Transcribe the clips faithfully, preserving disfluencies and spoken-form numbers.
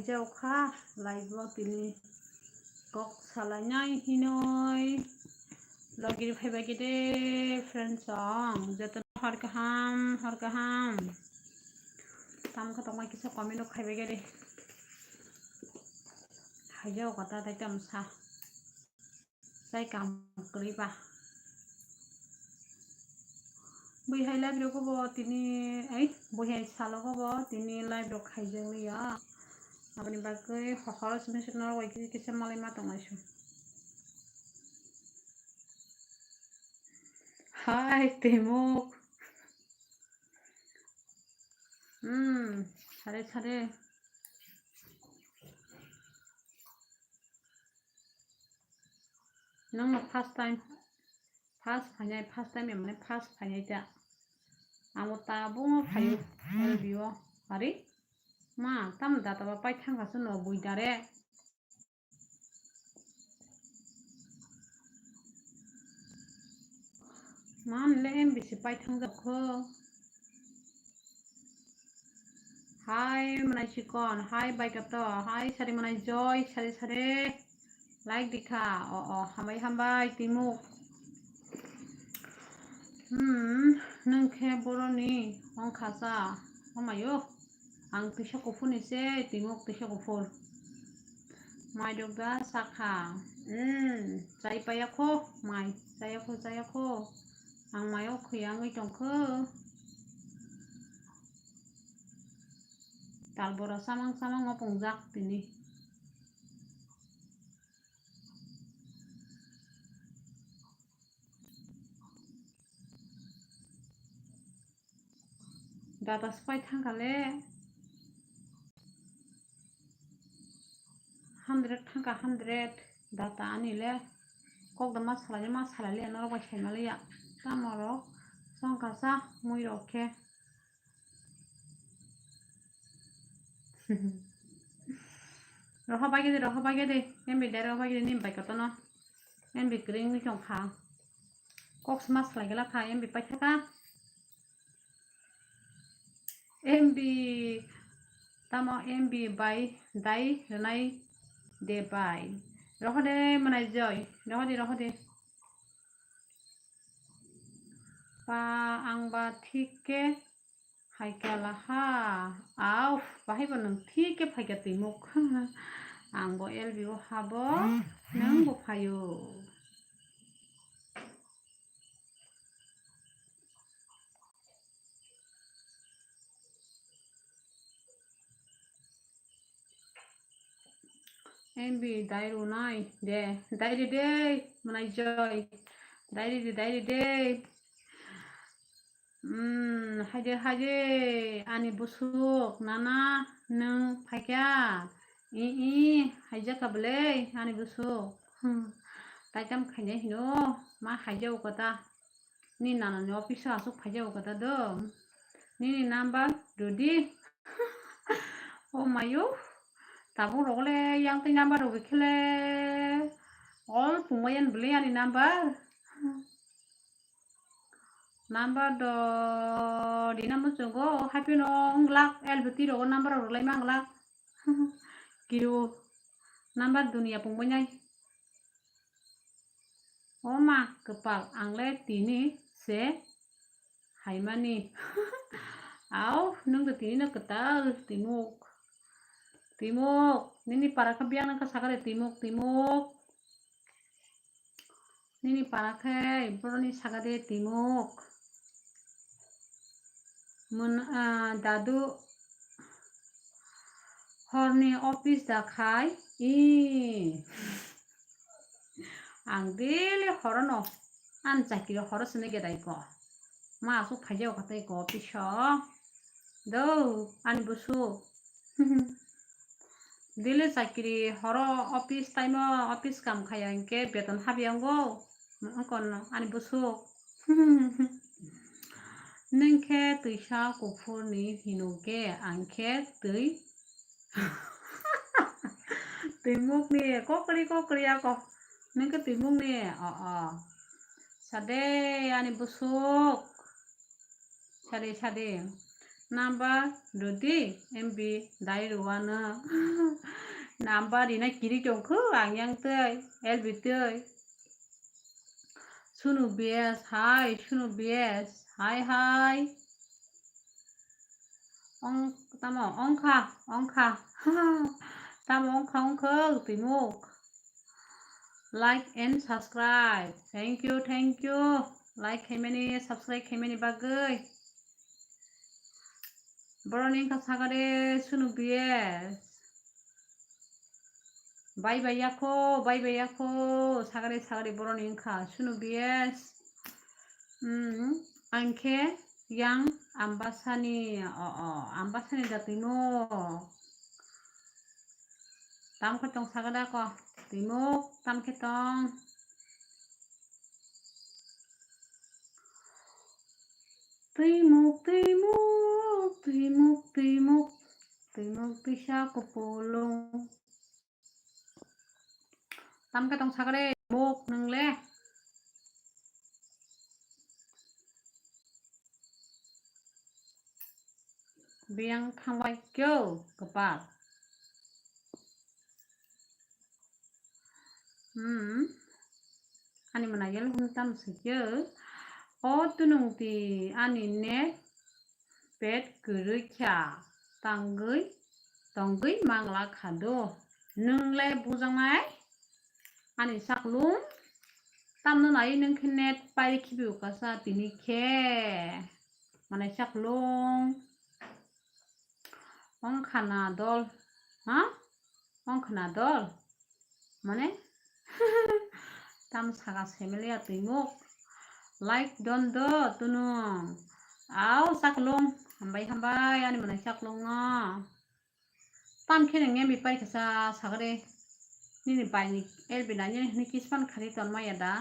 Khaijao kha live o tini kok salainai hinoi. Logi phaibai khe de friends song jotono hor kaham, hor kaham. Tam kha tongma kisa comment rok khaibai khe de. Khaijao kha ta tei tam sa. Chai kam kwrwi ba. Bui hai live rok bo tini, ai, bui hai salo bo tini live rok khaijak liya. Aboni bagwi ho-, horo simi simi norok bai kisa malai ma tongmai su. Hai, Timuk. Hmm, sare, sare. Nangno first time, first phainai, first time emne first phainai ta. Amo tabuk phaio, L B O. Ari, ma, tamo data ba pai thangkha se no bui dare. Man le M B se pai thang jak kho. Hai manai chikon, hai bai kato, hai sari manai joy, sari sari. Like dikha, o, o, hambai, hambai, Timuk. Hmm, nwng khe boroni wngkha sa, omayo. Ang tisa kuphur ni se, Timuk tisa kuphur. Mai rok da sakha. Hmm, chai paya kho, mai. Chaya kho, chaya kho. Ang mai o khwi wngwi tong kho. Tal bora samang samang o pungjak tini. Data spai thangkha le, hundred thangkha, hundred data ani le. Kok da ma salai, ma salai le norok bai sai ma le ya. Tamo rok songkha sa mui rok khe. Roho bai gede, roho bai gede. M B dai roho bai gede, nim bai kotono. M B kring ni tong kha. Kok sma slai gela kha, M B pai thaka. M B tamo M B bai dai rwnai de bai. Roho de manai joy. Roho de, roho de. Pa ang ba thik khe hai kala ha. Au, bahai bo nwng thik khe phai kha Timuk. Ang bo L B o habo, nwng bo phaio. M B dai rwnai de, dai ri de, manai joy, dai ri de, dai ri de. Hmm, haide, haide, ani busuk, nana, nwng phaikha? I, i, haijak ka bwle, ani busuk. Hmm, taitam khainai hino, ma haijak o kota. Ni nana ni office o aswk phaijak o kota do. Nini number rwdi. O mayo, tabuk rok le yang tei number rok khe le. All pungmai yan bwle ani number. Number do rina muchungo, haipeno wng glak, L B T rogo number rok rwlai ma glak. Kiru number duniya pungbai nai. O ma, kwpal, ang le tini se haimani. Au, nwng do tini no kwtal, Timuk. Timuk, nini para khe biyang nang kha sakha de, Timuk, Timuk. Nini para khe boroni saka de Timuk. Mun, ah, dadu horni office da khai. I. Ang daily horono. An chakiri horo sene gedai ko. Ma asuk phaijao khatai ko office o. Do, ani busu. Daily chakiri horo office time o office kam khaya hinkhe beton habya wngo. Wngkon ani busuk. Nwng khe twisa kuphur ni hinukhe ang khe twi. Twimuk ni kokri kokri ako. Nwng khe twimuk ni, o, o. Sade ani busuk. Sade, sade. Number rwdi, M B dai rwano. Number rina kiri tongkhu ang yang tei, L B tei. Sunu B S, hi, Sunu B S, hi, hi. Ong, tamo, ongkha, ongkha. Tamo ongkha, ongkha, Timuk. Like and subscribe. Thank you, thank you. Like khaimani, subscribe khaimani bagwi. Boroni wngkha sagade Sunu B S. Bai bai yakho, bai bai yakho, sagade sagade boroni wngkha Sunu B S. Hmm, angkhe yang Ambasani, o, o, Ambasani da Timuk. Tamkhe tong sagada ko, Timuk, tamkhe tong. Timuk, Timuk, Timuk, Timuk, Timuk tisa kupulung. Tamkhe tong sagre mok nwngle. Biyang thangbai kyo kwpal. Hmm. Ani mwnai yel hwn tam sikyo. O tunung ti ani net pet kwrwi kha tangwi tongwi mangla kha do. Nwng le bujaknai ani saklung tamno nai nwng khe net pai khibi ukasa tini khe manai saklung. Ong khana dol, ha? Ong khana dol. Mane? Tam saka semele ya tuimuk. Like don do tunung. Au saklung. Hambai hambai ani mwnai saklung no. Tam khe nang yami pai kasa sagre. Nini bai ni L B nai nini hini kispan khari ton maya da.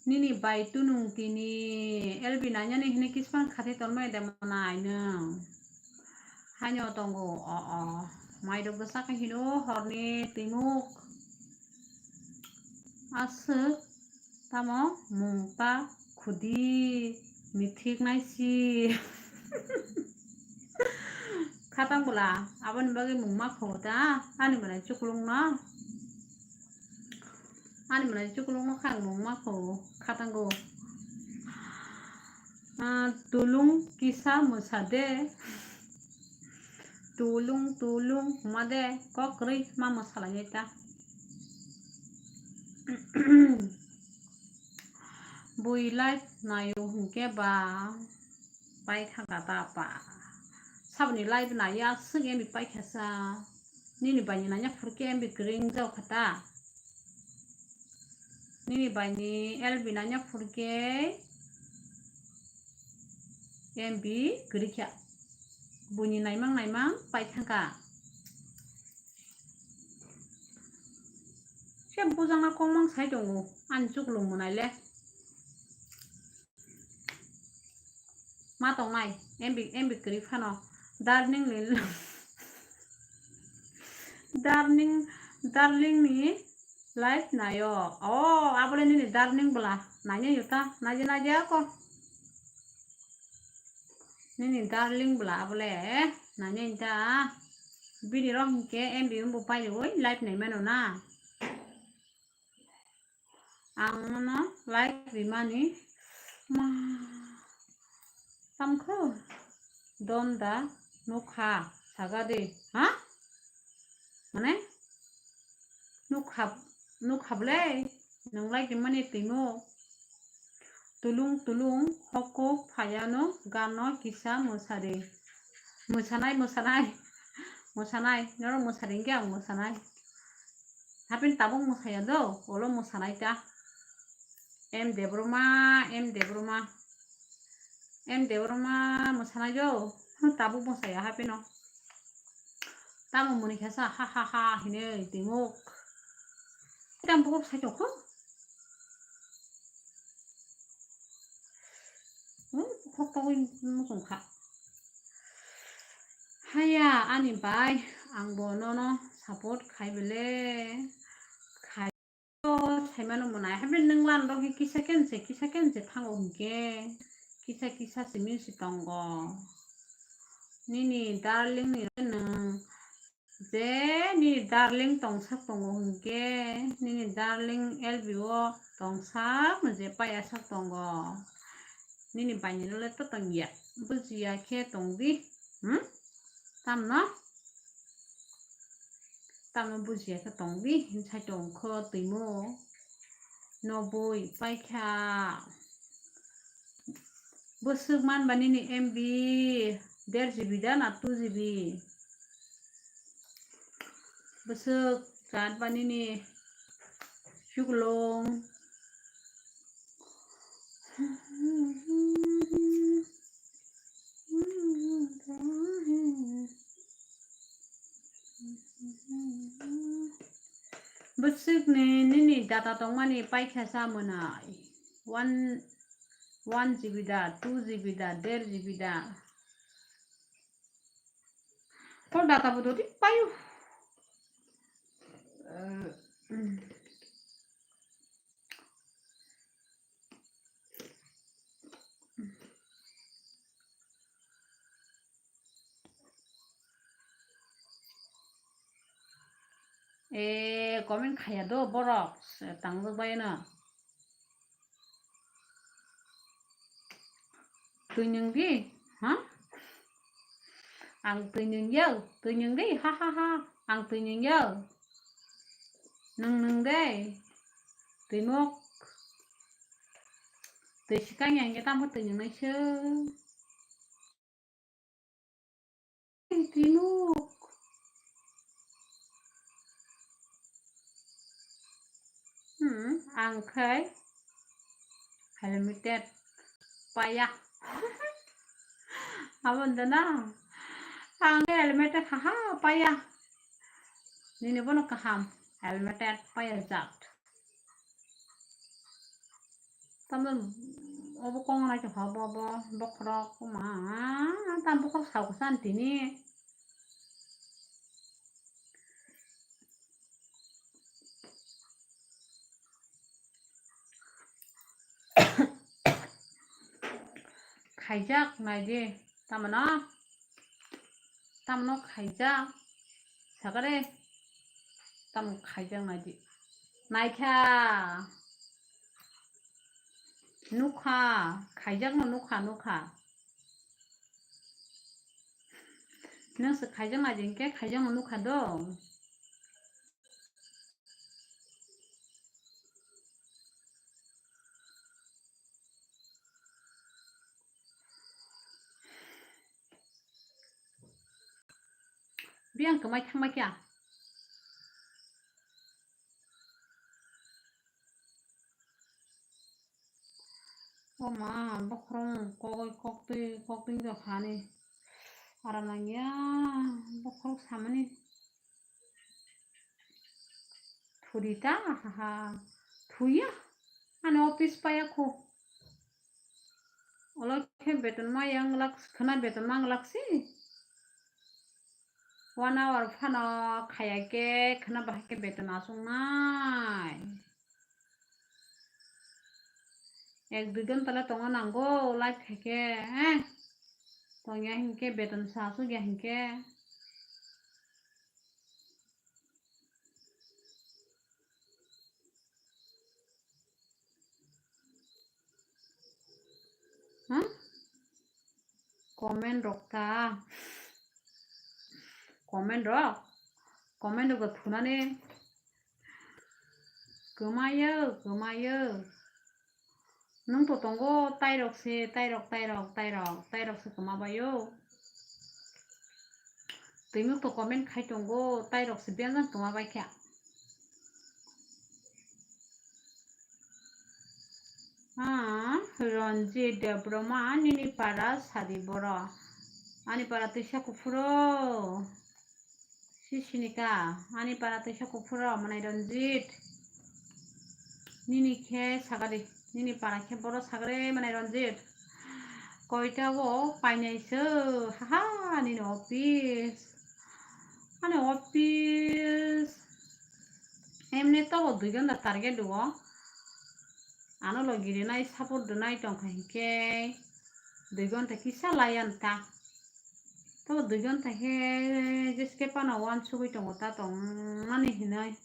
Nini bai tunung tini L B nai nini hini kispan khari ton maya da mwnai nung. Haino tongo o o. Mai rok bwsa khe hino horni tuimuk. Aswk tamo mung ta khudi mithik naisi. Khatang bwla aboni bagwi mung ma kho ta ani mwnai chuklung no. Ani mwnai chuklung no khang mung ma kho khatango. Ah, tulung kisa mwsa de. Tulung tulung ma de kok kwrwi ma mwsa lai ta. Bui live naio hwnkhe ba pai thangka ta pa. Saboni live naiya swk M B pai khasa. Nini bai ni nanya phurkhe M B kwrwi wng jao kha ta. Nini bai ni L B nanya phurkhe M B kwrwi kha. Buini naimang naimang pai thangka. Se bujangna kongmang sai tongo ani chuklung mwnai le. Ma tongnai M B, M B kwrwi phano darning ni darning, darling ni live naio. O, abole nini darling bwla nainai yuta, naidi naidi ako. Nini darling bwla abole nainai ta. Bini rok hinkhe M B wngbo pairwi live naimano na. Ang nono live rimani ma tamkho don da nukha sagadi, ha? Mane nukha, nukha bwle nwng live rimani timo. Tulung tulung hokuk phaiano gano kisa mwsari. Mwsanai, mwsanai, mwsanai, norok mwsari hinkhe ang mwsanai. Hapin tabuk mwsaya do, olo mwsanai ta. M Debbarma, M Debbarma. M Debbarma mwsanai do, tabuk mwsaya hapino. Tamo muni khasa ha ha ha hinwi twimuk. Tam bukhuk sai tongkho. Hmm, bukhuk tongwi muchung kha. Haya ani bai, ang bo nono support khai bele. Khai o saimano mwnai. Habi nwng lan rok kisa kense, kisa kense thango hinkhe. kisa kisa simi si tongo. Nini darling ni nwng je nini darling tongsak tongo hinkhe, nini darling L B o tongsak je payasak tongo. Nini bainirole to tongya, bujiya khe tongdi. Hmm? Tamno? Tamno bujiya khe tongdi, hinsai tongkho twimo. Noboi paikha. Bwswk manba nini M B der G B da na two G B? Bwswk chat ba nini chuklung. Bwswkni nini data tongmani paikha sa mwnai. One, one G B da, two G B da, der G B da. Ko data bo dodi payo. E, comment khaya do borok, tangjak bai no. Twi nwng di, ha? Ang twi nwng yo, twi nwng di, ha ha ha. Ang twi nwng yo. Nwng nwng de. Twi nuk. Twi swkang yang khe tamo twi nwng nai se. Twi nuk. Hmm, ang khai helmeted paya. Abon dana. Ang khai helmeted haha paya. Nini bono kaham helmeted paya jat. Tamno obo kong nai tongkha bo, bo bokhorok ma, tam bokhorok sao kwsa tini. Khaijak nai di, tamano, tamano khaijak, sakare, tamo khaijak nai di, naikha, nukha, khaijakno nukha, nukha. Nwng se khaijak nai di hinkhe khaijakno nukha do. Biyang kwmai thangma kya? O ma, bokhorok kogwi koktwi, koktwi jok hani. Aram nangya, bokhorok samani. Thuri ta, ha ha. Thuya. Ani office paya kho. Olo khe beton ma yang lak, khna beton ma yang lak si. One hour phano khaya khe khna bahai khe beton aswk nai. Ek dui ghonta le tongna nango, live khaikhe, eh? Tongya hinkhe, beton sa aswk ya hinkhe. Ha? Comment rok ta. Comment rok. Comment rok thunani. Kwmayo, kwmayo. Nwng to tongo, tairok se, tairok, tairok, tairok, tairok se kwma baio. Twimuk to comment khai tongo, tairok se biyang kwma bai kha. Ah, Ranjit Debbarma, nini para sadi boro. Ani para twisa kuphuro. Sisinika, ani para twisa kuphuro, mwnai Ranjit. Nini khe sagadi, nini para khe boro sagadi, mwnai Ranjit. Koita o painai se, haha, nini office. Ani office. Emni to bo dui ghonta target o. Ano logi rinai, support rinai tongkha hinkhe. Dui gonta kisa laiyan ta. To dui gonta khe jeske pano wansugwi tongo ta tongmani hinwi.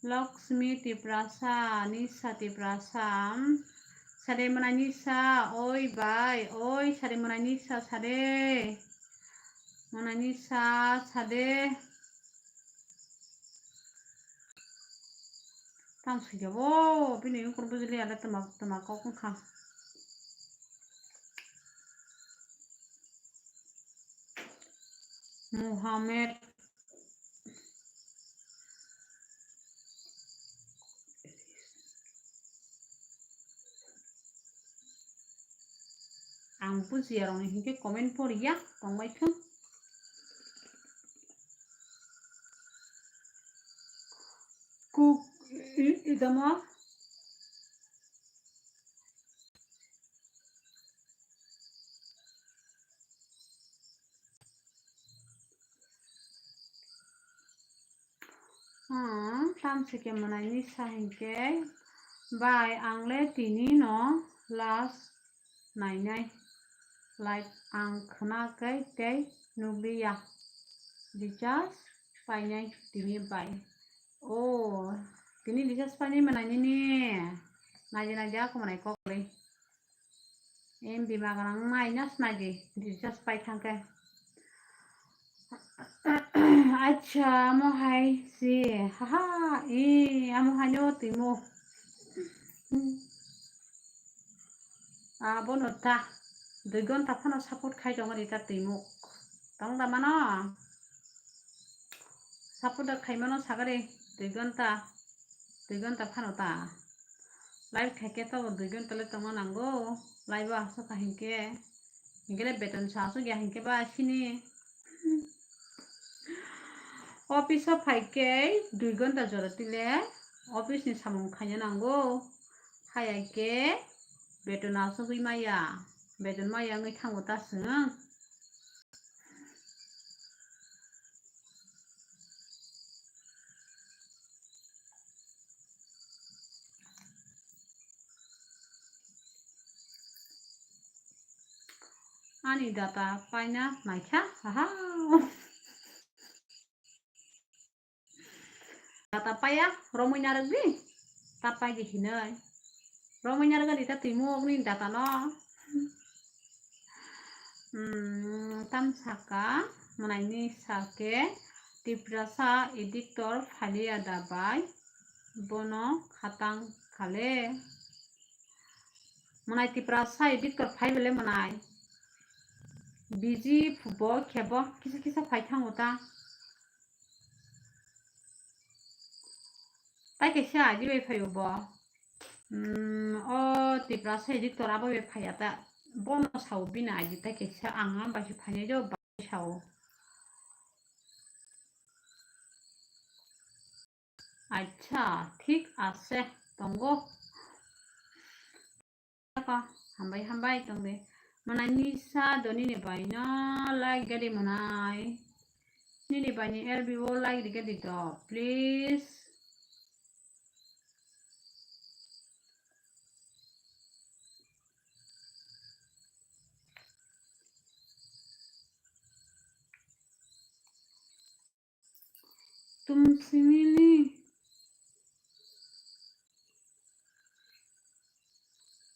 Lakshmi Tiprasa, Nisa Tiprasa, sade mwnai Nisa, oi bai, oi sade mwnai Nisa sade. Mwnai Nisa sade. Tang sui jabo, bini ungkor bujili ale tama, tama kok wngkha. Mohammed. Ang bujiya rokni hinkhe comment poriya tongbai thung. Kuk i-, idamo. Hmm, tamsike mwnai Nisa hinkhe, bai ang le tini no last nainai. Live ang khwna khe tei nukliya. Recharge painai tini bai. O, tini recharge painai mwnai nini. Naidi naidi ako mwnai kok le. M B magrang minus naidi. Recharge pai thangkhe. Acha, amo hai si. Haha, e, amo hai no timo. Abono ta dui gonta phano support khai tongo ri ta twimuk. Tong da mano? Support da khai mano sagari dui gonta, dui gonta phano ta. Live khai khe to dui gonta le tongna nango. Live o aswk kha hinkhe, hinkhe le beton sa aswk ya hinkhe ba sini. Office o phai khe dui gonta jora tile office ni samung khaina nango. Haya khe beton asugwi maya, beton maya wngwi thango ta chwng. Ani data paina naikha, aha. Data paya, romwi narwk di. Ta pai di hinoi. Romwi narwk di ta twimuk ni data no. Hmm, tam saka, mwnai ni sake, Tiprasa editor phaliya da bai, bono khatang khale. Mwnai Tiprasa editor phai bele mwnai. Busy phubo khebo kisa kisa phai thango ta. Tai kaisa I D bai phai bo. Hmm, o Tiprasa editor abo bai phai ya ta. Bono sao bini I D tai kaisa ang bai se phai nai jo bai sao. Acha, thik ase, tongo. Ko, hambai, hambai, tongde. Mwnai Nisa do nini bai no like gadi mwnai. Nini bai ni L B O like di gadi do, please. Tum simili.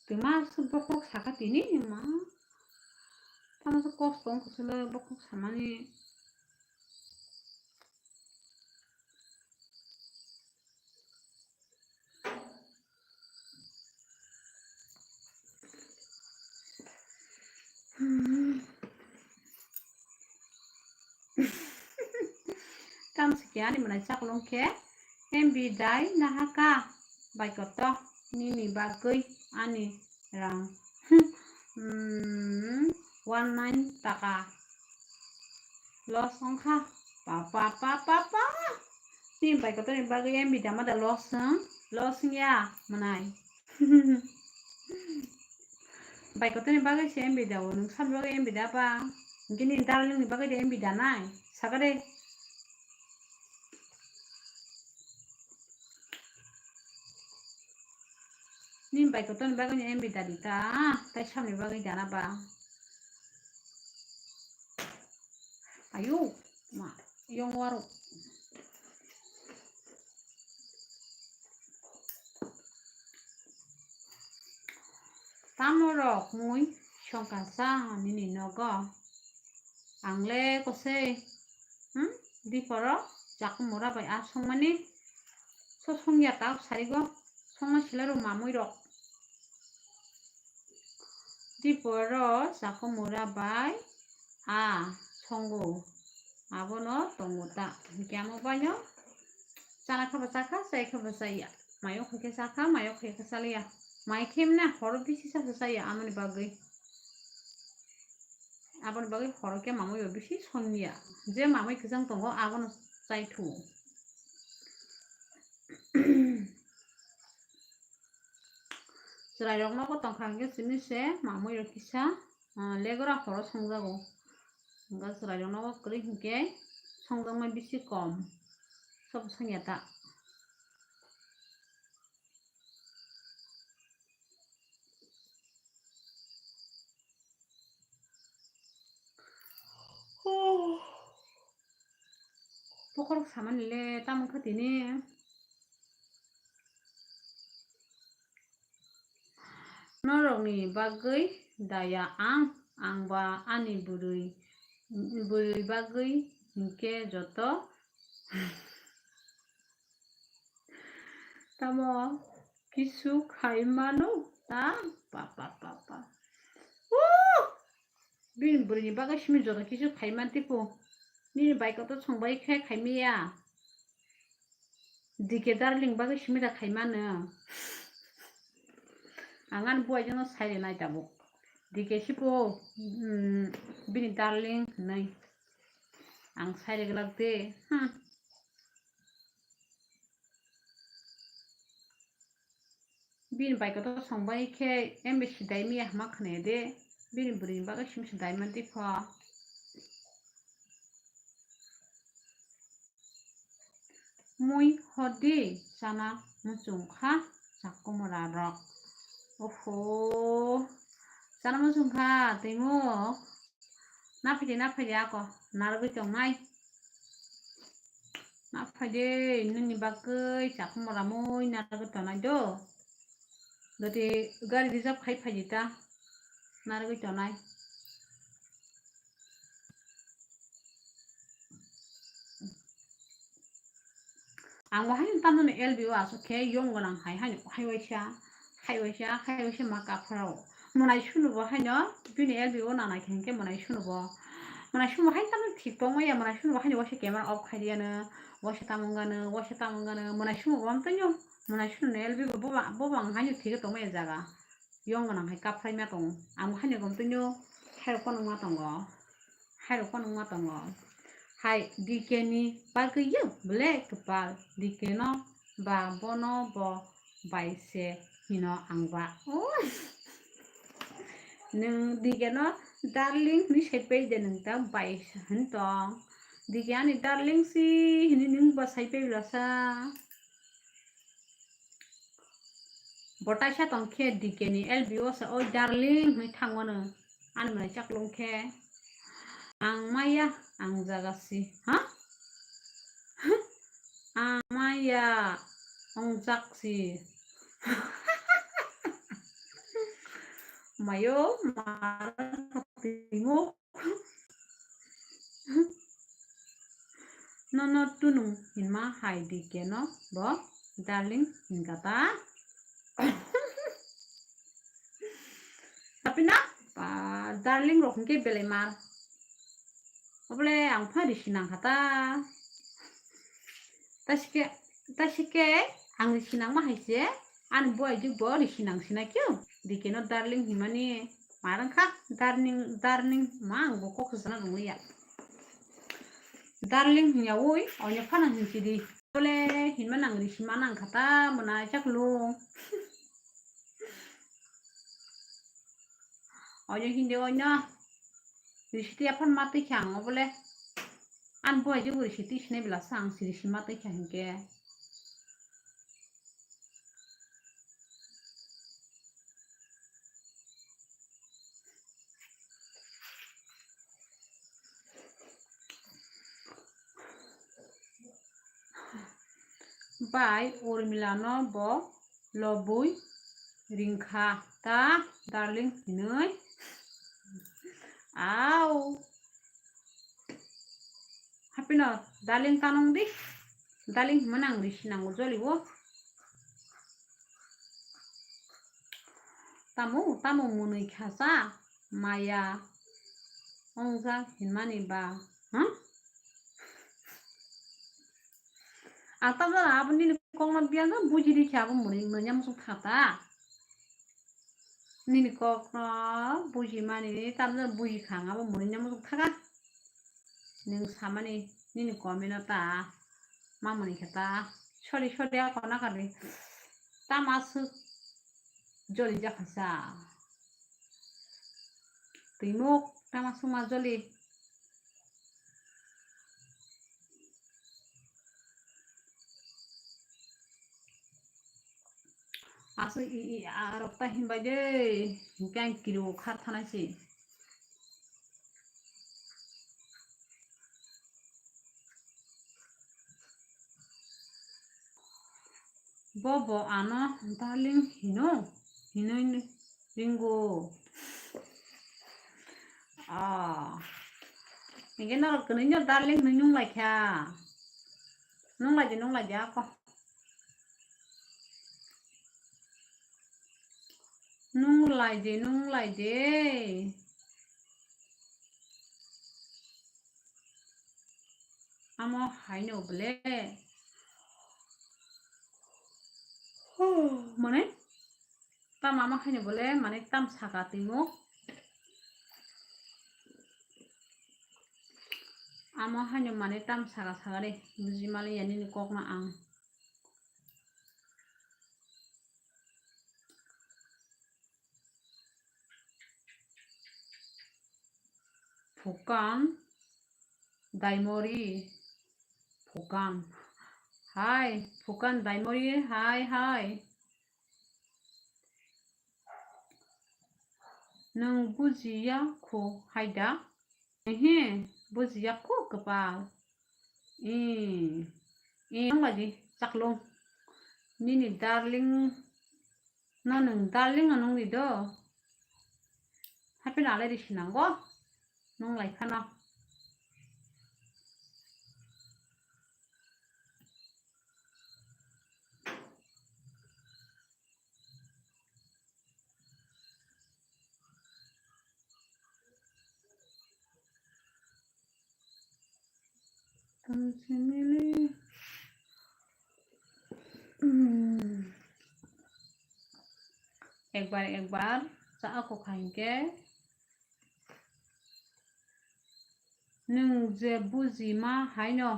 Tuma su bokhok saka tini ma. Tama su kosto wngkha solo bokhok samani. Hmm. Tamo se khe ani mwnai chakolong khe M B dai nahaka bai koto nini bagwi ani rang. Hmm, one nine taka. Loss wngkha. Pa, pa, pa, pa, pa. Ni bai kotorni bagwi M B dama da loss wng? Loss wngya, mwnai. Bai kotorni bagwi se M B dao, nwng sani bagwi M B da ba? Hinkhe nini darlingni bagwi de M B danai? Saka de. Nini bai kotorni bagwi ni M B dadi ta, tai samni bagwi dana ba. Ayo, ma, yong waro. Tamo rok mui songkha sa nini nogo. Ang le kosei, hmm? Diporo Chakumura bai a songmani. So songya ta sarigo. Songma sila rok mamui rok. Diporo Chakumura bai a songo. Abono tongo ta. Hinkhe amo baino chana khe bo chakha, chai khe bo chaya. Mayo khe khe chakha, mayo khe khe chaliya. Mai khe mna horo bisi chakha chaya amoni bagwi. Aboni bagwi horo khe mamui bo bisi songya. Je mamui kwchang tongo abono chai thu. Chwrairok nogo tongkha hinkhe simi se mamui rok kisa, ah, legora horo songjago. Hinkhe chwrairok nogo kwrwi hinkhe songjaknai bisi kom. Sobo songya ta. Bokhorok samani le tamo kha tini. Norokni bagwi daya ang, ang ba ani bwrwi, bwrwi bagwi hinkhe joto. Tamo kisu khai mano ta, pa, pa, pa, pa. Uh! Bini bwrwini bagwi simi joto kisu khai man tipo. Nini bai kotor songbai khe khai maya. D K darling bagwi simi da khai mano. Ang ani buai jono sai rwnai tabuk. D K sipo, mm, bini darling hinwi. Ang sai rwglak de. Hmm. Bini bai kotor songbai khe M B si dai maya hama khwnaya de. Bini bwrwini bagwi simi se dai man tipho. Mui hor di chana muchung kha Chakumura rok. Oho. Chana muchung kha twi mo. Na phaidi, na phaidi ako narwgwi tongnai. Na phaidi, nini bagwi Chakumura mui narwgwi tongnai do. Dati gari reserve khai phaidi ta. Narwgwi tongnai. Ang bo haino tamoni L B o aswk khe yong gwnang hai, haino hai waisa, hai waisa, hai waisa ma kaphra o. Mwnai sunu bo haino bini L B o nanai khe hinkhe mwnai sunu bo. Mwnai sunu bo haino tamoni thik tongmaya, mwnai sunu bo haino waisa camera off khai riyano, waisa tamo wngano, waisa tamo wngano, mwnai sunu bo amtwino, mwnai sunu ni L B o bo ba, bo bang haino thik tongmaya jaga. Yong gwnang hai kaphraima tongo. Ang bo haino gom twino khairok phano wngma tongo. Khairok phano wngma tongo. Hai D K ni bagwi yo ble kwpal D K no ba bono bo bai se hino ang ba. Oh. Nwng D K no darling hwnwi sai pai de nwng ta bai se hwn tong. D K ani darling si hwnwi nwng ba sai pai bwlasa. Bo taisa tong khe D K ni L B o sa, "Oi darling," hwnwi thangmano. Ani mwnai chaklung khe, "Ang maya, ang jaga si." Ha? "Ang maya, ang jak si." Mayo, mar, timo. Nono tunung hinma hai di keno bo darling hinkha ta. Tapi na, pa, darling rok hinkhe belai mar. Obole ang pha risi nangkha ta. Tasikhe, tasikhe ang risi nangma hai se, ani buai jwk bo risi nang sina khe, di keno darling hinmani. Mar wngkha darling, darling ma ang bo kok sana rwngya. Darling hinya oi, onya phano hinsi di. Bole hinma nang risi ma nang kha ta mwnai chaklung. Onya hindi onya. Risi ti aphan ma twi kha ang bole. An buai jwk risi ti sinai bela sa ang si risi ma twi kha hinkhe. bai Urmila no bo lobwi ringkha ta darling hinwi. Au. Hapino darling tanong di. Darling himani ang risi nango jolibo. Tamo, tamo mwnwi khasa maya ongja hinmani ba, ha? Ang tamjani abo nini kokno biyang buji rikha abo mwnwi mwnwi musuk thata. Nini kokno bujimani tamjani buji khang abo mwnwi musuk thaka. Nwng samani nini komino ta mamoni khe ta sori sori ako nakari tama swk joli jakhaisa. Twimuk tama swkma joli. Aswk i, i, arok ta hinbai de, hingke ang kiri o khar thanai se. Bo bo ano darling hino, hinoi ringo. Ah. Hingke norok kwnwi no darling hinwi nung lai kha. Nung lai di, nung lai di ako. Nung lai de, nung lai de. Amo haino bole. Huh, mane? Tam amo haino bole, mane tam saka timo. Amo haino mane tam saka saka de. Buji mali ya nini kokno ang. Phukan Daimori. Phukan. Hai, Phukan Daimori. Hai, hai. Nwng bujiya kho hai da? Ehe, bujiya kho kwpal. Ee, ee, nung lai di, chaklung. Nini darling no nwng darling no nung di do. Happy nalai di sinango. Nung lai khana. Ekbar ekbar cha ako kha hinkhe. Nwng je bujima haino,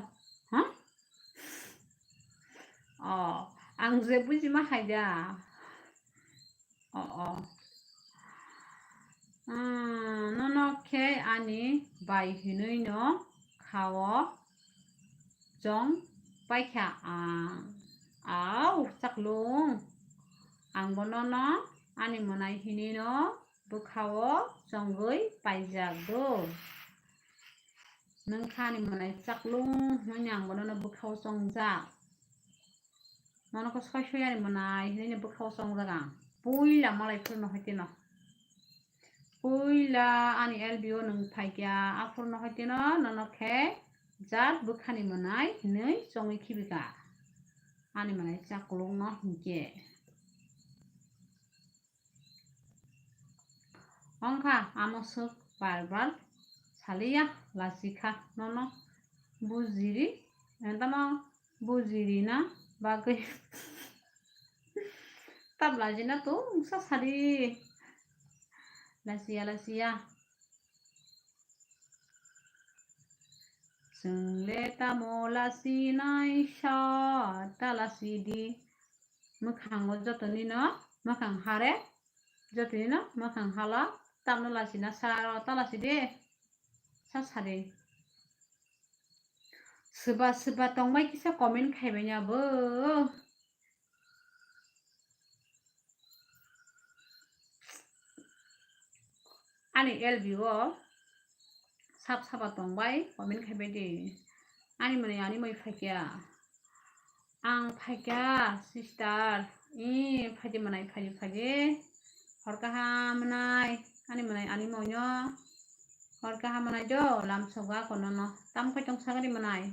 ha? O, ang je bujima hai da. O, o. Ah, nono khe ani bai hinwi no khao chong paikha ang. Au, chaklung. Ang bo nono ani mwnai hinwi no bwkhao chongwi paijak do. Nwng kha ani mwnai chaklung hwnwi ang bono no bwkhao chongjak. Nono khe soi soi ani mwnai hwnwi no bwkhao chongjak ang. Puila malai phuru no hoite no. Puila ani L B O nwng phaikya aphuru no hoite no nono khe jat bwkhani mwnai hwnwi chongwi khibika. Ani mwnai chaklung no hinkhe. Wngkha amo swk bar bar saliya lachikha nono bujiri, tamo bujirina bagwi. Tab lachina tungsa sadi. Lachiya, lachiya. Chwng le tamo lachinai sa ta lachidi. Mwkhango jotonino mwkhang hare, jotonino mwkhang hala, tamno lachina saro ta lachidi. Sa sadi. Swba swba tongbai kisa comment khaibai na bo. Ani L B O sap saba tongbai comment khaibai di. Ani mwnai ani moi phaikya. Ang phaikha, sister. I, phaidi mwnai, phaidi, phaidi. Hor kaham mwnai, ani mwnai, ani moino. Hor kaham mwnai do, lam soga kono no. Tam koi tong sagari mwnai.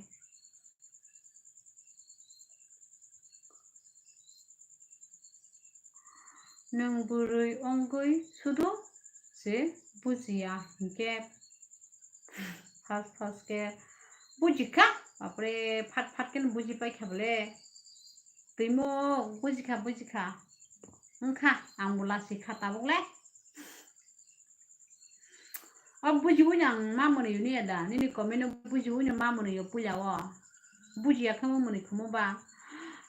Nwng bwrwi wngwi sudo se bujiya hinkhe first first khe bujikha, bapre, phat phat khe buji paikha bole. Twimo bujikha, bujikha. Wngkha, ang bo lasikha tabuk le. O bujiwi no ang ma mwnwi hwnwi ya da? Nini comment o bujiwi no ma mwnwi o puila o. Bujiya khe mo mwnwi khumo ba.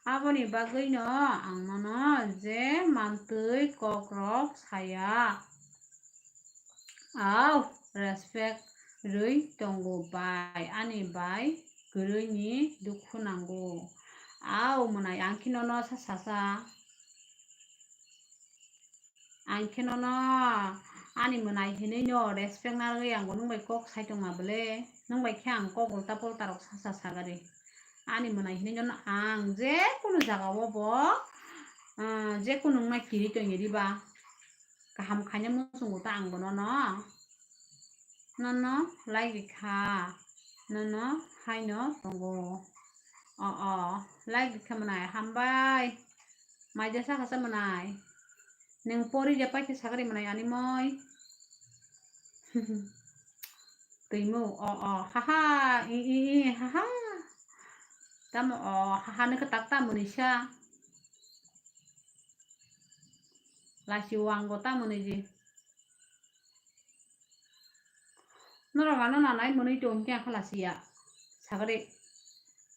Aboni bagwi no ang nono je mantwi kokrok saya. Au, respect rwi tongo bai, ani bai kwrwini dukhu nango. Au, mwnai ang khe nono sa sasa. Ang khe nono ani mwnai hinwi no respect narwgwi ang bo nwng bai kok sai tongma bole, nwng bai khe ang kok ulta pulta rok sa sa sagari. Ani mwnai hinwi nono ang je kunu jaga o bo, ah, je kunu wngma kiri tongya diba, kaham khaina muchungo ta ang bo nono. Nono like rikha, nono haino tongo. O, o, like rikha mwnai, hambai. Maija sakha sa mwnai. Nwng pori je paikhe sagari mwnai ani moi. Twimo, o, o, haha, i, i, i, haha. Tamo, o, haha, nokhe tak ta mwnwi sa. Lasi wango ta mwnwi di. Norok ano nanai mwnwi tong khe ang khe lasiya. Sagari.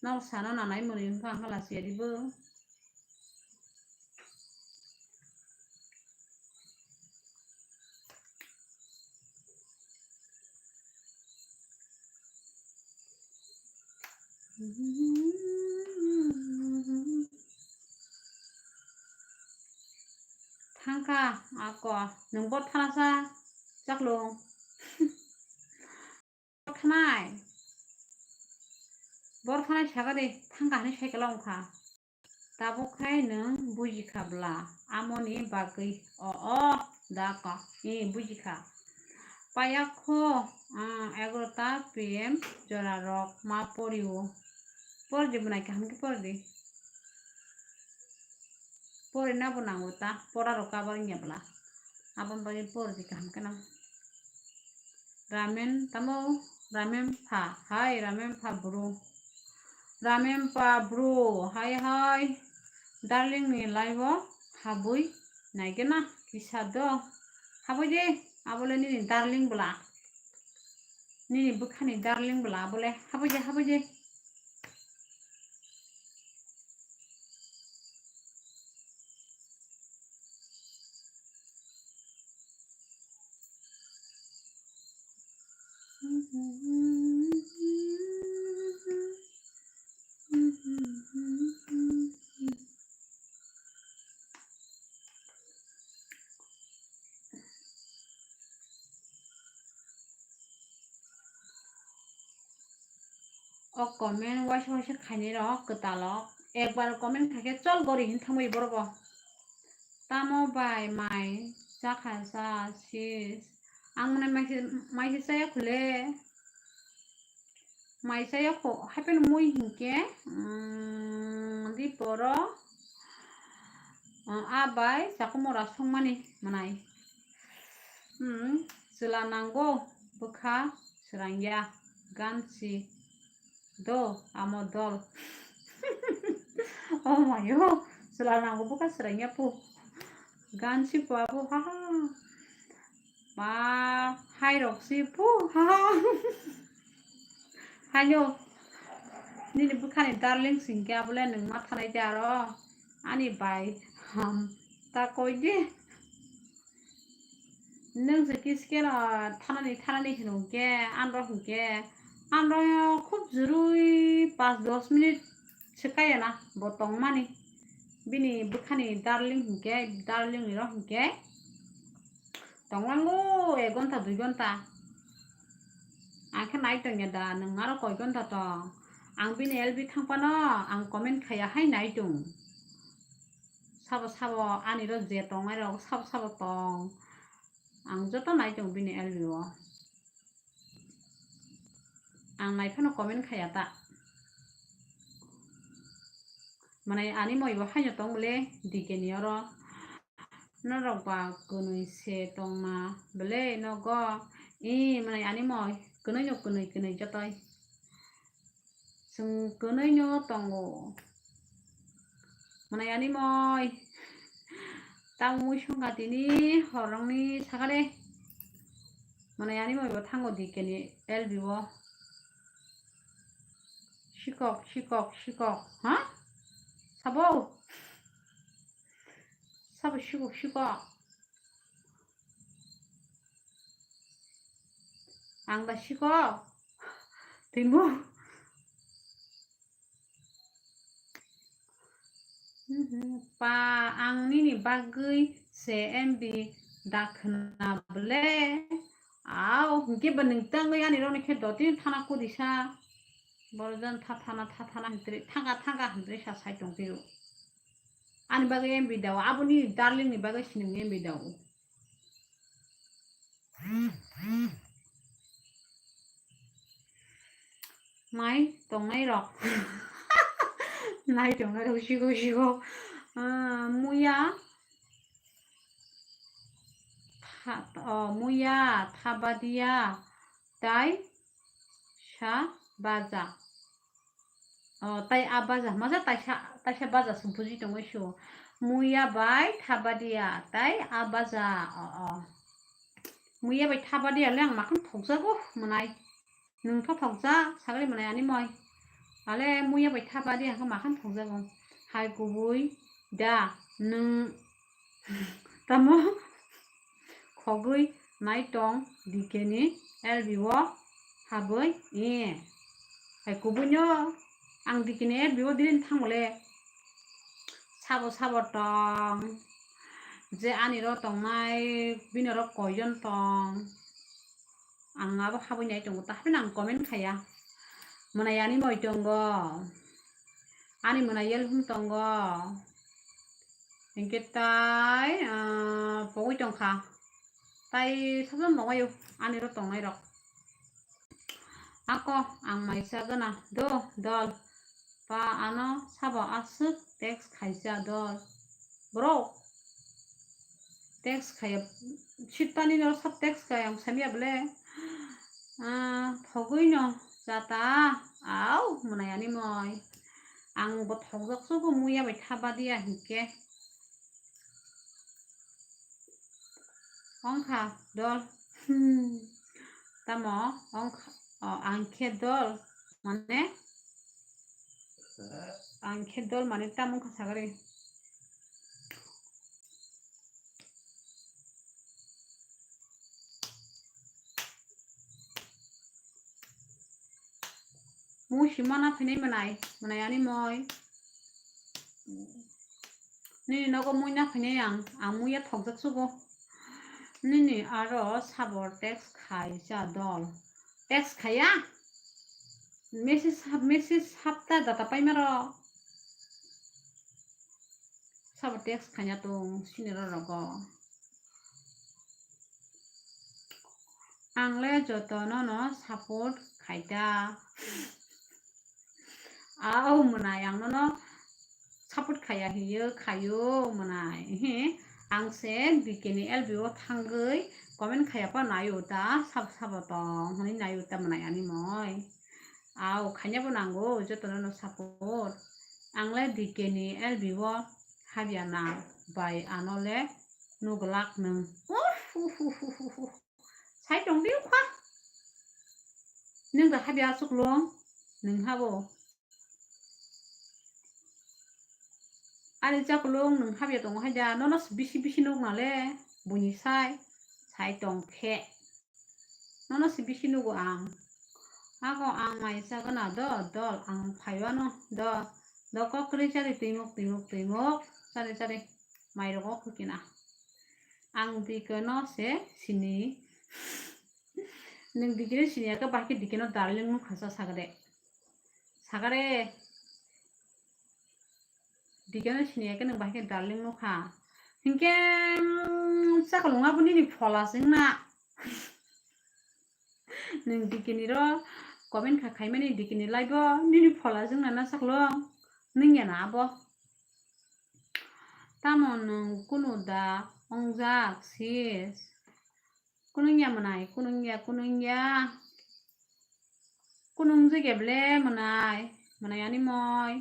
Norok sano nanai mwnwi wngkha ang khe lasiya dibo. Thangkha ako, nwng bor thanasa chaklung. Bor thanai. Bor thanai sagari thangkha hinwi cycle o wngkha. Tabuk khai nwng bujikha bla, amoni bagwi o, o, da ko, i, bujikha. Payakho, ah, egarota P M jora rok ma porio. Por di bwnai kaham khe por di. Porina bo nango ta, pora rok kabar wngya bla. Aboni bagwi por di kaham khe nang. Ramen tamo, Ramen pha, hai Ramen pha bro. Ramen pha bro, hai hai. Darling ni live o habwi naigena kisa do. Habwi de, abole nini darling bwla. Nini bwkhani darling bwla abole. Habwi de, habwi de. O comment waisa waisa khainai rok kwtal o. Ekbar comment khaikhe chol gori hin thangbai borok bo. Tamo bai mai chakha sa sis. Ang mwnai mai se, mai se chaya khule. Mai chaya kho, hapheno mui hinkhe, mm, di poro, ah, a bai chakumora songmani mwnai. Hmm, chwla nango bwkha swrangya gansi do amo dol. Oh mayo, chwla nango bwkha swrangya pu. Gansi pu abo, ha ha. Ma, hai rok si pu, ha ha. Haino, nini bwkhani darling singkhe abole nwng ma thanai de aro. Ani bai, ham, ta koi de. Nwng se kiskeno thanani, thanani hino hwnkhe, anro hwnkhe, anro khub jurui pas dos minute se kaya na bo tongmani. Bini bwkhani darling hwnkhe, darling ni rok hwnkhe tonglango ek gonta, dui gonta. Ang khe nai tongya da, nwng aro koi gonta tong? Ang bini L B thangphano ang comment khaiya hai nai tung. Sabo sabo ani ro je tongnai rok sabo sabo tong. Ang joto nai tung bini L B o. Ang nai phano comment khaiya ta. Mane ani moi bo haino tong bole D K ni oro. Norok ba kwnwi se tongma bole nogo. I mane ani moi kwnwi no kwnwi kwnwi jotoi. Chwng kwnwi no tongo. Mane ani moi. Tamo mui songkha tini horongni sakare. Mane ani moi bo thango D K ni L B o. Sikok, sikok, sikok. Ha? Sabo? Sabo sikok, sikok. Ang da sikok. Timo. Mhm. Pa, ang nini bagwi se M B da khna bole. Au, hwnkhe ba nwng tangwi ani rokni khe dotino thana kudisa. Borok jan tha thana, tha thana hwnwi thangka, thangka hwnwi sa sai tongphio. Ani bagwi M B dao, aboni darling ni bagwi se nwng M B dao. Nai tongnai rok. Nai tongnai rok sigo sigo. Ah, muya. Tha-, oh, muya, thabadia, tai sa baja. Oh, tai a baja. Masa taisa, taisa baja song buji tongwi sio. Muya bai thabadia, tai a baja. Oh, oh. Muya bai thabadia le ang makhang thokjago mwnai. Nwng tho thokjak, sagri mwnai ani moi. Ale muya bai thabadia hwnkhe makhang thokjago. Hai kubui da nwng tamo khogwi nai tong D K ni L B o habwi e. Hai kubui no ang D K ni L B o dirin thangmole sabo sabo tong je ani ro tongnai bini ro koijon tong. Ang abo habwi nai tongo, tahbeno ang comment khaiya. Mwnai ani moi tongo. Ani mwnai yelhum tongo. Hinkhe tai, ah, pogwi tongkha. Tai sabjak nokwaio ani ro tongnai rok. Ako ang mai chagana do dol. Pa ano sabo aswk text khaisa dol. Bro. Text khaya. Sitani no sab text khaya ang samya bole. Ah, thogwi no jata. Au, mwnai ani moi. Ang bo thokjak sugo muya bai thabadia hinkhe. Ongkha dol. Hmm. Tamo ongkha, o, angkhe dol. Mane? Angkhe dol mane tamo wngkha sagari. Mui si mana phinai mwnai, mwnai ani moi. Nini nogo mui na phinai ang, ang mui ya thokjak sugo. Nini aro sabor text khai cha dol. Text khaya? Message hap, message hapta data paimaro. Sabo text khaina tong sini rorogo. Ang le joto nono support khaita. Au mwnai ang nono support khaya hiyo khayo mwnai. He, ang se D K ni L B o thangwi comment khaya pa nayo ta sab sabo tong hwnwi nayo ta mwnai ani moi. Au, khaina bo nango, jotono no support. Ang le D K ni L B o habya na bai ano le nuglak nwng. Uff, uff, uff, uff, uff, uff. Sai tong di ukha. Nwng da habya aswk long, nwng habo. Ani chakulung nwng habya tongo haida, nono bisi bisi nuk nale, buini sai, sai tong khe. Nono si bisi nugo ang. Ako ang mai chagana do, dol, ang phaiwano do, do kokrwi chari twimuk, twimuk, twimuk, chari, chari, mai rogo khukina. Ang dikeno se sini. Nwng dikeno sini aka bahai khe dikeno darling nukha sa sagade. Sakare. Dikeno sini ya ke nwng bahai khe darling nukha. Hinkhe, mm, chakolong abo nini phola se wngna. Nwng dikini ro comment kha khaimani dikini live o nini phola se wngna na chakolong. Nwng ya na abo. Tamo nwng kunu da wngjak sis. Kunung ya mwnai, kunung ya, kunung ya. Kunung jagya ble mwnai, mwnai ani moi.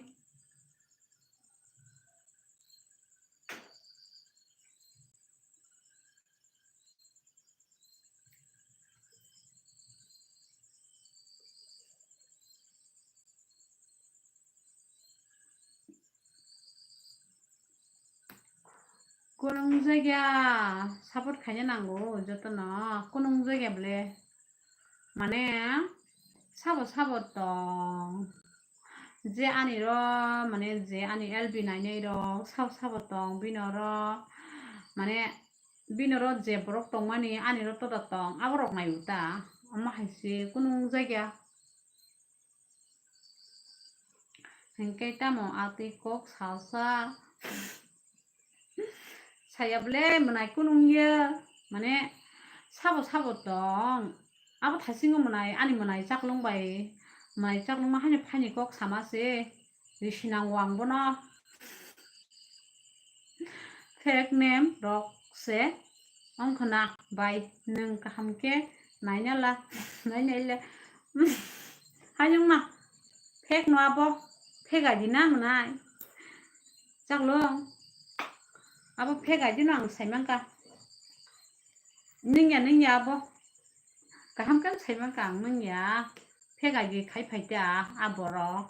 Kunung jagya support khaina nango jotono, kunung jagya ble. Mane sabo sabo tong. Je ani ro, mane je ani L B nainai rok sabo sabo tong. Bini oro, mane bini oro je borok tongmani ani ro tota tong, abo rok nai ta. Omo hai se kunung jagya. Hinkhe tamo atwi kok salsa. Saya ble mwnai kunung ye, mane sabo sabo tong. Abo thasingo mwnai, ani mwnai chaklung bai, mwnai chaklung ma haino phaini kok sama se, risinang wang bono. Fake name rok se wngkha na bai, nwng kaham khe naina la, naina le. Hayung na, fake no abo, fake I D na mwnai. Chaklung, abo fake I D no ang sai mankha. Nwng ya, nwng ya abo. Kaham khe sai mankha ang nwng ya. Fake I D khai phai ta a borok.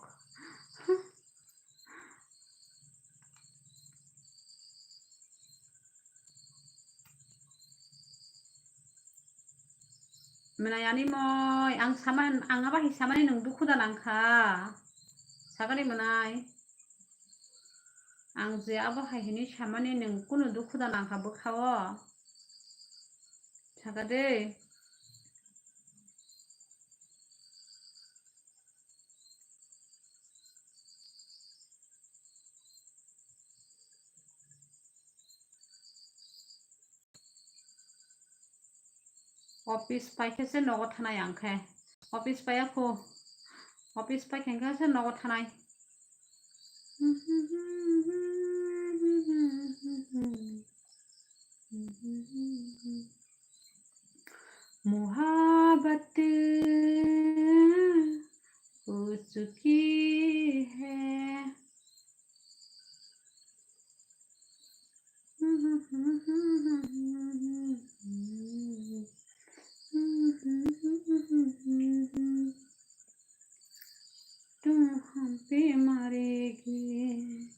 Mwnai ani moi, ang sama, ang abo hai samani nwng dukhu da nang kha. Sakani mwnai. Ang je abo hai hinwi samani nwng kunu dukhu da nang kha bwkha o. Saka de. Office pai khe se nogo thanai ang khe. Office paiya kho. Office pai khe se nogo thanai. Muhabbat uchki hai. Tum hampi maregi.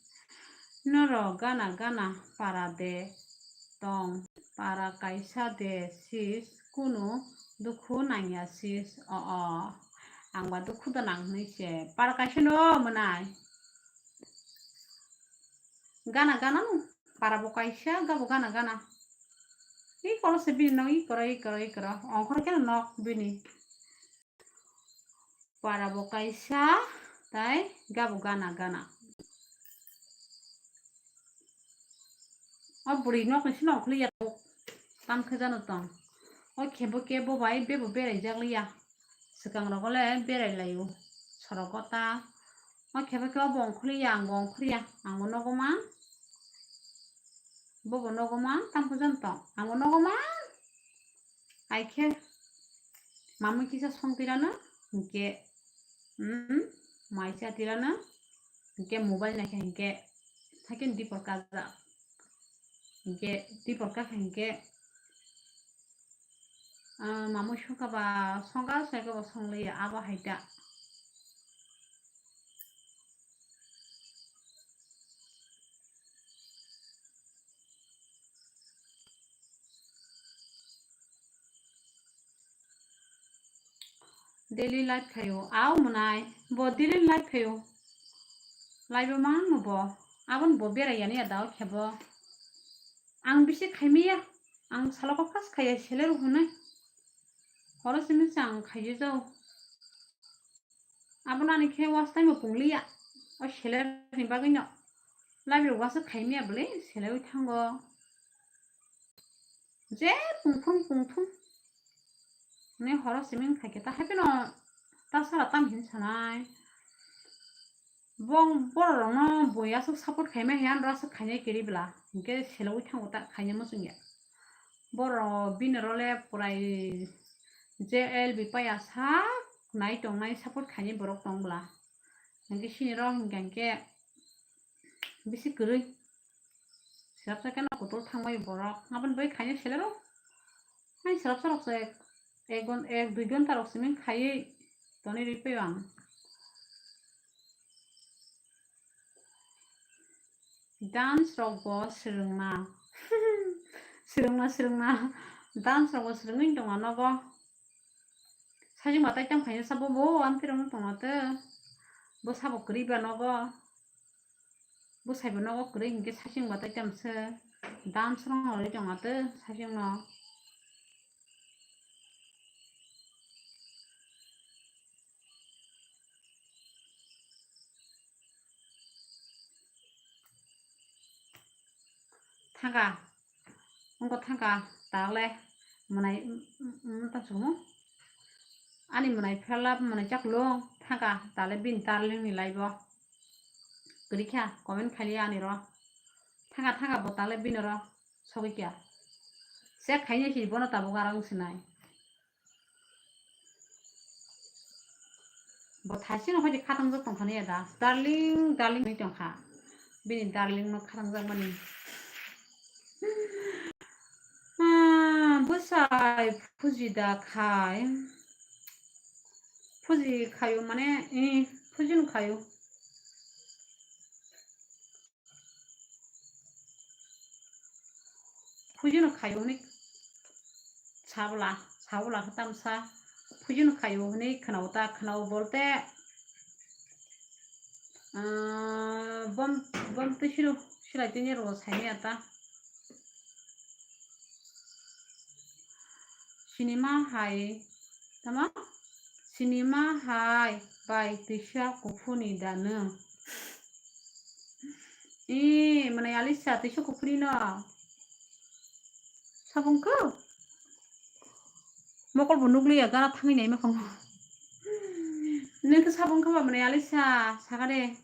Norok gana gana para de tong, para kaisa de sis, kunu dukhu nangya sis, o o. Ang ba dukhu da nang hinwi se. Para kaisa no mwnai. Gana gana no. Para bo kaisa, gabo gana gana. I koro se bini no, i koro, i koro, i koro. Ongkhor khe nok bini. Para bo kaisa, tai gabo gana gana. O bwrwi nok ni sino ongkhorli ya tok. Tam khe jano tong. O khe bo khe bo bai bebo berai jak liya. Swkang rogo le berai laio. Sorogo ta. O khe bo khe obo ongkhorli ya, ang bo ongkhor ya. Ang bo nogo ma. Bobo nogo ma, tam khe jano tong. Ang bo nogo ma. Hai khe mamui kisa song tirano, hinkhe, mm, mai cha tirano, hinkhe mobile naikha hinkhe, haikhe dipor kajak. Hinkhe dipor kakha hinkhe, ah, mamui songkha ba songkha, songkha ba songliya, abo hai ta. Daily life khaio, au mwnai, bo daily life khaio. Life o mang bo, aboni bo berai yani ya dao khe bo. Ang bisi khaimaya, ang salo kok kas khaiya seler hwnwi. Horo simi se ang khaiyo jao. Abono ani khe watch time bo pungliya. O seler ni bagwi no. Live rok wasuk khaimya bwle selaiwi thango. Je pungthung pungthung. Ne horo siming khaikhe ta hapheno ta sara tam hin sanai. Bong borok rokno bui aswk support khaima hiya nro aswk khainai kiri bla. Hinkhe selaiwi thango ta khaina muchungya. Borok bini role purai J L B paya sak nai tongnai support khainai borok tong bla. Hinkhe sini rok hinkhe hinkhe bisi kwrwi. Sirapsa khe no kutul thangbai borok. Aboni bai khaina selero. Hai sirapsa rok se ek gon-, ek dui gonta rok simi khaiwi toni rwi paiyo ang. Dance rok bo swrwngna. Swrwngna, swrwngna. Dance rok bo swrwngwi tongma nogo. Sajwk ma tai tang khaina sabo bo amtwi rok no tongma tw. Bo sabo kwrwi ba nogo. Bwsai bo nogo kwrwi hinkhe saichung ba tai tamo se dam srong rwi tongma tw saichung no. Thangka. Wngkha thangka, takle mwnai, mm, mm, ta chukmu. Ani mwnai pherlap, mwnai chaklung, thangka, takle bini darling ni live o. Kwrwi kha, comment khaili ani ro. Thangka, thangka, bo takle bini ro sogwi kha. Check khaini si bono tabuk arang sinai. Bo thaisino hoi de khatang jok tongkha ne da. Darling, darling ni tongkha. Bini darling no khatang jak mani. Ah, bwsai phuji da khai. Phuji khayo mane, eh, phuji no khayo. Phujino khayo hwnwi sabla, sabla khe tamsa phujino khayo hwnwi khwnao ta, khwnao bolte, ah, bom, bom twi silo, silai tini rw saimaya ta. Sinima hai, tamo? Sinima hai bai twisa kuphuni da nwng? Ee, mwnai Alisa, twisa kuphuni no. Sabung kho? Mokol bo nukliya, gana thangwi nai mokol. Nwng khe sabung kha ba mwnai Alisa, saka de.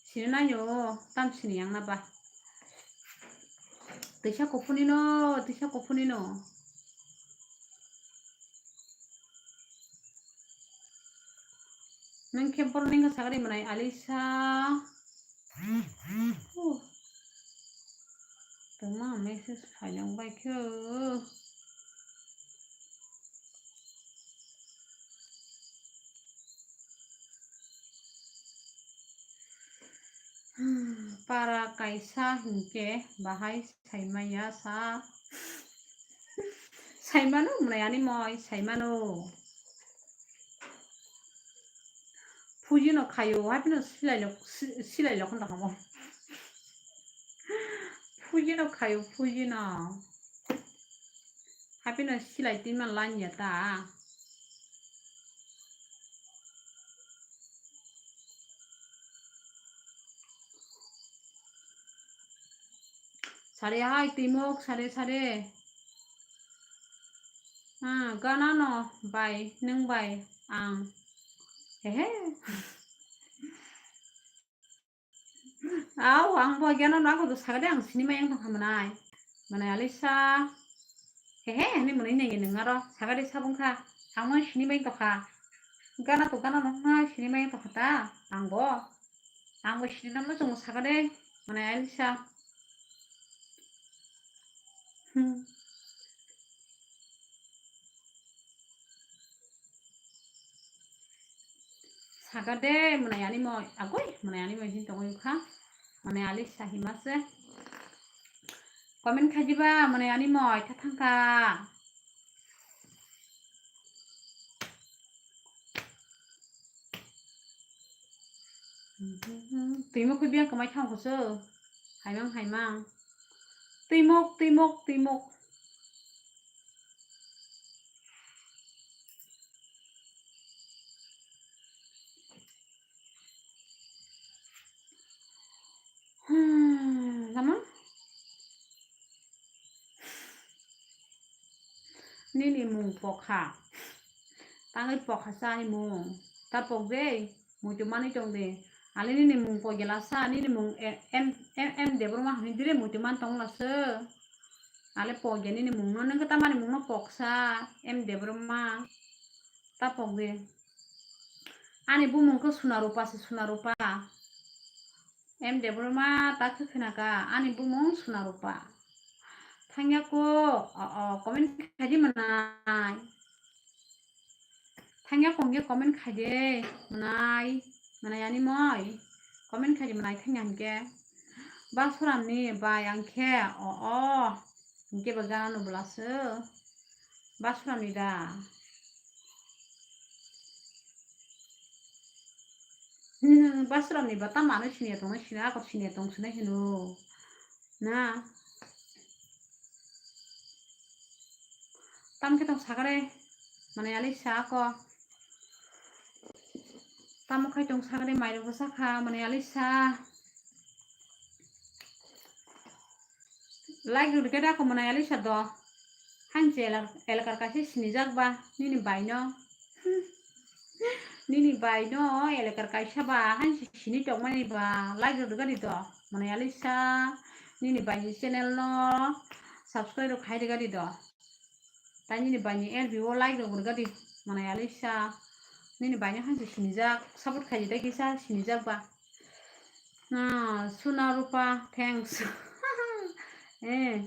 Sini nai o, tam sini yang na ba. Twisa kuphuni no, twisa kuphuni no. Nwng khe borok nengkha sakari mwnai Alisa. Huh. Tongma message phainang bai khe. Hmm, para kaisa hinkhe bahai saimaya sa. Saimano mwnai ani moi, saimano. Phujino khayo, haphino silai lok, si-, silai lok hono hamo. Phujino khayo, phujino. Haphino silai twi man lanya ta. Sare hai twimok, sare, sare. Ah, gana no bai, nwng bai, ang. Hehe. Au, ang bo gana no, ako do sagade ang sinima yang tongkha mwnai. Mwnai Alisa. Hehe, ani mwnai nai nwng aro sagade sabung kha. Ang no sinima yang tongkha. Gana to gana no na sinima yang tongkha ta. Ang bo. Ang bo sinima no chwng sagade. Mwnai Alisa. Hmm. Saka de, mwnai ani moi, agoi, mwnai ani moi hin tongoi kha, mwnai Alisa hima se. Comment khai diba, mwnai ani moi, tha thangkha. Twimo khe biyang kwmai thang kho se. Haimang, haimang. Twimok, twimok, twimok. nini mung pokha. Tangwi pokha sa ani mung. Ta pok de, muitu manwi tong de. Ale nini mung pok gela sa, nini mung e-, em, em, em Debbarma hwnwi dire muitu man tong la se. Ale pok ya nini mung no, nang tamani mung no pok sa, em Debbarma. Ta pok de. Ani bumung khe Suna Rupa se, Suna Rupa. Em Debbarma ta khe khna kha, ani bumung Suna Rupa. Thangya ko, o, o, comment khai di mwnai. Thangya ko hwnkhe comment khai de mwnai. Mwnai ani moi. Comment khai di mwnai thangya hwnkhe. Basuram ni bai ang khe, o, o. Hwnkhe bo gana no bwla se. Basuram ni da. Hmm, Basuram ni ba tamo ano siniya tong, siniya ako siniya tong sinai hino. Na. Tamo khe tong sakare, mane ali sa ako. Tamo khai tong sakare, mairok bwsa kha, mane ali sa. Like rwdi khe da kho mwnai Alisa do. Hanse elak-, elakar kaisa sinijak ba nini bai no. Nini bai no elakar kaisa ba hanse sini tongmani ba like rwdi gadi do. Mwnai Alisa nini bai ni channel no subscribe rok khai rwdi gadi do. Tai nini bai ni L B o like rok rwgadi. Mwnai Alisa. Nini bai ni hanse sinijak. Support khaidi tei kisa sinijak ba. Ah, Suna Rupa, thanks. Eh,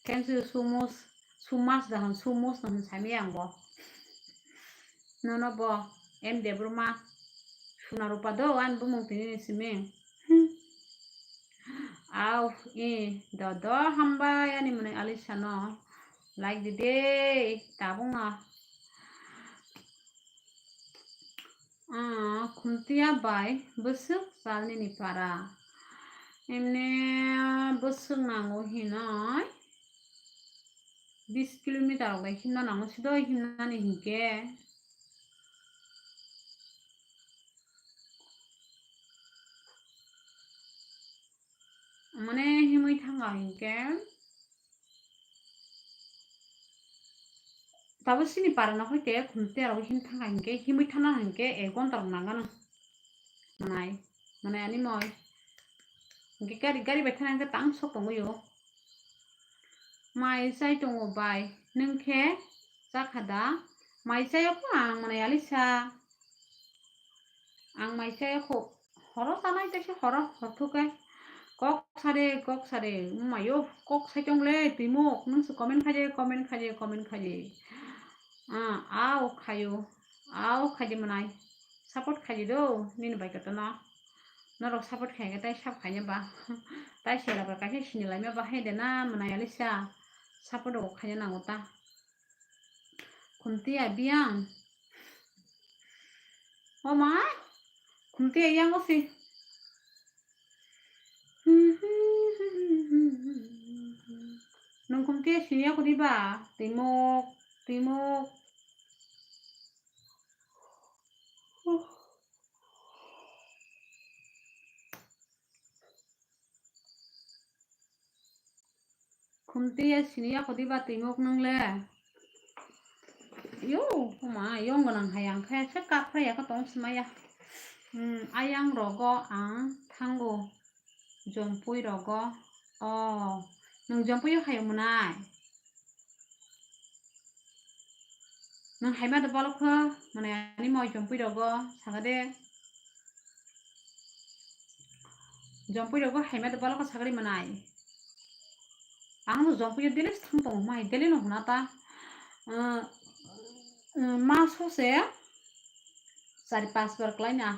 thanks you so much. So much da hwn, so much da hwn sami ang bo. Nono bo, M Debbarma. Suna Rupa do, ani bumung tini ni simi. Au, i, do, do, hambai, ani mwnai Alisa no. Like di de, tabung no. Ah, Khumtiya bai bwswk chalni ni para. Emne bwswk nango hinoi. Bis kilometer rok bai himna nango, sidoi himnani hinkhe. Mane himwi thanga hinkhe. Tabo sini para no hoite Khumtiya rok him thanga hinkhe, himwi thana hinkhe ek ghonta rok nangano. Manai, manai ani moi. Hinkhe gari, gari bai thana hinkhe tang sok tongwi o. Mai chai tongo bai, nwng khe chakha da? Mai chai o kho ang, mwnai Alisa. Ang mai chai o kho, horo chanai tei se horo, hor thuk khe. Kok sade, kok sade, mayo, kok sai tong le, twimuk, nwng se comment khaide, comment khaide, comment khaide. Ah, ao khayo, ao khaide mwnai. Support khaide do, nini bai koto no. Norok support khai khe tai sab khaina ba. Tai sela ba kaisa sini laima ba hai de na mwnai Alisa. Support rok khaina nango ta. Khumtiya biyang. O ma, Khumtiya yang o si. Nwng Khumtiya siniya kho diba? Twimuk, twimuk. Khumtiya siniya kho diba twimuk nwng le? Yo, ma, yong gwnang hai ang khe se kap phai ya khe tong simaya. Hmm, ayang rogo ang thango. Jompui rogo. O, nwng Jompui o hai mwnai? Nwng haima da balok kho, mane ani moi Jompui rogo, saga de. Jompui rogo haima da balok kho sagri mwnai. Ang no Jompui o daily thang tongo, mai daily no huna ta. Uh, uh, ma sose. Chari pas bar kwlaina.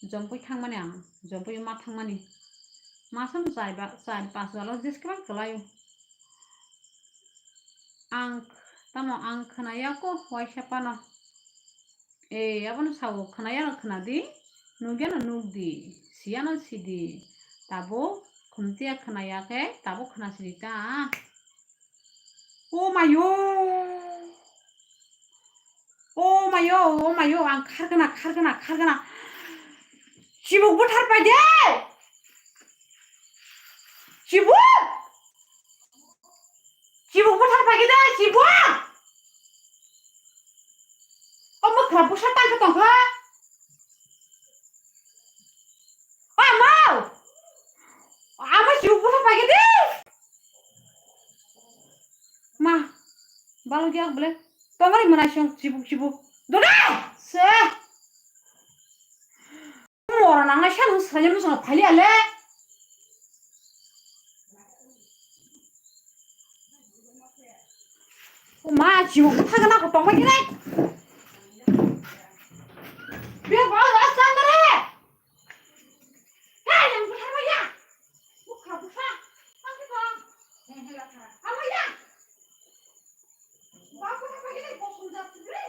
Jompui thangmani ang, Jompui ma thangmani. Masano chari ba, chari pas balo jeskhe ba kwlaio. Ang, tamo ang khwnaya ko waisa phano. E, abono sao khwnaya no khwnadi, nukya no nukdi, siya no sidi. Tabo Khumtiya khwnaya khe, tabo khwnasidi ta. O mayo. O mayo, o mayo, ang khargana, khargana, khargana. Chibuk buthar pai de. Chibuk. Chibuk buthar phaikhe de, chibuk. O mwkhra bwsa tangkhe tongkha. O amo. Amo chibuk buthar phaikhe de. Ma, balo gyak bole. Tongari mwnai song chibuk chibuk. Dole! Se! Mora nangnai sano swraiya mosong phaili ale. O ma, chibuk thagna ko tongma gine. Be ba, ba, sangare. Hey, yang buthar ba ya. Bukha, bukha. Tangki tong. Hei, hei, lakha. Amo ya. Ba, buthar ba gine, bosong jat sibri.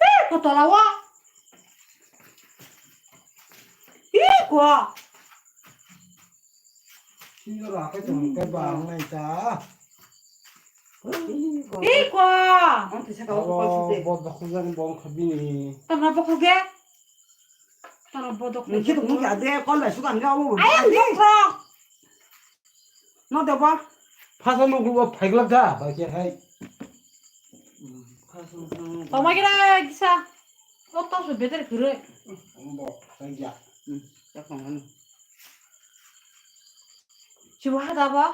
Ih, ko tola o. Ih, ko. Sini ora, apa itu? Kayak bang, naik ta. Ih, ko. Ang tisa kau kau sute. Bot bakhu jang bong khabini. Tama bakhu ge? Tama bodok. Nang khe tongmung kha de, kol bai sukan ga o. Ayang bokhok. No de ba. Phasa nukgo ba phaiglak da, ba khe hai. Toma kira kisa. O to su beter kure. Ambo, tangya. Hmm, ya kong anu. Chibu hada ba?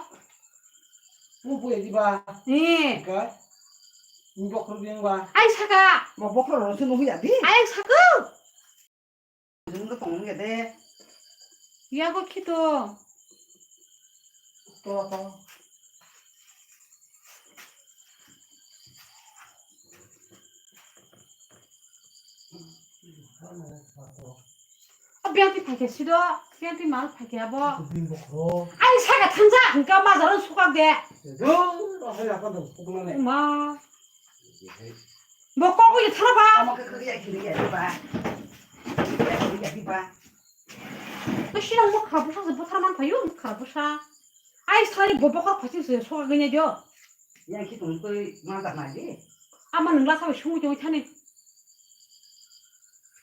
Mu pu ya di ba? Ni. Ka? Ni bokhok yang ba? Ai saka. Ma bokhok ro se no ya di. Ai saka. Jung to tong nge de. Yago khito. To, to. A biyang ti phaikhe sido, biyang ti mal phaikhe abo. Bini bokhro. Ai saka thangja, hingka majaran sukak de. Yo, ahai apa dong, pukuna ne. Ma. Bo kok bai thara ba. Ama khe khri ya khri ya ba. Ya khri ya ba. To sinang mo khara bwsa se bwthar man phaio, mo khara bwsa. Ai sari bo bokhor phaisi se soka ganya dio. Yang ki tong koi ma da ma di. Ama nung lasa bai sungwi tongwi thani.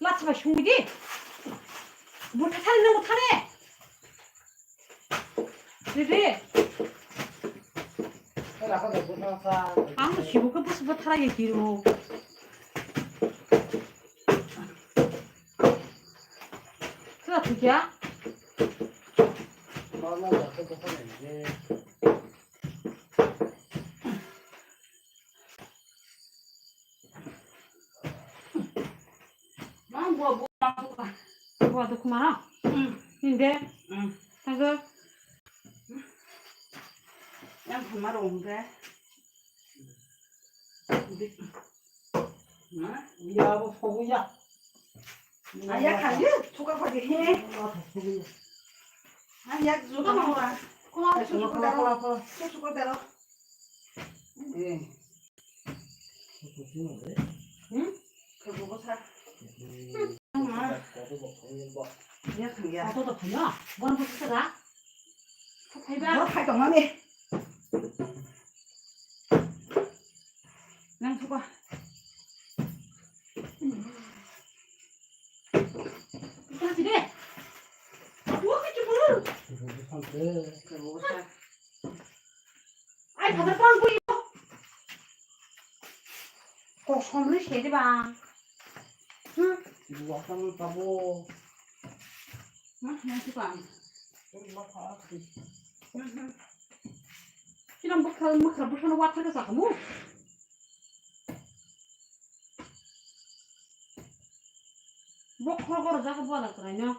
Lasa bai sungwi di. Bwthar thani nung thani. Dede. Ang sibu khe bwswk bwthara ye kiro. Khe thikya? Mang bua bua bua. Bua tu kumara. Hmm. Inde. Hmm. Tago. Yang kumara ongke. Nah, ya bo sobu ya. Ayah kali suka pakai he. Ayah juga mau lah. Kuma suka dero. Suka dero. Eh. Hmm? Kebo sa. Hmm. Ya kan ya. Apa tuh punya? Bukan putus ada. Apa ya? Apa itu mana? Nang suka. Bukan sih deh. Bukan sih dulu. Kebo sa. Ai, phatar pang koi yo. Kosom ni se de ba. Hmm. Ibu asam tabo. Hmm, yang si pang. Ibu asam. Hmm, hmm. Kino bwkhal, bwkhal, bwkhal wathar ka sakamu. Bwkhal goro jaga bwla kwraino.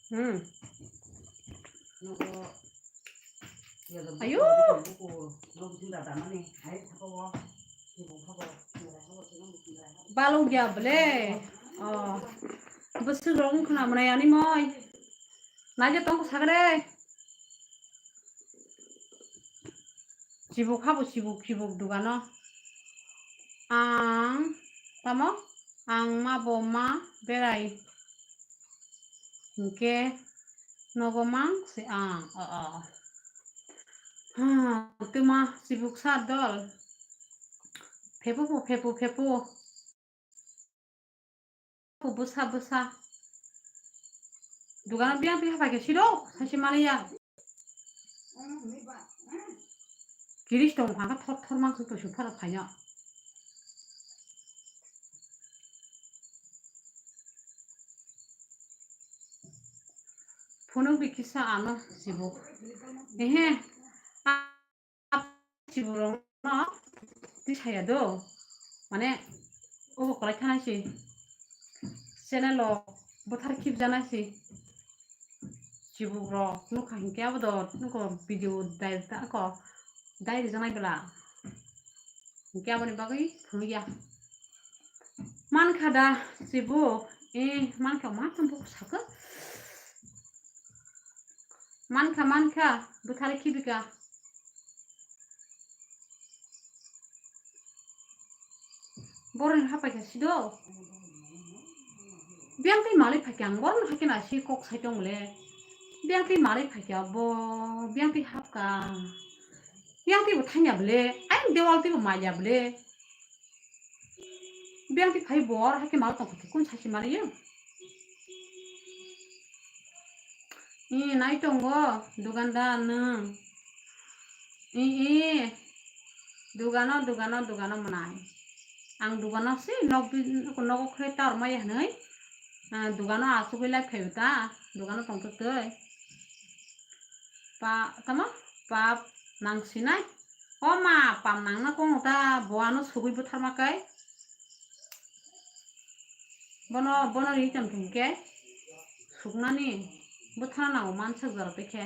Hmm. Ayo. Balung ya bele. Oh. Bwswk rok wngkha na mwnai ani moi. Naija tong sakre. Chibuk habo chibuk chibuk dugano. Ang tamo ang ma bo ma berai hinkhe nogo mang se ang o o. Ha, tuma sibuk sa dol. Phepu phepu phepu. Bwsa bwsa. Dugano biyang twi hapai khe siro, saisi maliya. Kiris tong haka thor thor mang thok thok phara phaina. Phunuk bi kisa ano sibuk. Ehe. Chiburokno twi saya do, mane obo kwlai thana se channel o bwthar khibjana se. Chibukrok nukha hinkhe abo do nuko video dai ta ko dai rijaknai bwla hinkhe aboni bagwi phunukya. Mankha da chibuk, eh, mankha ma tongthok sakha. Mankha, mankha, bwthar khibika. Boroni hapai kha sido. Biyang twi malai phaikha ang boroni haikhe na si kok sai tong le. Biyang twi malai phaikha bo, biyang twi hapka. Biyang twi bo thangya bole, ayang dewal twi bo maiya bole. Biyang twi phai bor, haikhe mal tong khe kun sachi maliya. Ee, nai tongo, dugandar nwng. Ee, ee, dugano, dugano, dugano mwnai. Ang dugano se nok bi-, nogo khre tar maya hinwi, ah, dugano achugwi lai phaio ta, dugano tongtwtwi. Pa, tamo? Pap nang sinai? O ma, pap nang na kong ta, bo ano sugwi bwtharma kai. Bono, bono ri tong thung khe suknani bwthana nango mansak jora tei khe.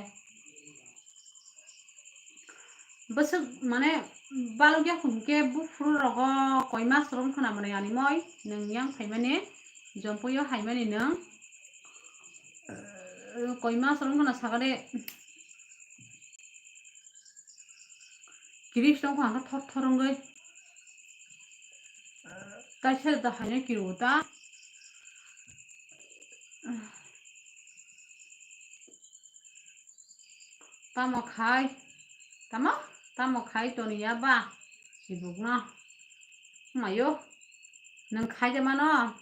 Bwswk mane balok ya hwn khe buphuru rogo koi mas rom khna mwnai ani moi nwng yang phaimani jompuio haimani nwng, eh, koi mas rom khna sakade kiris tong kha thor thor wngwi. Kaisa da haino kiru ta. Tamo khai, tamo, tamo khai toniya ba, sibukno. Mayo, nwng khai de mano.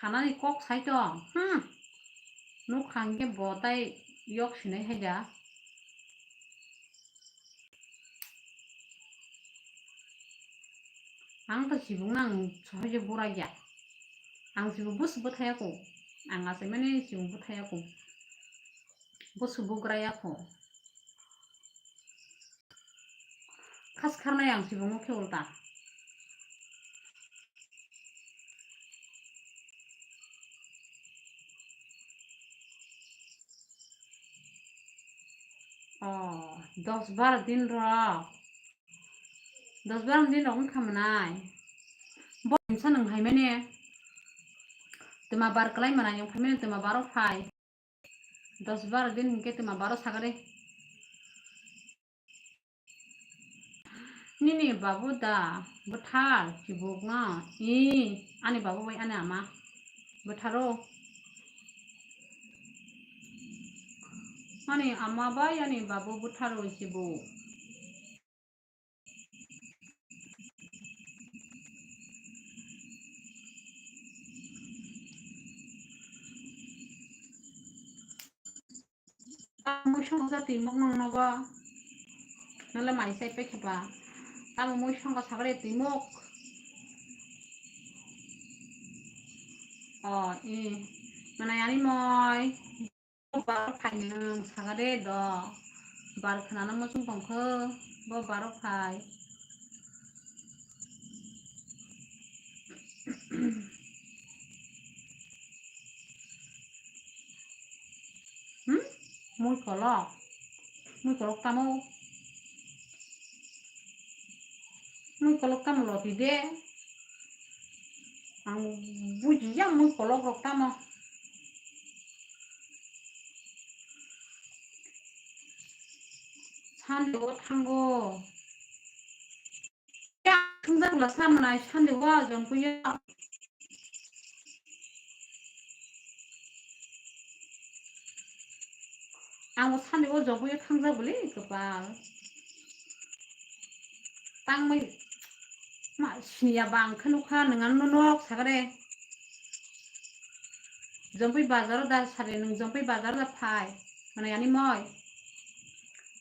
Khanani kok sai tong, hmm. Nuk khang khe bo tai yok sinai hai da. Ang to sibuk nang sohai je bura ya. Ang sibuk bus bwthaya ko. Ang asai mane sibuk bwthaya ko. Bus bugra ya ko. Khas kharnai ang sibuk no khe ulta. Oh, dos bar din rok. Dos bar din rok wngkha mwnai. Bo sa nwng hai mane. Twma bar kwlai mwnai wngkha mane twma baro phai. Dos bar din hinkhe twma baro sagade. Nini babu da bwthar chibukno? I, ani babu bai ani ama bwtharo. Ani ama bai ani babu bwtharo chibuk. Tamo mui songkha twi mok nang nogo. Nole mai sai pe khiba. Tamo mui songkha sagre twi mok. O, i. Mana yani moi. Bar phai nwng sagre do. Bar khnana muchung tongkho. Bo baro phai. Hmm? Mui kolok. Mui kolok tamo. Mui kolok tamo loti de. Ang buji ya mui kolok rok tamo. Sande o thango. Ya, Thangjakla sa mwnai Sunday o Jompuio. Ang bo Sunday o Jompuio thangjak bwle kwpal. Tangmai ma siniya ba ang khe nukha nwng ano nok sakare. Jompui bazar da sari nwng Jompui bazar da phai. Mane ani moi.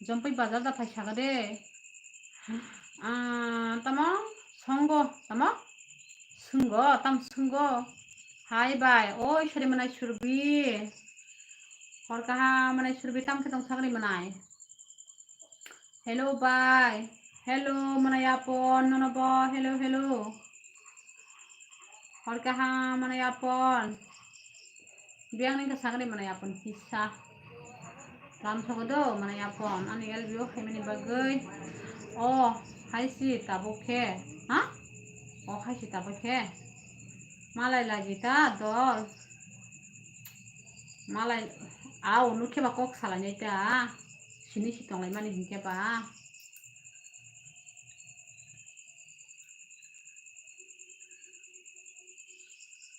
Jompui bazar da phai sakade. Ah, tamo songo, tamo? Sungo, tam sungo. Hai bai, oi sari manai surbi. Hor kaha manai surbi tam khe tong sakari manai. Hello bai. Hello manai apon nono bo. Hello, hello. Hor kaha manai apon. Biang ni ka sakari manai apon kisa. Lam sogo do manai apon. Ani L B O khaimani bagwi. O, hai si tabuk khe. Ha? O, hai si tabuk khe. Malai lagi ta dol. Malai, au, nukhe ba kok salainai ta. Sini si tonglaimani hinkhe ba.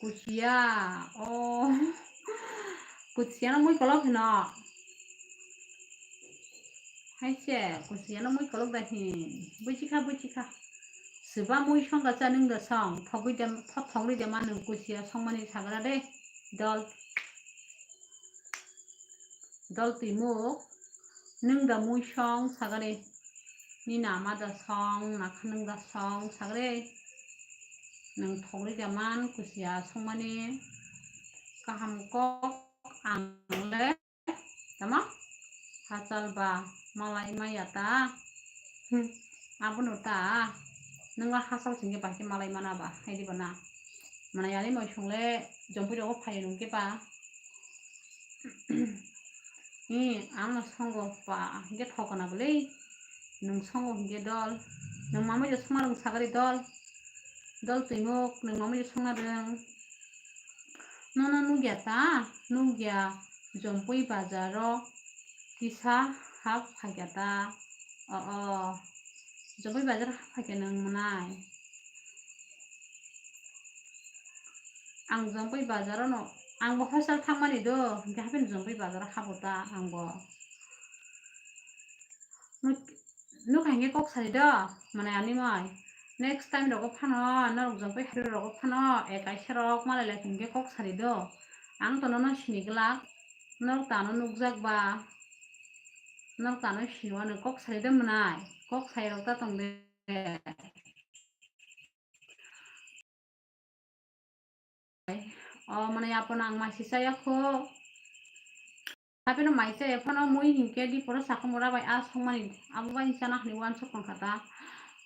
Kuchiya, o. Kuchiya no mui kolok hino. Hai se, kuchiya no mui kolok da hin. Buchikha, buchikha. Siba mui song ka cha nung da song. Thogwi de, tho-, thogwi de ma nung kuchiya songmani sagra de. Dol. Dol twimuk, nwng da mui song sagari, nini ama da song, nakha nwng da song sagari, nwng thogri da man kusiya songmani kaham kok ang le, tamo? Hachal ba malai maya ta. Hmm, abono ta. Nwng ba hachal singke bahai khe malai mana ba, hai di ba na? Mana yani moi song le jompui rogo phai nung ke ba. Ni, ang no songo pa, hingke thokna bwle. Nwng songo hingke dol. Nwng mamui je songna rwng sagari dol. Dol twimuk, nwng mamui je songna rwng. Nono nukya ta? Nukya, Jompui bazaro kisa hap phaikya ta? O, o. Jompui bazaro hap phaikya nwng mwnai? Ang Jompui bazaro no, ang bo hostel thangmani do, hingke hapheno Jompui bazaro habo ta ang bo. Nuk-, nukha hingke kok sari do, mane ani moi. Next time rogo phano, norok Jompui hari rogo phano, e kaisa rok malai lai hingke kok sari do. Ang to nono sini glak, norok tano nukjak ba, norok tano sini wano kok sari do mwnai, kok sai rok ta tong de. O, mane yapon ang mai sisa ya kho. Tapi no mai se phano mui hingke di poro sakho mora bai a songmani abo bai chana hwnwi uansuk tong kha ta.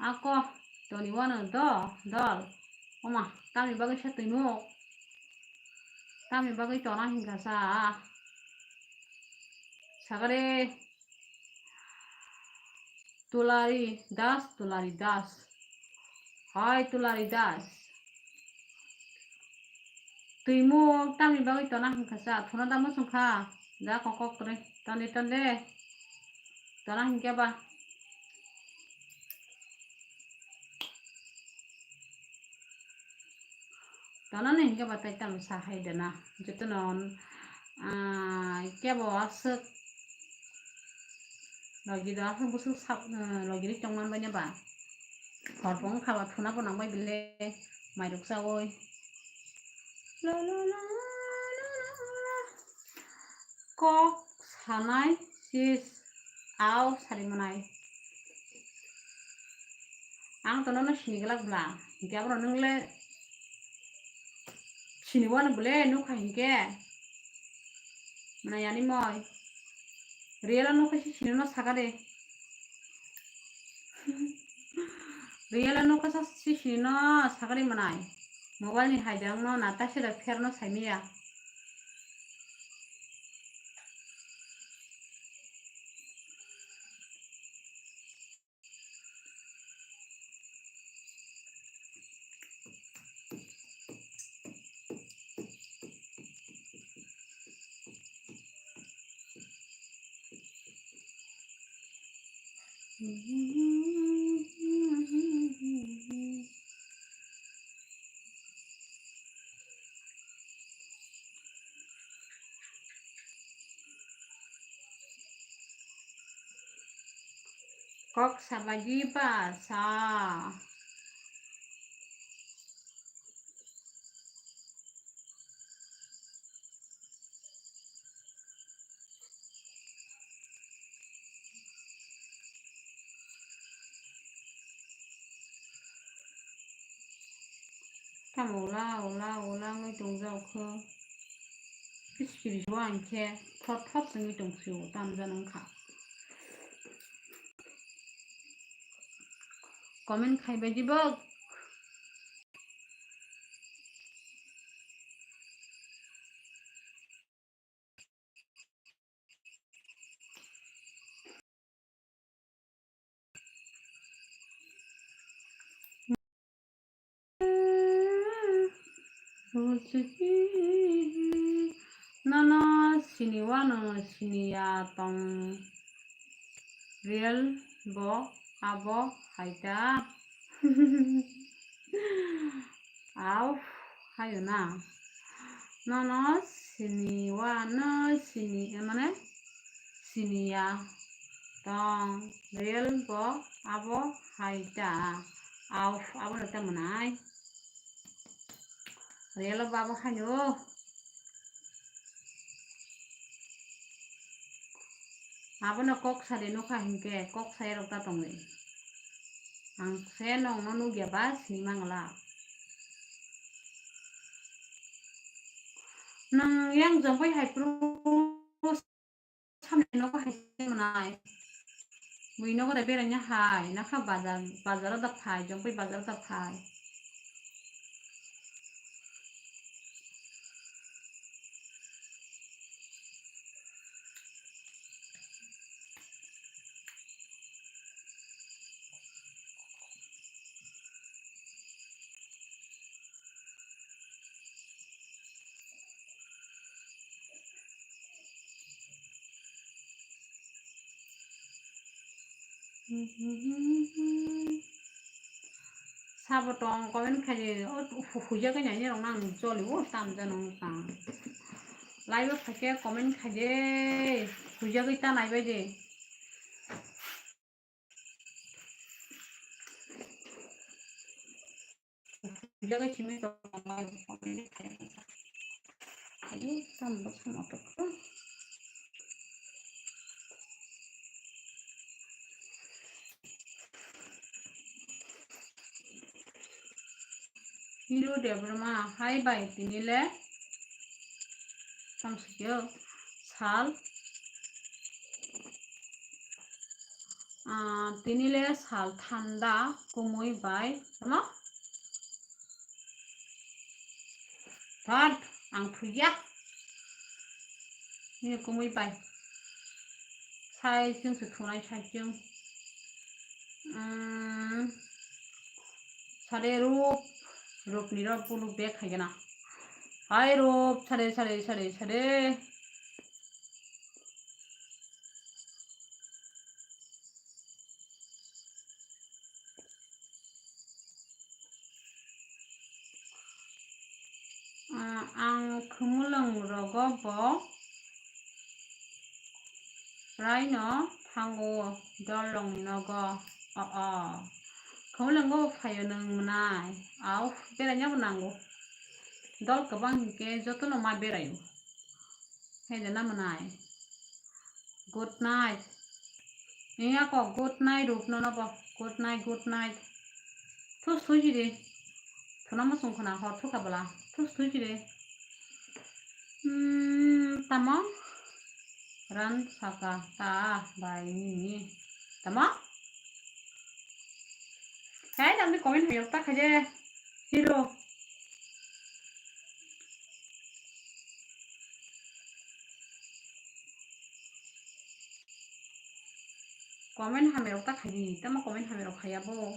Ako toni uano do dol. Oma, tamni bagwi sa twimo. Tamni bagwi tona hingka sa. Sagare. Tulari das, tulari das. Hai tulari das. Twimo tamni bagwi tona hingka sa, thuna da muchung kha. Da kokok kwrwi. Tonde, tonde. Tona hingke ba. Tona ni hingke ba tai tamo sa hai de na. Jotono, ah, kebo aswk. Logi do aswk buswk sap, eh, logi ri tongman bai ne ba. Hor bo wngkha ba thuna bo nang bai bile. Mairok chaui. La, la, la, la, la, la. Kok sanai sis au sari manai. Ang to nono sini glak bla. Hingke abono nung le sini wano bole nukha hingke. Mana yani moi. Real nukha si sini no saka de. Real nukha sa si sini no saka de manai. Mobile ni hai jang no na ta se da pher no sai miya. Kok sabaidi ba sa. Tamo ula ula ula wngwi tongjak kho. Kis kiri jua hinkhe thot thot wngwi tongphio, tamjani wngkha. Comment khaibaidi bo. Nono sini wano sini ya tong real bo abo hai ta. Au, hayo na. Nono sini wano sini, eh, mane sini ya tong real bo abo hai ta. Au, abo no ta mwnai. Real bo abo hayo. Abono kok sadi nukha hinkhe, kok sayarok ta tongdi. Ang se nongno nukya ba sini mangla. Nwng yang jongbai hai phuru samni nogo hai se mwnai. Bui nogo da beraina hai, nakha bazar, bazaro da phai, jongbai bazaro da phai. Sabo tong comment khaidi, o hu-, huijagwi nainai rok nang joli o tam jano wng tang. Live o phaikhe comment khaidi, huijagwi ta naibai di. Jaga simi tong, comment khaidi. Ayo, tam bo sama to. Hero Debbarma, hai bai, tini le tamo sal, ah, tini le sal thanda kumui bai, tamo? Thot, ang thwiya. Nini kumui bai. Sai chwng se thunai sai chwng. Umm, sade rup, rup ni rup bulu bek hai gana. Hai rup, sade, sade, sade, sade. Ah, ang khumulwng rogo bo raino thango, dolrokni nogo. O, o. Khumulwngo phaio nwng mwnai. Au, beraina bo nango. Dol kwbang hinkhe jotono ma beraio. Hai de na mwnai. Good night. Iya ko good night rup no no bo. Good night, good night. Thus thui si de. Thuna mo sung khuna hor thuka bala. Thus thui si de. Hmm, tamo? Ran saka ta bai ni. Tamo? Hai, nang ni comment yok ta khaje. Hero. Comment hamya rok ta khaidi, tamo comment hamya rok khaya bo.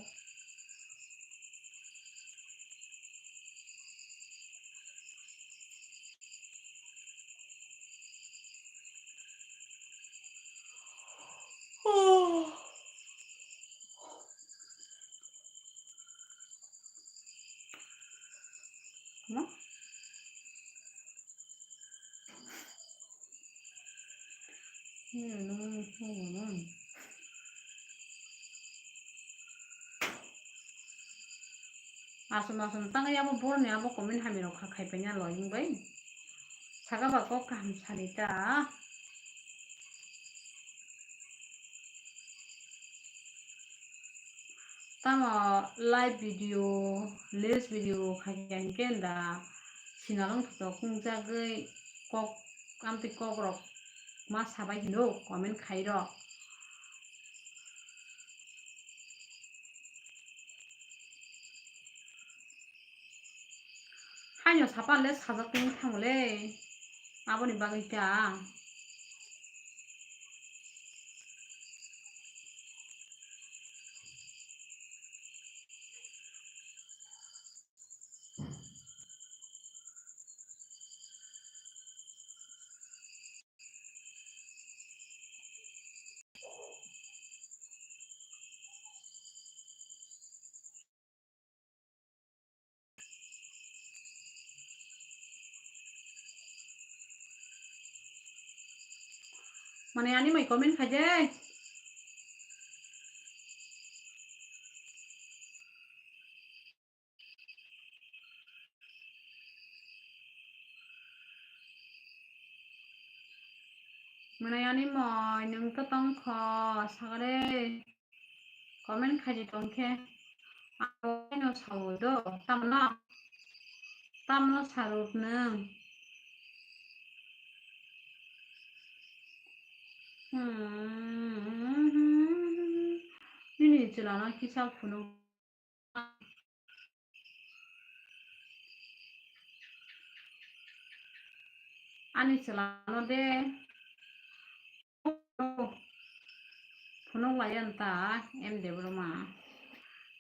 Aswk aswk tangwi abo boroni abo comment hamya rok kha khaipaina loi wngbai. Saka ba kok kaham sani ta. Tamo live video, reels video khaikha hinkhe da sinalwng thotok wngjagwi kok, amtwi kokrok ma sabai hino comment khairok. Haino sapa le sajak tongwi thango le, aboni bagwi ta. Mane ani mai comment khaijai. Mwnai ani moi, nwng to tong kho, sagare comment khaidi tong khe, ang no sao do, tamno, tamno saruk nwng. Hmm, nini chwla no kisa phunuk. Ani chwla no de phunuk lai ya ta M Debbarma.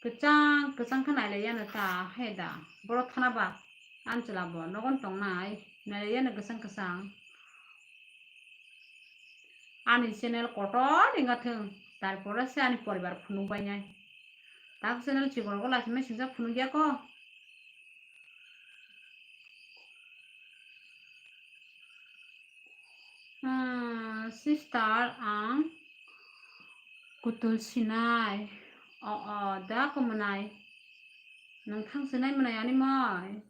Kwchang, kwchang khe nai lai ya ta, hai da. Boro thana ba, ani chwla bo nogon tong nai, nai lai ya kwchang kwchang. Ani channel kotor wngya thung, tarpore se ani poribar phunuk bai nai. Tak channel chikon ko lachi mai singsa phunuk ya ko. Hmm, sister, ang kutul sinai. O, o, da ko mwnai. Nwng thang sinai mwnai ani moi.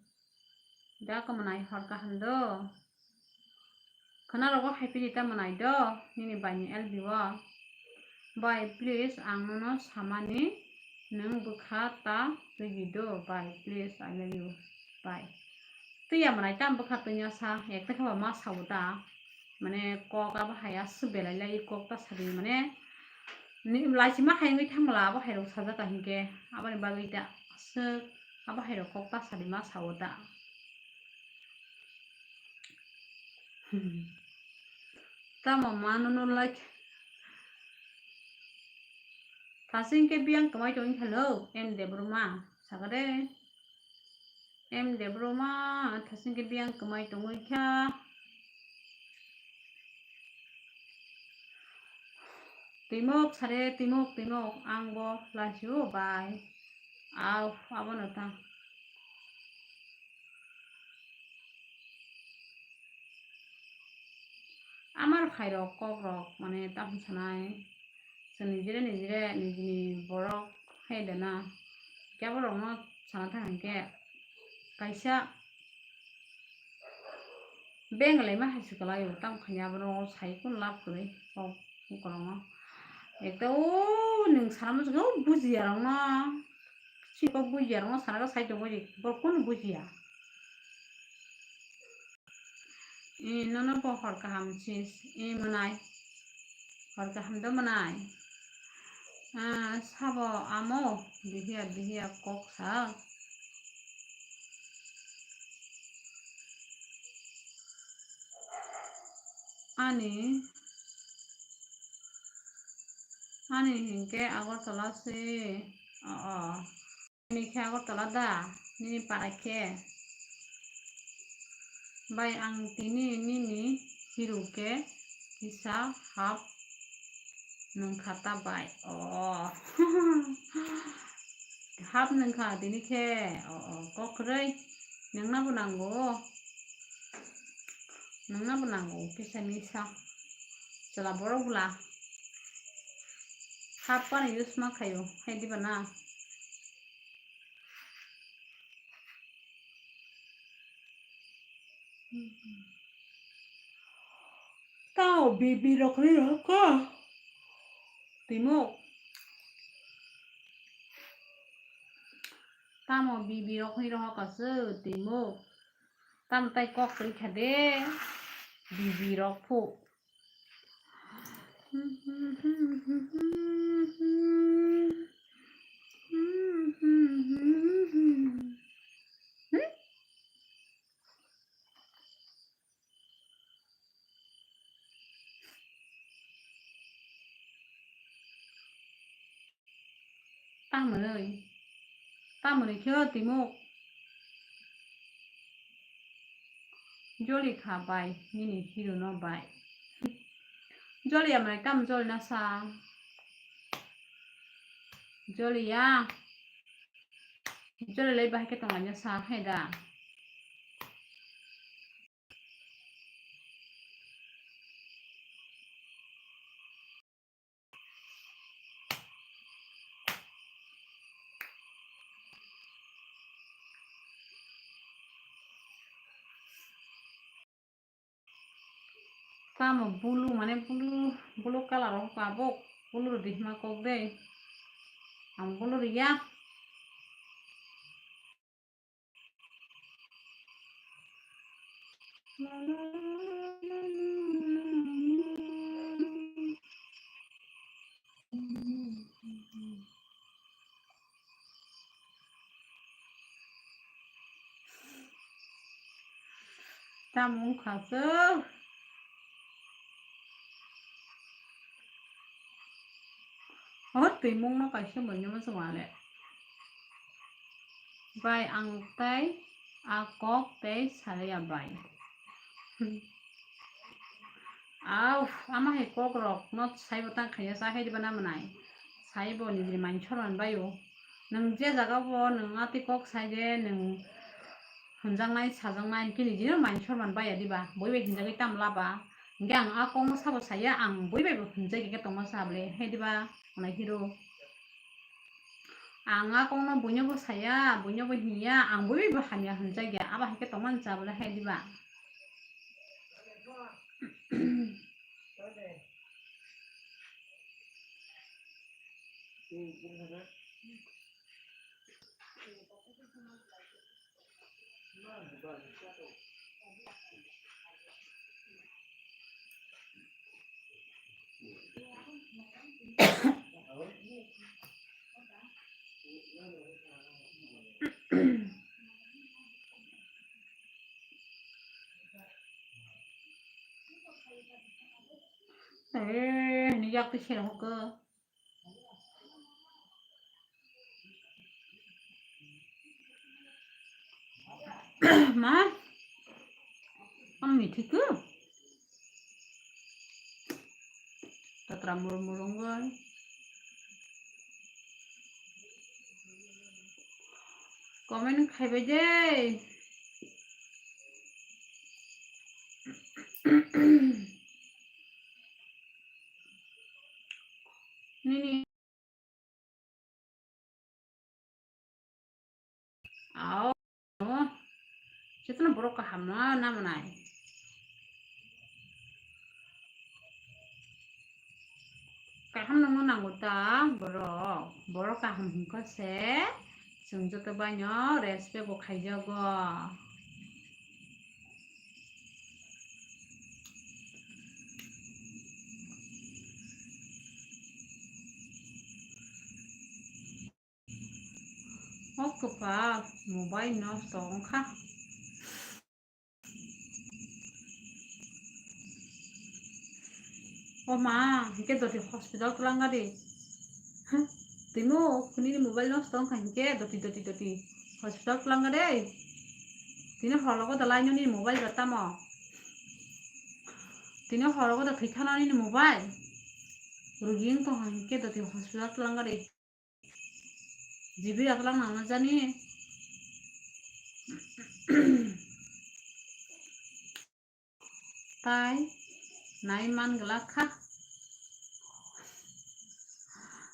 Da ko mwnai hor kaham do. Khwna rogo hai phi ta mwnai do, nini bai ni L B o. Bai, please, ang nono samani, nwng bwkha ta twi di do, bai, please, I love you, bai. Twi ya mwnai ta bwkha twi ya sa, ekta khe ba ma sao ta. Mane kok abo hai aswk belai lai kok ta sadi mane ni laisima hai wngwi thangla abo hai rok sajak ta hinkhe aboni bagwi ta aswk abo hai rok kok ta sadi ma sao ta. Tamo mano no like. Thasing ke biyang kwmai tongwi kha lo, M Debbarma, sakade. M Debbarma, thasing ke biyang kwmai tongwi kha. Twimok sare, twimok, twimok, ang bo laisio bai. Au, abono ta. Amar khairok kokrok mane tamo sanai. Chwng nijire nijire nijini borok hai de na. Kebo rokno sana thang hinkhe kaisa beng lai ma hai se kwlai o, tamo khaina abono sai kun lab kwrwi kok korongo. Ekta o nwng sana muchungkhe o bujiya rokno. Chini kok bujiya rokno sana khe sai tongwi di, borok kunu bujiya. I nono bo hor kaham sis, i mwnai. Hor kaham do mwnai. Ah, sabo amo, dihiya, dihiya kok sa. Ani, ani hinkhe Agartala se, o, o. Nini khe Agartala da? Nini para khe? Bai, ang tini nini hiru khe kisa half nwngkha ta bai. O. Half nwngkha tini khe. O, o, kok kwrwi. Nwngna bo nango. Nwngna bo nango kisa misa. Chwla borok bwla. Half ani use ma khaio. Hai diba na? Tamo bibi rok ni rohor ko. Timo. Tamo bibi rok ni rohor ko se timo. Tamo tai kok twi kha de. Bibi rok phu. Tamoni, tamoni khe o timo. Joli kha bai, nini hero no bai. Joli ya mai tam joli na sa. Joli ya. Joli lai bahai khe tong lai na sa hai da. Tamo bulu mane bulu, bulu colour o kabuk, bulu rwdi hima kok de. Ang bulu rwya. Tamo wngkha se. O twimung no kaisa buino muchung ale. Bai ang tei a kok tei salaya bai. Au, ama hai kok rok no saibo tang khaiya sa hai diba na mwnai. Saibo nijini manchor man bai o. Nwng je jaga bo nwng a twi kok sai je nwng hwnjaknai sajaknai hwnkhe nijino manchor man bai ya diba. Bui bai hwnjagwi tamo laba. Hwnkhe ang a kokno sabo saya, ang bui bai bo hwnjak ya khe tongma sa bole hai diba, onai hero. Ang a kokno buino bo saya, buino bo hinya, ang bui bai bo hamya hwnjak ya, abo hai khe tongma sa bole hai diba. Eh, ni yak ti sera hokka. Ma, ang mithi ko. Tatra murung murung bai. Comment khaibai de. Nini. Ao, jotono borok kaham no namanai. Kaham nungno nango ta borok. Borok kaham hwnkha se chwng joto baino respect bo khaijago. O kwpal, mobile nosto wngkha. O ma, hwnkhe doti hospital twlangkha de. Huh? Timo, khunini mobile nosto wngkha hwnkhe doti, doti, doti. Hospital twlangkha de. Tini hologo dalai nini mobile ba tamo. Tini hologo da thwikha nini mobile. Rugi wngtong hwnkhe doti hospital twlangkha de. Jibi atlang nangna jani. Tai nai man glak kha.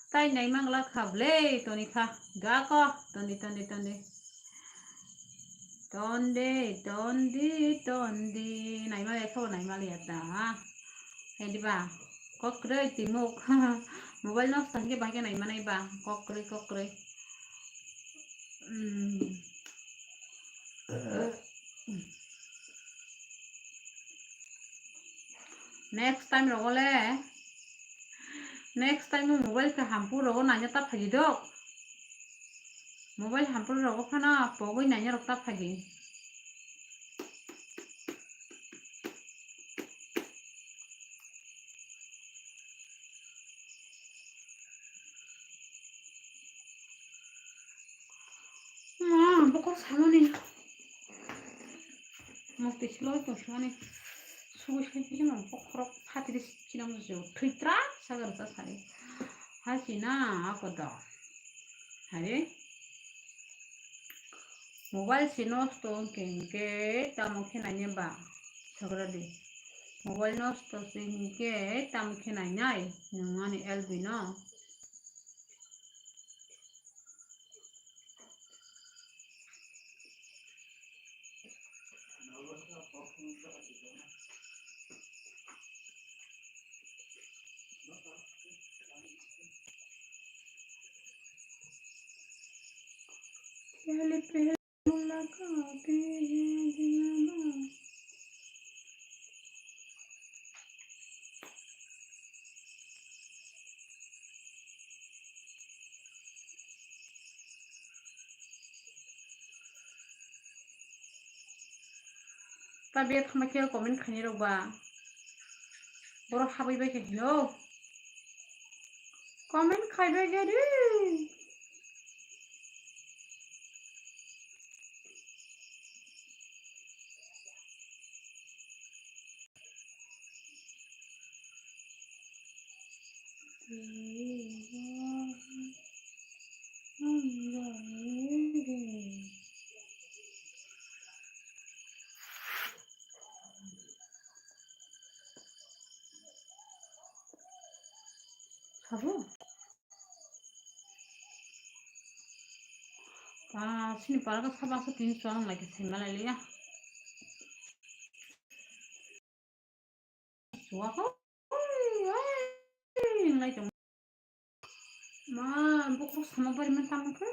Tai nai man glak kha ble toni kha. Ga ko toni, toni, toni. Tondi, tondi, tondi. Naimaliya khe bo naimaliya ta. Hai diba? Kokroi timuk. Mobile nosto hwnkhe bahai khe naimanai ba. Kokroi, kokroi. Hmm. Next time rogo le, next time o mobile kaham phu rogo naina ta phaidi dok. Mobile hampur rogo phano pogwi naina rok ta phaidi. Ma, bokhorok samani. Mukti siloi tong simani. Sugui sai philima bokhorok phatiri sinamjak thwitra sagar ta sari. Hai sina ako do. Hai. Mobile se nosto wngkhe hinkhe tamo khe nainai ba? Sagra di. Mobile nosto se hinkhe tamo khe nainai nwng ani L B no? Pehli pehli मुलाकात है दुनिया में। Ta bia thangma khe comment khainai rok ba. Borok habwi bai khe hino. Comment khai bai khe di. Sabo? Ba, sini para ka saba sa tin suang lai ke sima lai liya. Suwa ko. Oi, oi, lai tong. Ma, buku sama bari man tamo ke.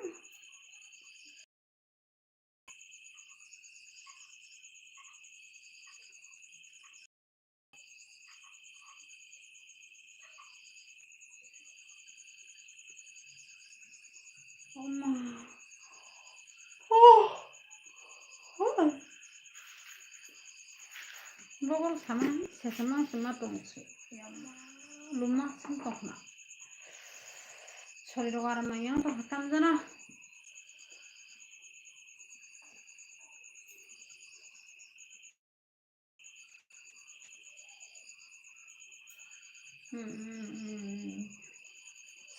Oh, ma. Oh. Oh. Bogol sama, sesama, sama tongsi. Yamma, luma, sam tongna. Sori rogo aram nang yang tong, tam jana. Hmm, hmm, hmm.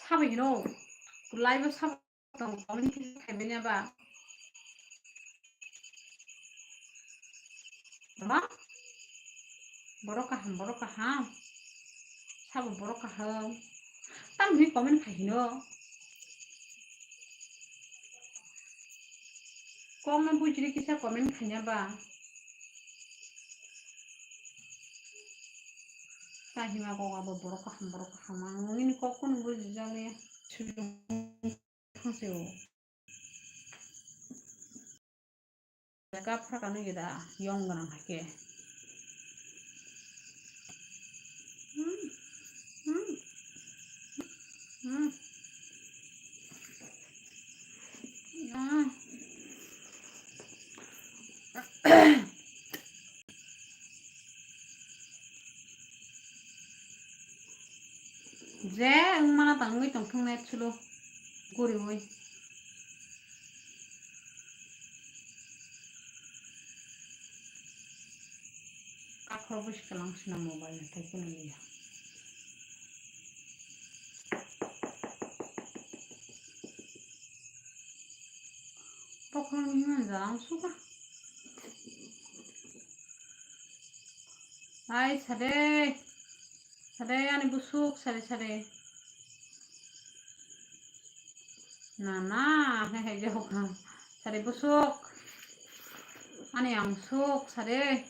Sabai hino. Kulai bo sabai tong, comment khe khaimani ba. Ba? Borok kaham, borok kaham. Sabo borok kaham. Tamni comment khai hino. Kokno bujiri kisa comment khaina ba. Kahima kok abo borok kaham, borok kaham. Ang nini kok kono bujijak ya. Sujung thangse o. Jaga phara kanu gida yong ganang hai ke. Hmm. Hmm. Hmm. Ah. Je wngmana tangwi tongthung net sulo guriwi. Kakhor bwswk kwlang sina mobile ni tei kunu liya. Bokhorok ni hwnjak ang suka. Ai sade. Sade ani busuk sade sade. Na na, hai hai jok ha. Sade busuk. Ani ang sok sare.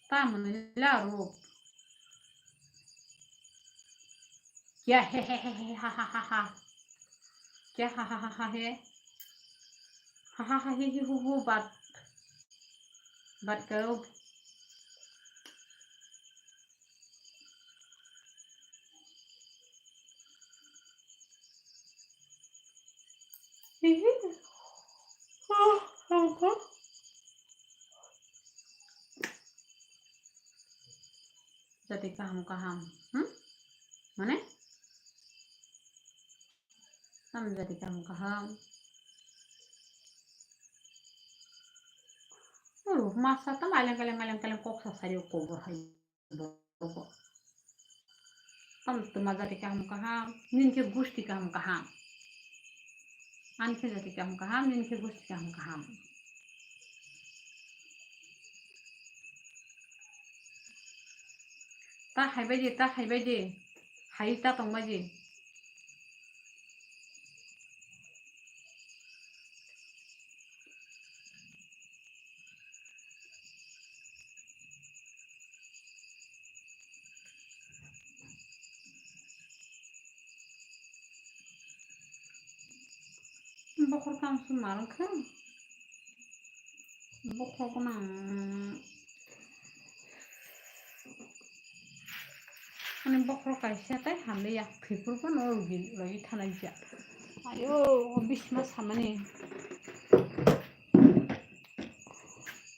Tamni la rup. Kya he he he he ha ha ha ha. Kya ha ha ha ha he. Ha ha ha hi hi hu hu bat. Bat karo. Hi hi. Ha ha ha. Jati kaham kaham. Hmm? Mane? Tam jati kaham kaham. Uru, masa tam aileng kaleng aileng kaleng kok sa sari ko bo hai. Bo ko. Tam tuma jati kaham kaham, nin khe gusti kaham kaham. Ani khe jati kaham kaham, nin khe gusti kaham kaham. Ta haibai di, ta haibai di. Hai ta tongbai di. Bokhor kam se ma wngkha? Bokhor gwnang. Ani bokhor kaisa tei hamliya. Khipur phano rugi lagi thanai ja. Ayo, bisma samani.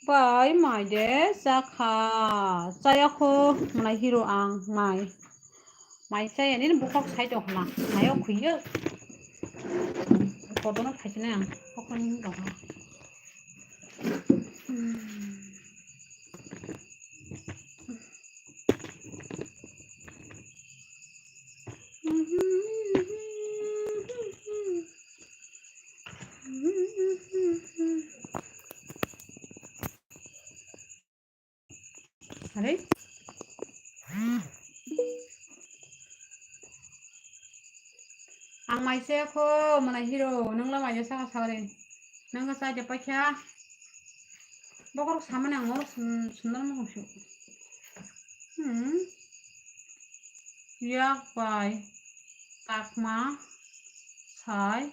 Bai, mai de chakha. Chaya kho, mwnai hiro ang, mai. Mai chaya nini bukhok sai tong khna. Maio khuiyo. Kodono khaisina ang. Kokoni dong kha. Hmm. Are? Ang mai se kho, mwnai hiro, nwng la mai de saka saka de. Nwng khe chai de paikha. Bokhorok samani ang oro sum-, sumnani muchung su. Hmm. Yak bai, takma, sai,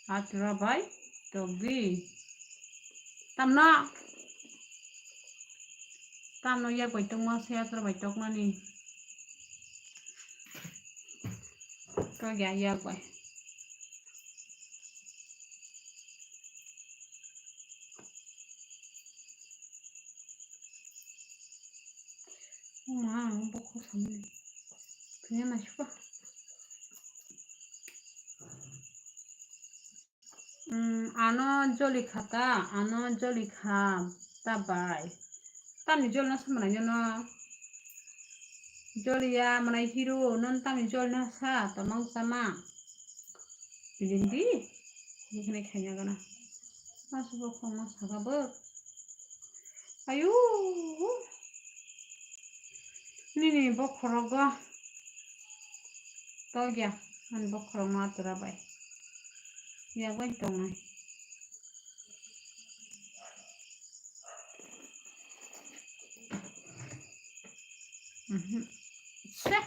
atura bai, tokdi. Tamno? Tamno yak bai tokma, sai atura bai tokmani. Tokya yak bai. Ma, ang bokhorok samani. Kanya naisukha. Hmm, ano joli kha ta, ano joli kha ta bai. Tamni joli na samani ano. Joliya mwnai hiro, non tamni joli na sa, tamang sama. Bidin di, bikini khanya gana. Mas bo khong ma saka bo. Ayu. Nini bokhorok go. Tokya, ani bokhorok ma tura bai. Yak bai tongnai. Mhm. Se.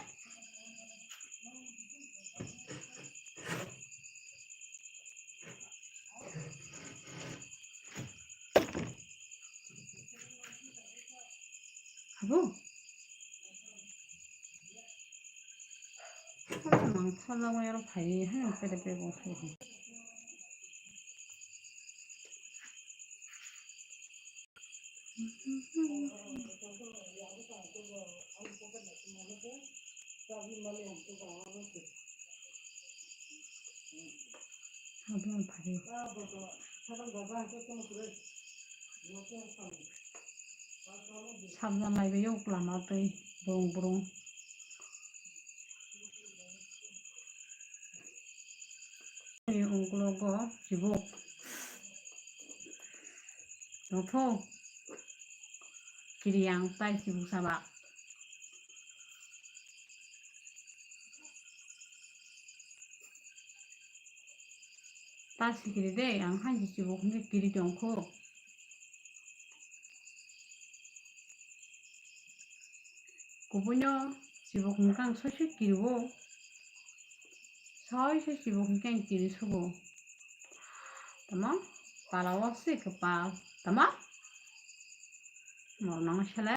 Abo. Mang thala wai aro phai, ha, pede pede bo phai. Sabjak nai bai o lama twi brung brung. Ni ungkulogo chibuk. Tongtho. Kiriang tai chibuk sabak. Ta sikiri de, ang haini chibuk hwnwi kiri tongkho. Kubuino chibuk hwnkhe ang soi soi kiriwo. Soi soi chibuk hwnkhe ang kiri sugo. Tamo? Pala o se kwpal. Tamo? Morno sele.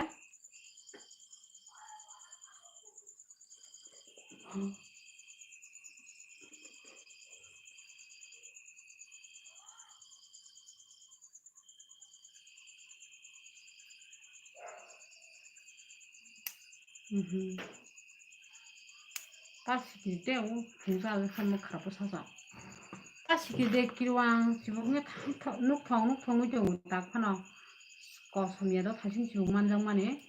Mhm. Ta sikiri de o phunsa le samma kharapo sasa. Ta sikiri de kiriwang chibukni thang thang nuk thong nuk thong wi tongo tak phano. Kosom ya do thasing chibuk manjak mani.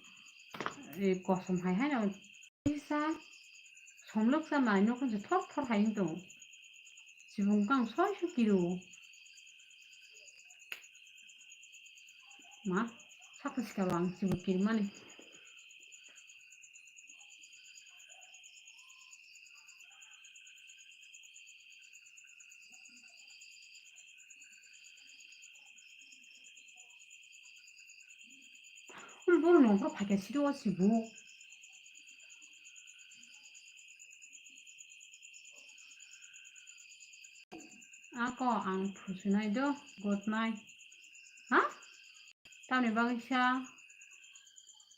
E kosom hai hai no. Kisa somlok sa mai nuk se thor thor hai tongo. Chibuk kang soi soi kiriwo. Ma, sakha sikha bo ang chibuk kirimani. Borok nongkhor phaikha siro o chibuk. Ako ang thusinai do, good night. Ha? Tamni bagwi sa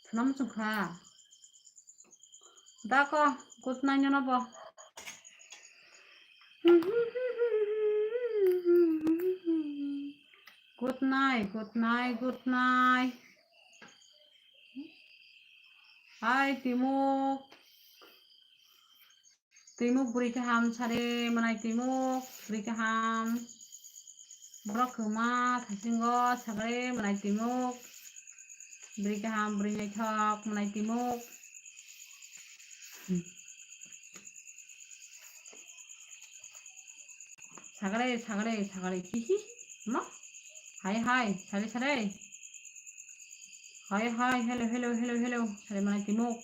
thuna muchung kha. Dako, good night nono bo. Good night, good night, good night. Hai, Timuk. Twimuk bwrwi kaham sare mwnai twimuk bwrwi kaham. Borok kwma thasingo sagre mwnai twimuk bwrwi kaham bwrwi naithok mwnai twimuk. Sagre sagre sagre hihi ma. Hai hai sare sare. Hai hai hello hello hello hello sare mwnai twimuk.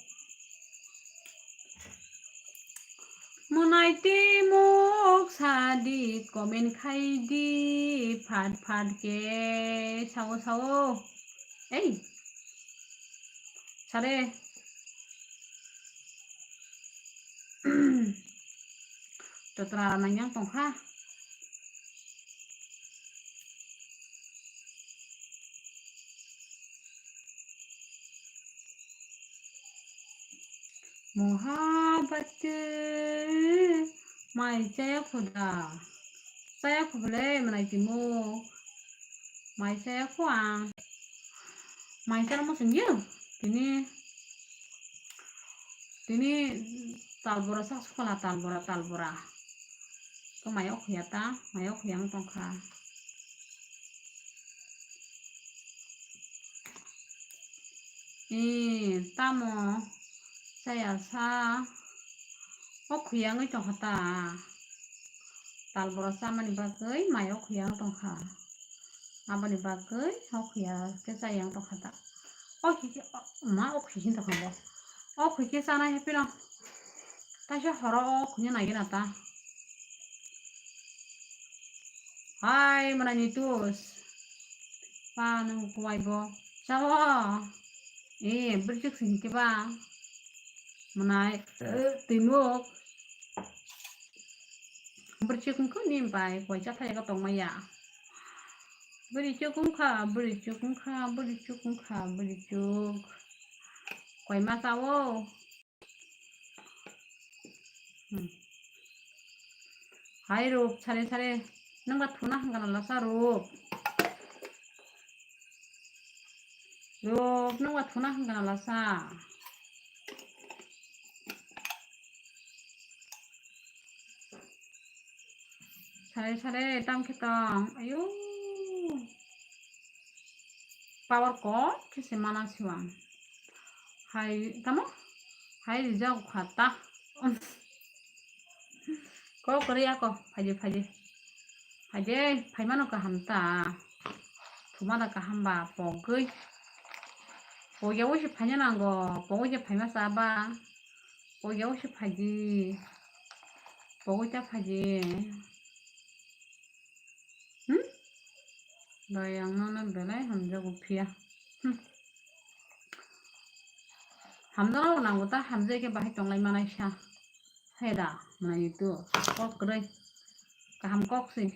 Mwnai twimuk sadi comment khaidi phat phat khe sao sao. Ei. Sare. Totra nangyang tongkha. Mohabati mai chaya khuda. Chaya khubole mwnai timo. Mai chaya khu ang. Mai chara mo sungyo. Tini, tini talbora sa sukhala talbora, talbora. To mai okhuya ta, mai okhuya ang tongkha. Ee, tamo chaya sa okhuya wngwi tongkha ta. Talbora chamani bagwi mai okhuya wng tongkha. Aboni bagwi okhuya khe chaya wng tongkha ta. Okhi khe, ma okhi hin tongkha bo. Okhi khe chanai haphino. Taisa horo okhuya naigena ta. Hai, mwnai ni tus. Pa nung kuai bo. Chao. Eh, bwrwi chuk sing ke ba. Mwnai, eh, twimuk. Bwrwi chuk wngkha ni bai, koi cha thai ka tong maya. Bwrwi chuk wngkha, bwrwi chuk wngkha, bwrwi chuk wngkha, bwrwi chuk. Koi ma chao. Hmm. Hai Rup, sare sare. Nungba thuna hangana lasa Rup. Rup, nungba thuna hangana lasa. Sare sare tam khe tong. Ayo. Power kok khe se mana siwang. Hai tamo? Hai rijak kha ta. Kok kori ako. Phaidi phaidi. Phaidi phaimano kaham ta. Thumada kaham ba pogwi. Pogya wisi phaina nango. Pogwi je phaima sa ba. Pogya wisi phaidi. Pogwi ta phaidi. Bai ang nono belai hamjago phiya. Hmm. Hamjakno nango ta, hamjai khe bahai tonglai manai sa. Hai da, manai tu kok kwrwi. Kaham kok si.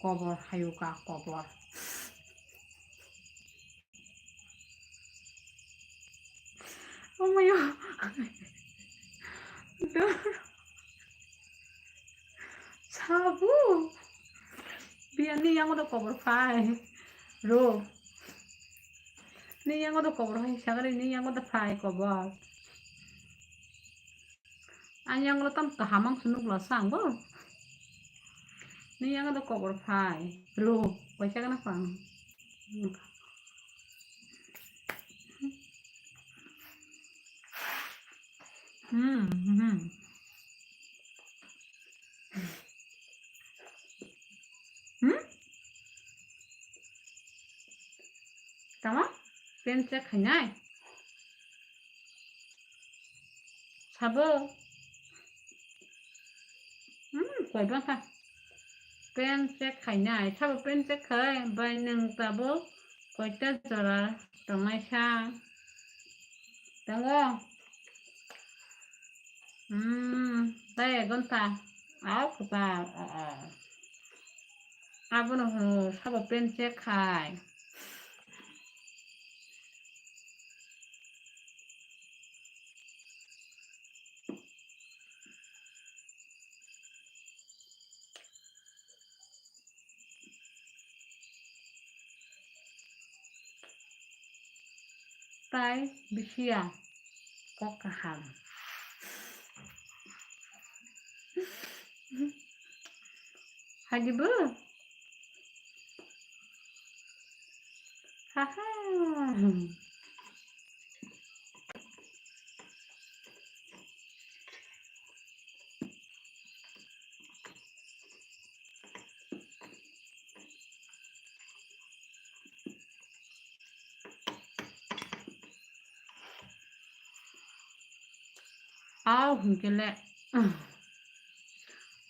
Kobor hayu ka kobor. Oh my God. Sabu. Biya ni yango do kobor phai. Ro. Ni yango do kobor phai sagari ni yango do phai kobor. Ang yango tam kaham ang sunuk la sang bo. Ni yango do kobor phai. Ro. Paisa kana phang. Hmm, hmm. Hmm? Tama? Pen check khainai? Sabo? Hmm, koi bangkha. Pen check khainai. Sabo pen check khai. Bai nwng tabuk koita jora tongnai sa? Tango? Hmm, tai egonta. Au kwtal. O, o. Abono hwnwi sabo pen check khai. Tai bisiya kok kaham. Hagibo? Haha. Au hinkhe le.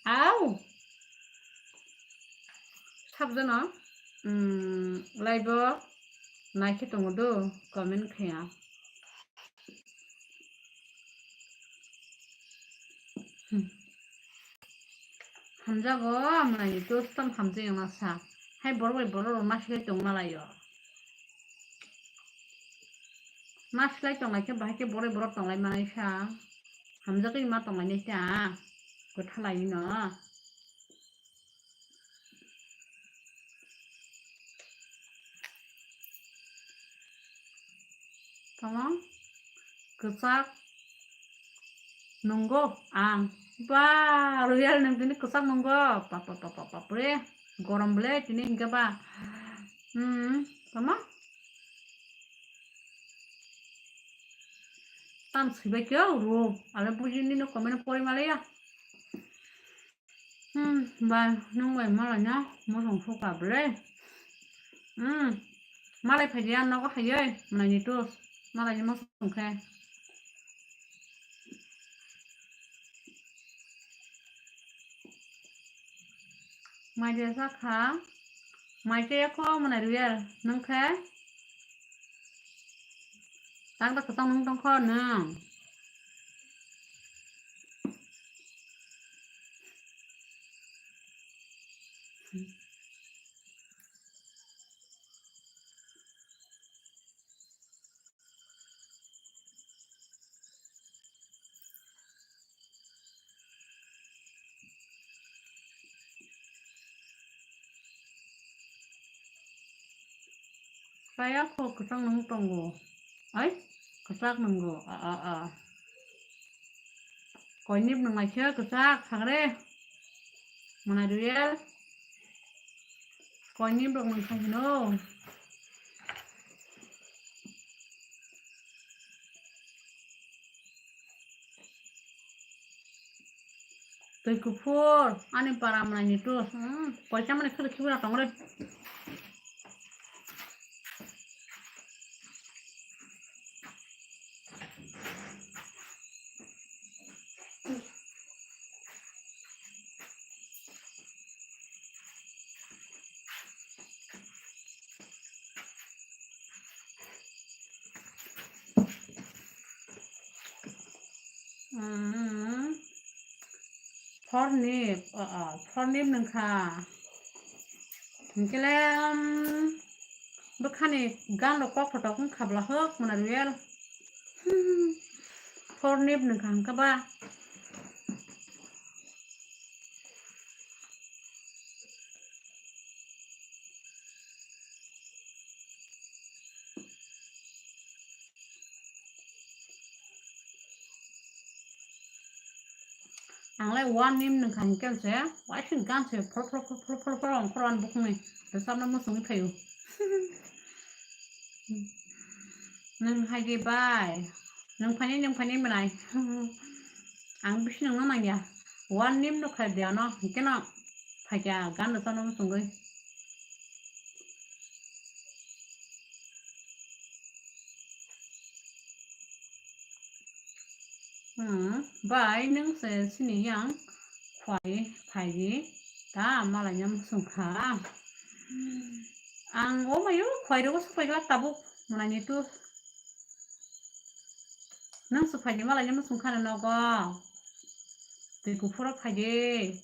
Au. Sabjano. Hmm, live o naikhe tongo do, comment khaya. Hmm. Hamjago, amlaini to tam hamjak wngna sa. Hai borok bai borok rok ma silai tong malaio. Ma silai tong lai khe bahai khe borok borok tong lai manai sa. Hamjagwi ma tong lainai ta. Kwtha lai no. Tamo? Kwchak nungo ang. Ba, Royal nwng tini kwchak nungo. Papa, papa, papa, papa, re. Gorom bole tini hingke ba. Hmm, tamo? Tam swibai khe ro. Ale buji nini comment pori malaya. Hmm, ba, nwng bai malai na, mosong suka bwle. Hmm, malai phai ya, nogo hai ye, malai ni to, malai ni mosong khe. Mai de sa kha, mai te ya kho, malai riyal, nwng khe. Tang da kwchang nung tong kho nwng. Kaya kho kwchang nung tongo. Ai, kwchak nungo. A, a, a. Koinip nung lai khe kwchak sagre. Mana riyal. Koinip rok nung khai hino. Twi kuphur, ani para manai ni tu. Hmm, koisa mani khwlai khibra tong re. Hmm. Four nip, o, o, four nip nungkha. Hingkele, um, bwkhani gan rok kok kotok wngkha bwla hok mona riyal. Four nip nungkha hingkhe ba. Ang lai one nip nungkha hingkhe se, waising gan se phol phol phol phol phol phol ongkhor ani bukhungni. Rwchapna muchungwi phaio. Nwng hai di bai. Nwng phaini, nwng phaini mwnai. Ang bisi nungno nangya. One nip nukha de ano, hingkhe no phaikha gan rwchapna muchungwi. Hmm, bai nwng se sini yang khwai phaidi ta malaina muchungkha. Ang o mayo khwai rogo supaikha tabuk mwnani tu. Nwng se phaidi malaina muchungkha nogo. Twi kuphuro phaidi.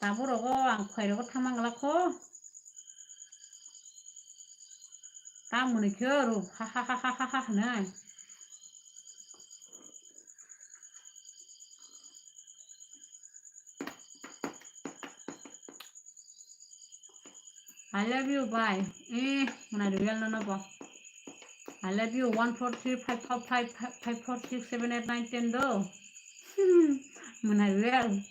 Tabuk rogo ang khwai rogo thangma glak kho. Tamoni khe oro ha ha ha ha ha ha hwnwi. I love you, bye. Eh, mwnai riyal no nobo. I love you, one four three five four five five four six seven eight nine ten do. Mwnai riyal.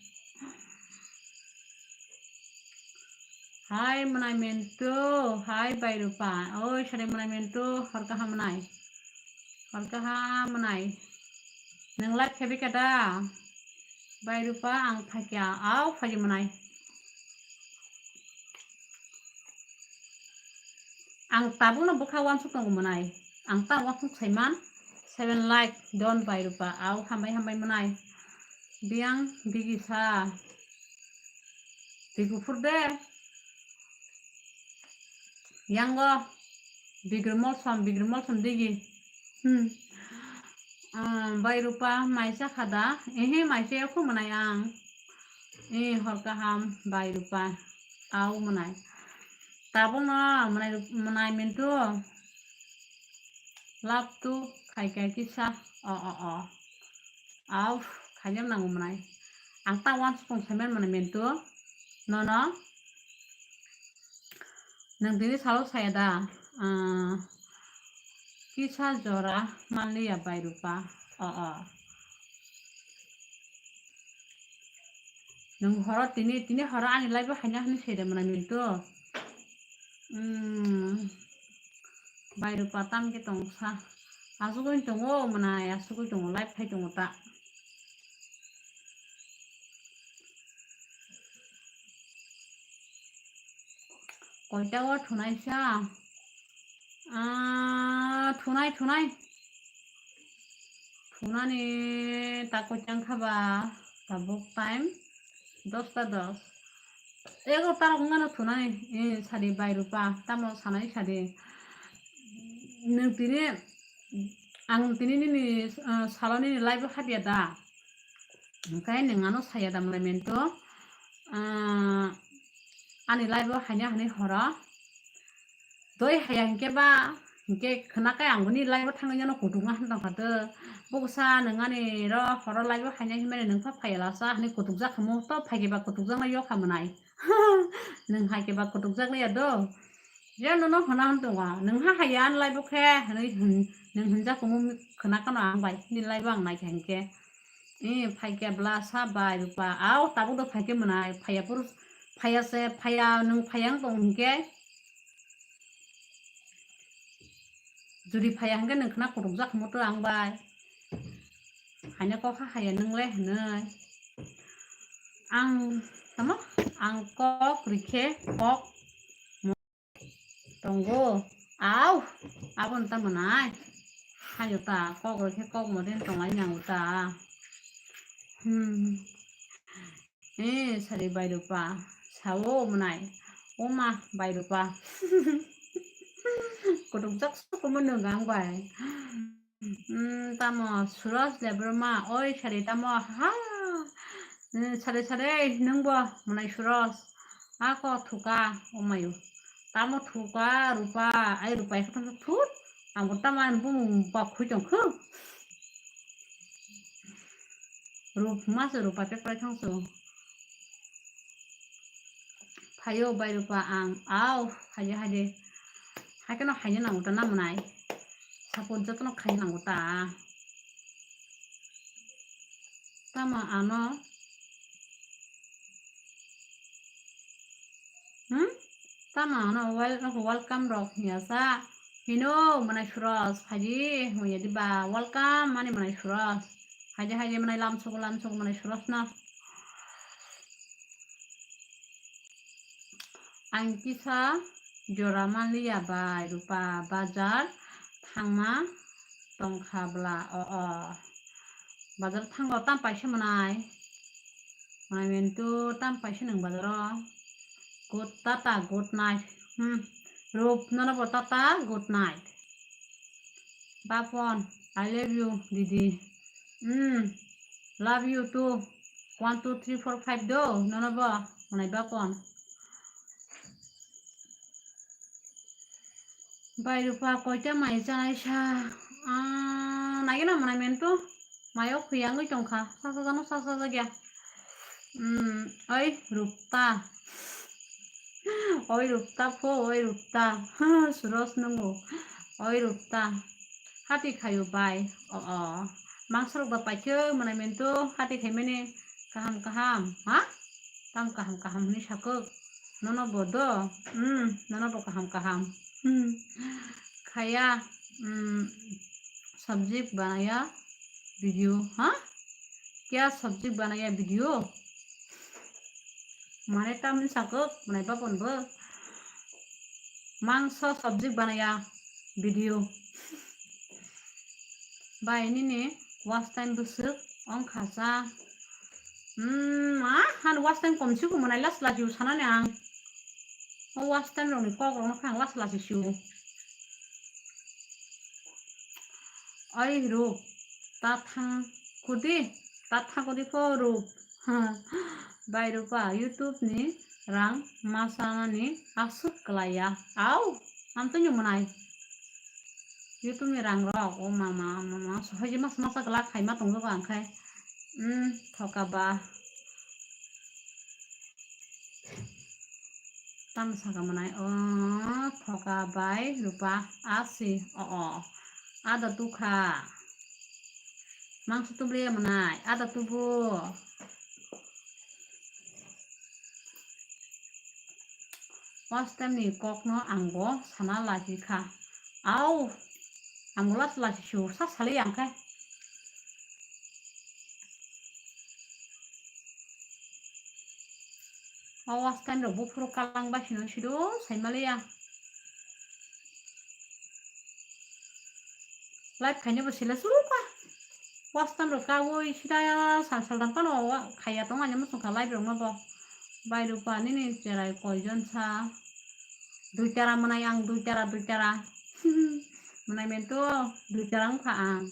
Hai mwnai mentu, hai bai rupa. Oi sari mwnai mentu, hor kaham mwnai. Hor kaham mwnai. Nwng like khebi kada? Bai rupa ang phaikya, au phaidi mwnai. Ang tabukno bwkha uansuk tongo mwnai. Ang ta uansuk saiman seven like don bai rupa. Au hambai hambai mwnai. Biyang bigi sa. Twi kuphur de. Yango bigir molsom, bigir molsom digi. Hmm. Ah, bai rupa maisa khada. Ehe maisa yakho mwnai ang. Eh, hor kaham bai rupa. Au mwnai. Tabukno mwnai, mwnai mintu. Love to khai khai kisa. O, o, o. Au, khaina nango mwnai. Ang ta uansukung saiman mwnai mentu. Nono. Nwng tini salo saya da. Ah, kisa jora manliya bai rupa. O, o. Nwng horo tini, tini horo ani live o haina hwnwi sai da mwnai mintu. Hmm. Bai rupa tam khe tong sa. Asugwi tongo mwnai, asugwi tongo, live khai tongo ta. Koita o thunai sa? Ah, thunai, thunai. Thunani ta koita wngkha ba, tabuk time dosta dos. Egarota rok wngmano thunani, eh, sadi bai rupa, tamo sanai sadi. Nwng tini, ang tini nini, eh, salo nini live o hapya da? Hwnkhe nwng ano saya da mwnai mentu? Ah, ani live o haina hwnwi horo. Doi haya hinkhe ba, hinkhe khwnakhai ang boni live o thangwi nano kutukma hwn tongkha tw. Buksa nwng ani ro horo live o haina hinmani nwng pha phaiya lasa hwnwi kutukjak khamu, to phaikhe ba kutukjakno yokha mwnai. Nwng haikhe ba kutukjak liya do. Je nono hwna hwn tongo, nwng ha haya ani live o khe hwnwi hwn, nwng hwnjak kumu khwnakhano ang bai, nini live o ang naikha hinkhe. Eh, phaikhe bla sa bai rupa, au tabuk do phaikhe mwnai, phaiya phuru, phaiya se, phaiya, nwng phaiya wng tong hinkhe. Jodi phaiya hwnkhe nwng khwna kutukjak khamu to ang bai. Haina kok ha haya nwng le hwnwi. Ang, tamo? Ang kok rikhe kok mo-, tongo. Au, aboni tamo nai. Hayo ta, kok rikhe kok model tonglai nango ta. Hmm. Eh, sari bai rupa. Sao mwnai. Oma bai rupa. Kutukjak sukumu nwng ang bai. Hmm, tamo Suraj Debbarma, oi sari tamo ha. Sari sari nungbo mwnai Suraj. Ako thuka omayu. Tamo thuka Rupa, ai Rupa ekha tamo thut. Ang tamo bumung bok khui tong khu. Rup ma se Rupa pe prai thang so. Phaio bai Rupa ang au haje haje. Haikeno haina nango ta na mwnai. Support jotono khaina nango ta. Tamo ano. Hmm? Tamo ano wel-, welcome rok hiya sa. Hino mwnai Suraj phaidi hwnwi diba welcome mani mwnai Suraj. Haide haide mwnai lamsogo lamsogo mwnai Suraj no. Ang kisa jora manliya bai Rupa bazar thangma tongkha bla o o. Bazar thango tam paisa mwnai. Mwnai mentu tam paisa nang bazaro. Good tata good night. Hmm. Rup nono bo tata good night. Bapon, I love you, didi. Hmm. Love you too. One, two, three, four, five do. Nono bo. Mwnai Bapon. Bai Rupa koita mai chanai sa. Ah, nagina mwnai mentu. Mayo khuyangwi tongkha. Sasa jano sasa jagya. Hmm. Oi Rupta. Oi Rupta pho, oi Rupta. Suraj nungo. Oi Rupta. Hati khayo bai. O o. Mangsorok ba paikhe mwnai mentu hati khaimani kaham kaham. Ha? Tam kaham kaham hwnwi sakok. Nono bo do. Hmm, nono bo kaham kaham. Hmm. Khaya. Hmm. Subject banaya video. Ha? Kya subject banaya video? Mane tamni sakok mwnai Bapon bo. Mangso subject banaya video. Bai nini watch time bwswk ongkha sa. Hmm, ah, han watch time kom si ko mwnai las las yu sanani ang. O watch time rokni kok rokno kha ang las las yu. Oi Rup, ta thang kudi, ta thang kudi ko Rup. Bai Rupa, YouTube ni rang ma sanani aswk klaiya. Au, amtwino mwnai. YouTube ni rang rok, o mama, mama, sohai je mas masa glak khaima tongjago ang khai. Hmm, thoka ba. Tamo saka mwnai, o, thoka bai Rupa, asi, o, o. Ada tukha. Mangso tubliya mwnai, ada tubu. First time ni kokno ang bo sana lagi kha. Au, ang bo las lasi su sa sali ang khe. O first time rok buphuru kalang bai sino sido sai maliya. Live khaina bo sila suru ka. First time rok kawi sida sal sal dam pano wa khaya tong ani musung kha live rok no bo. Bai Rupa nini cherai koijon sa. Dui tara mwnai ang, dui tara, dui tara. Mwnai mentu dui tara wngkha ang.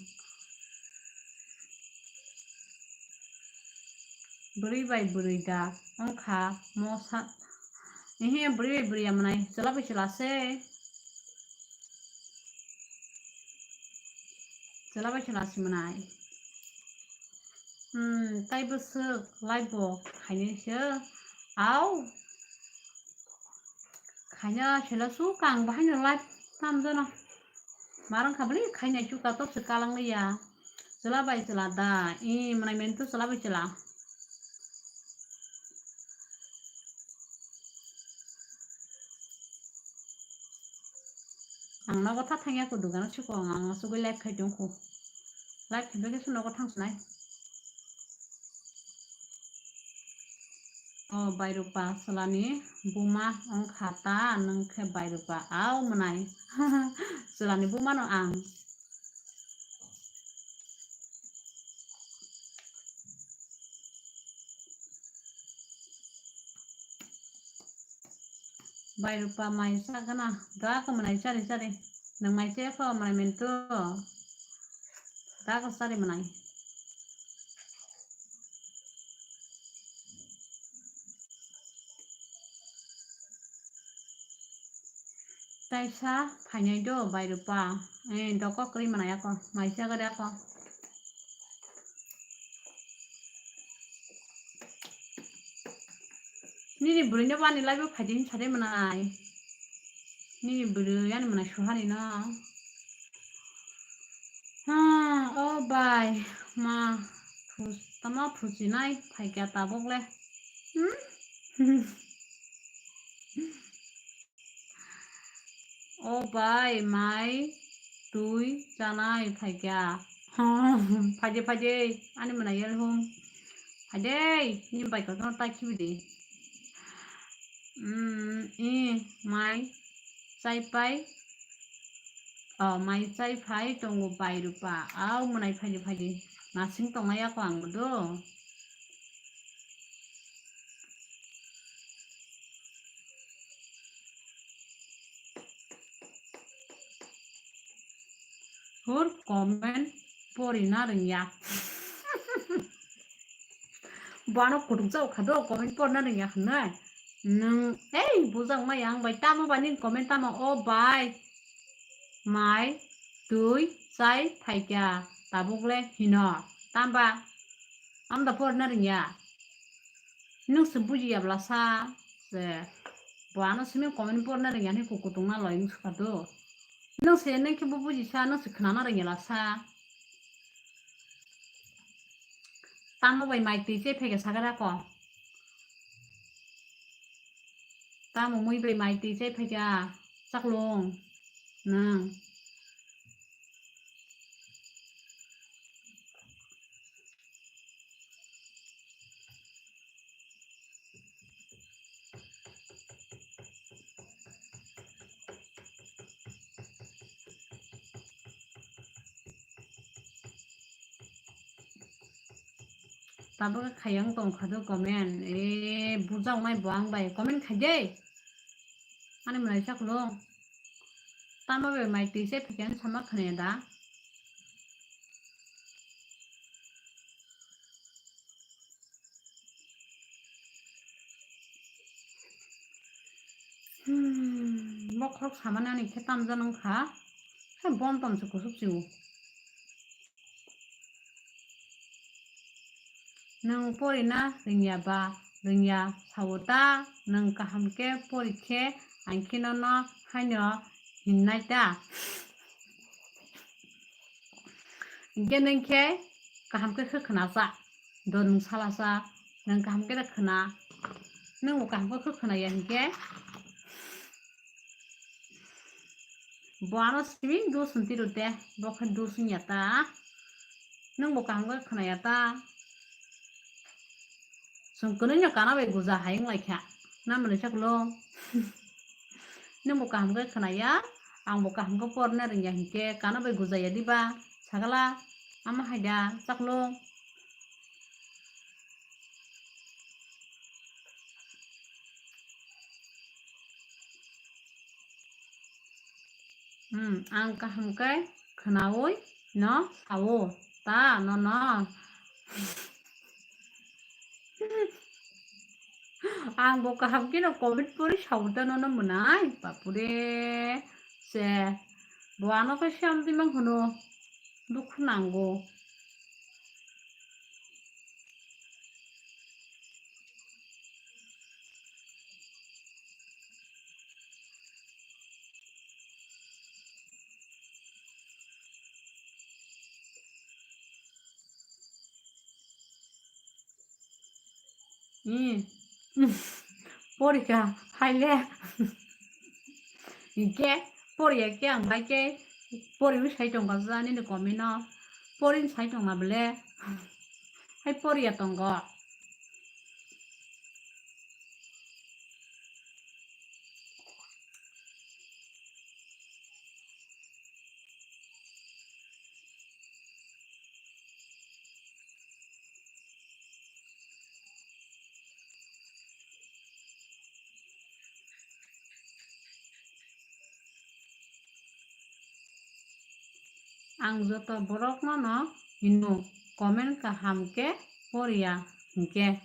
Bwrwi bai bwrwi da wngkha mosa. Ehe, bwrwi bai bwrwi ya mwnai chwla bai chwla se. Chwla bai chwla se mwnai. Hmm, tai bwswk live bo khainai se. Au. Khaina sela su kang bahai no live tam jono. Marang kha bwlwi khaina su ka tok se kalang ya. Chwla bai chwla da. I mwnai mentu chwla bai chwla. Ang nogo tha thangya ko dogano siko ang asugwi live khai tongkho. Live khai bagwi se nogo thang sunai. O Bairupa chwlani buma wngkha ta nwng khe Bairupa au mwnai. Chwlani buma no ang. Bairupa mai chagana, da ko mwnai chari chari. Nwng mai che kho mwnai mentu. Kago sari manai. Taisa phainai do bai rwpa. Eh, doko kwrwi manai ako. Maisa gari ako. Nini bwrwino bani laibo phaidi hinsa de manai. Nini bwrwi ani manai suhani no. Ha, o bai, ma, phus-, tama phusinai phaikya tabuk le. Hmm? O bai, mai, twi, chanai phaikya. Phaide, phaide, ani manai yel hum. Phaide, ni bai kotor tai khibi de. Hmm, i, mai, chai pai. O, mai chai phai tongo bai rwpa. Au, mwnai phaidi phaidi. Nasing tongnai ako ang bodo. Hur comment porina rwngya. Bono kutuk jao kha do comment porna rwngya hwnwi. Nwng ei bujak ma yang bai tamo bai nini comment tamo o bai. Mai twi chai phaikya tabuk le hino tamba amda porna rwngya. Nwng se bujiya bwlasa se bo ano simi comment porna rwngya hwnwi kukutung na loi wngkha do. Nwng se nwng khe bo bujisa nwng se khwnana rwngya lasa. Tamo bai mai twi chai phaikha sakhe rako. Tamo mui bai mai twi chai phaikha chaklung nwng. Tabuk khe khayang tong kha do comment. E, bujak nai bo ang bai comment khai de. Ani mwnai chaklung. Tamo bai mai twi se phikhe ani sama khwnaya da. Hmm, bokhorok samani ani khe tamjak wngkha. Khe bon tomse kusuk se o. Nwng porina rwngya ba rwngya sao ta, nwng kaham khe pori khe ang khe nono haino hinnai ta. Hinkhe nwng khe kaham khe khe khwnasa, do nwng salasa, nwng kaham khe da khwna, nwng bo kaham khe khe khwnaya hinkhe. Bo ano simi dos wng tiro te, bo khe dos wngya ta. Nwng bo kaham khe khwnaya ta. Chwng kwnwi no kana bai guja hai wng lai kha. Na mwnwi chaklung. Nwng bo kaham khe khwnaya, ang bo kaham khe porna rwngya hinkhe kana bai gujaya diba? Sagala, ama hai da chaklung. Hmm, ang kaham khe khwnaui no sao ta nono. Ang bo kaham khe no comment pori sao ta nono mwnai bapure. Se bo ano khe siam di mang hwno dukhu nango. Hmm. Porikha, haile. Hinkhe, poriya khe ang bai khe, poriwi sai tongkha jani ni komino. Porin sai tongna bele. Hai poriya tongo. Ang joto borokno no hino comment kaham khe poriya hinkhe.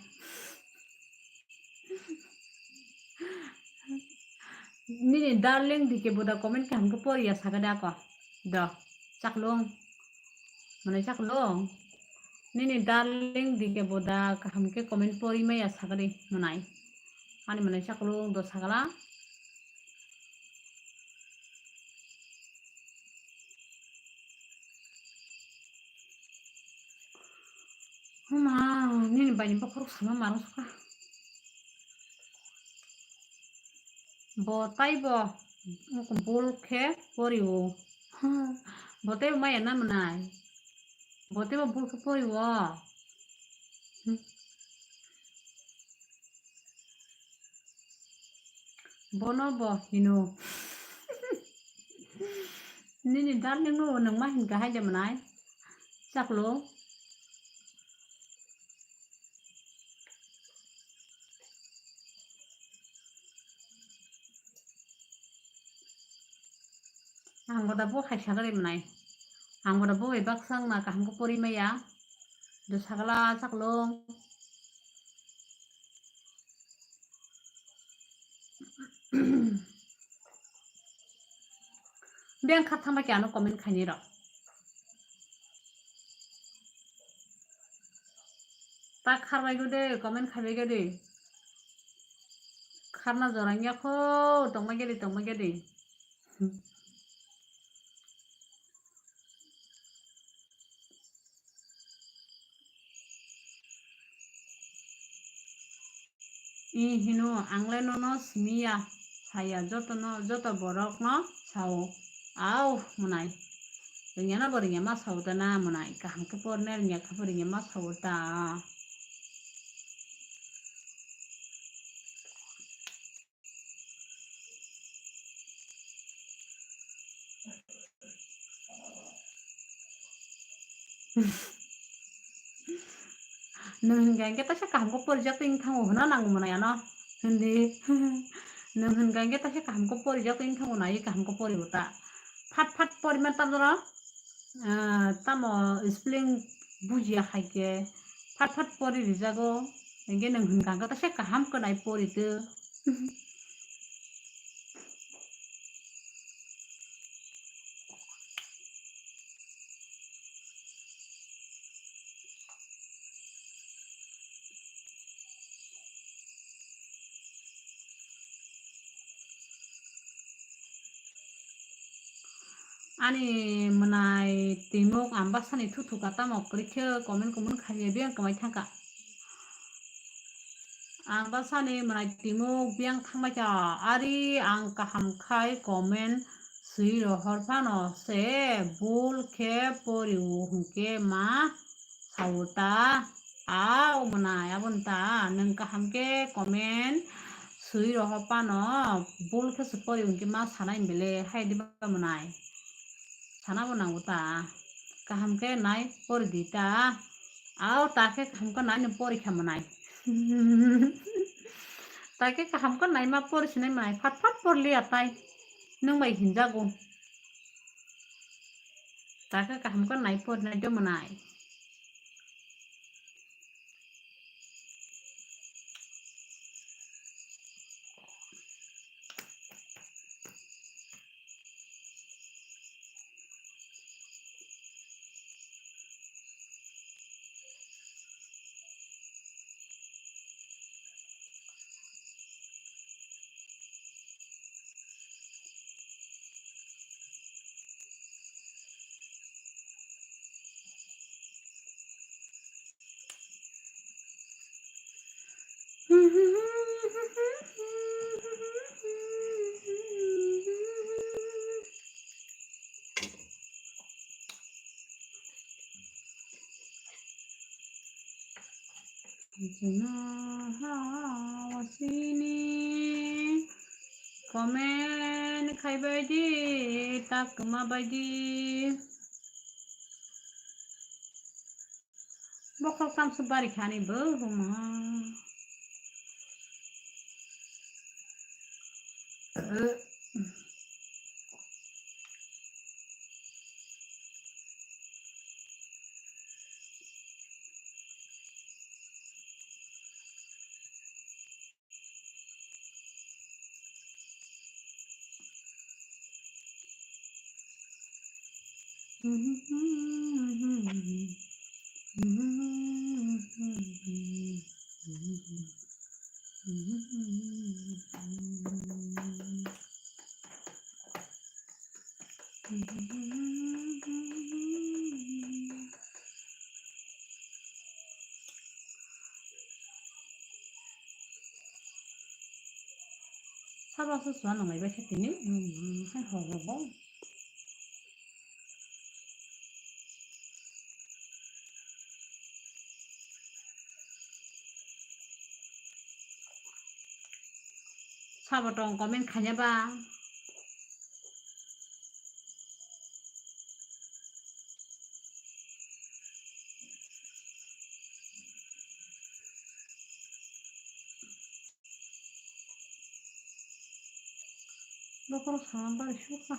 Nini darling dike boda comment kaham khe poriya sakade ako. Do, chaklung. Mane chaklung. Nini darling dike boda kaham khe comment pori maya sakade manai. Ani mane chaklung do sakala. Huma, nini bai ni bokhorok sama marang suka. Bo taibo bul khe poriwo. Bo taibo maya na mwnai. Bo taibo bul khe poriwo. Bono bo hino. Nini darling no nwng ma hinkha hai de mwnai. Chaklo. Ang boda bo hai sagari mwnai. Ang boda bo hai baksa wngna kaham khe pori maya. Do sagala chaklo. Beng kha thangba khe ano comment khaini rok. Ta kharbai go de, comment khaibai go de. Kharna jora wngya kho, tongma gede, tongma gede. I hino, ang le nono simiya, saya jotono, joto borokno sao. Au, mwnai. Ringya na bo ringya ma sao ta na, mwnai. Kaham khe porne ringya khe bo ringya ma sao ta. Nwng hinkha hinkhe taisa kaham khe porijak twi wng thango hwnna nango mwnai ano. Hindi. Nwng hinkha hinkhe taisa kaham khe porijak twi wng thango nai kaham khe poribo ta. Phat phat porima ta jora. Ah, tamo spelling bujiya hai khe phat phat pori rijago. Hinkhe nwng hinkha hinkhe taisa kaham khe nai pori twi. Ani mwnai twimuk ang bwsani thuthuka tamo kwrwi khe comment comment khainai biyang kwmai thangkha. Ang bwsani mwnai twimuk biyang thangbai kha, ari ang kaham khai comment swi rohor phano se bul khe pori o hwnkhe ma sao ta. Au mwnai, aboni ta nwng kaham khe comment swi rohor phano bul khe se pori o hwnkhe ma sanai bele hai diba mwnai? Sana bo nango ta. Kaham khe nai pori di ta. Au ta khe kaham khe nai ni pori kha mwnai. Ta khe kaham khe nai ma pori sinai mwnai. Phat phat por liya tai. Nwng bai hinjago. Ta khe kaham khe nai pori nai do mwnai. Jino hao sini comment khaibai di, tak kwma bai di. Bokhok tamsok bari khani bo huma. Sabo se sua nang bai khe tini, hmm, hai ho ho bo. Sabo tong comment khaina ba. Bokhorok sama bari sukha.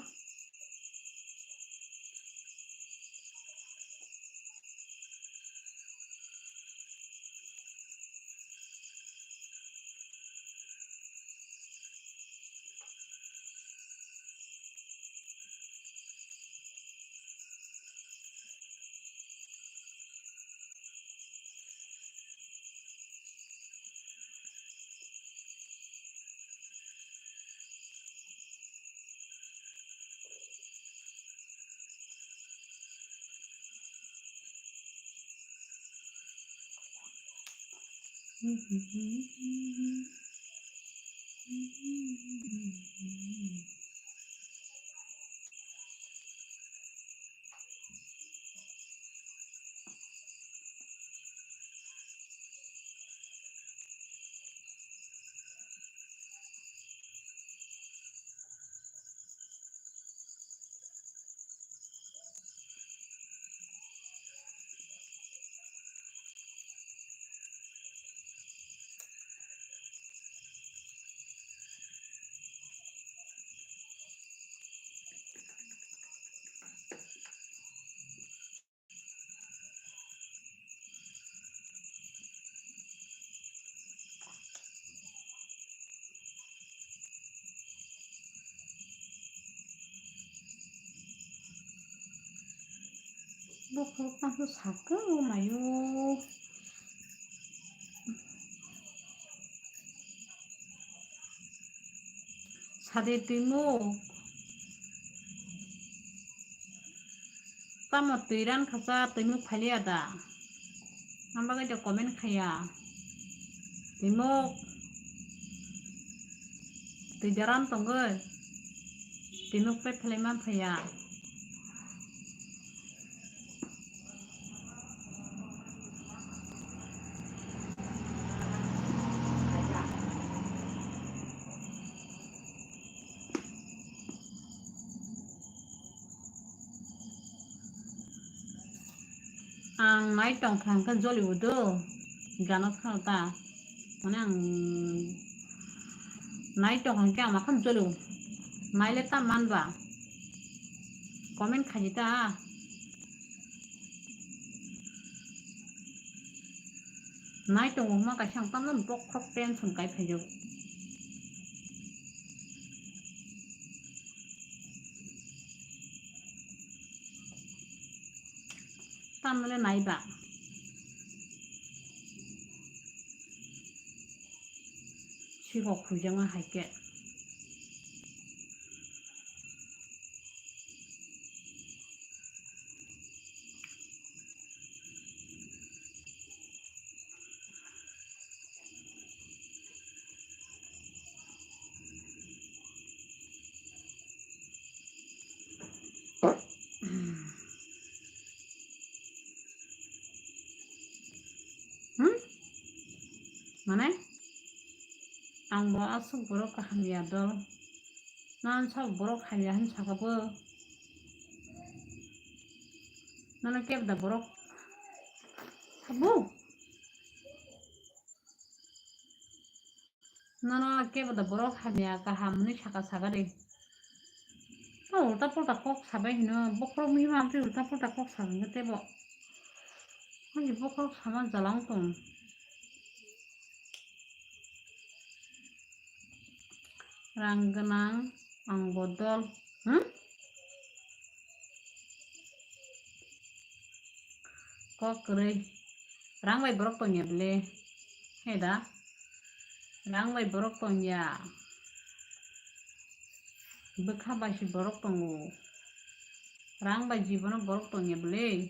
Bokhorok tangso sakhe o naio. Sadi twimuk. Tamo twi ran khasa, twimuk phailiya da? Ang bagwi da comment khaiya. Twimuk. Twi da ran tongwi. Twimuk pet phalai man phaiya. Ang nai tong kha hwnkhe joli o do, gana phano ta. Mane ang nai tong kha hwnkhe ang makham joli o. Nai le ta man ba. Comment khaidi ta. Nai tongo hwnma kaisa ang tamno bokhorok tension kai phaijago. Tamle nai ba. Sikok huijama hai khe. Hmm? Mane? Ang bo aswk borok kaham ya dol. Nang sab borok hamya hin saka bo. Nana kebo da borok. Habu. Nana kebo da borok hamya kaham ni saka saka de. To ulta pulta kok sabai hino, bokhorok mihima amtwi ulta pulta kok sabai hino tebo. Ani bokhorok sama jalang tong. Rang gwnang ang bodol. Hmm? Kok kwrwi. Rang bai borok tongya bwle. He da? Rang bai borok tongya. Bwkha bai se borok tongo. Rang bai jibono borok tongya bwle.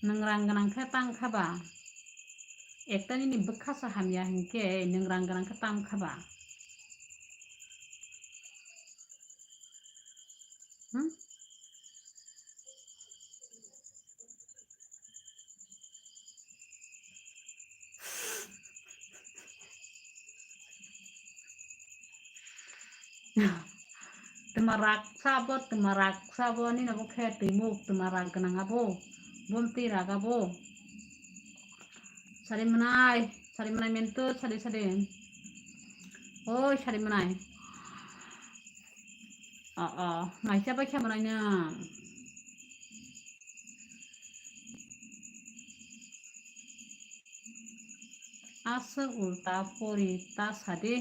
Nwng rang gwnang khe tang kha ba? Ekta nini bwkha se hamya hinkhe nwng rang gwnang khe tang kha ba? Hmm? Twma raksa bo, twma raksa bo, nini bo khe twimuk, twma rak gwnang abo, bumtwi rak abo. Sari mwnai, sari mwnai mentu, sari, sari. Oi, sari mwnai. O, o, maisa bai khe mwnai nwng. Aswk ulta pori ta sadi.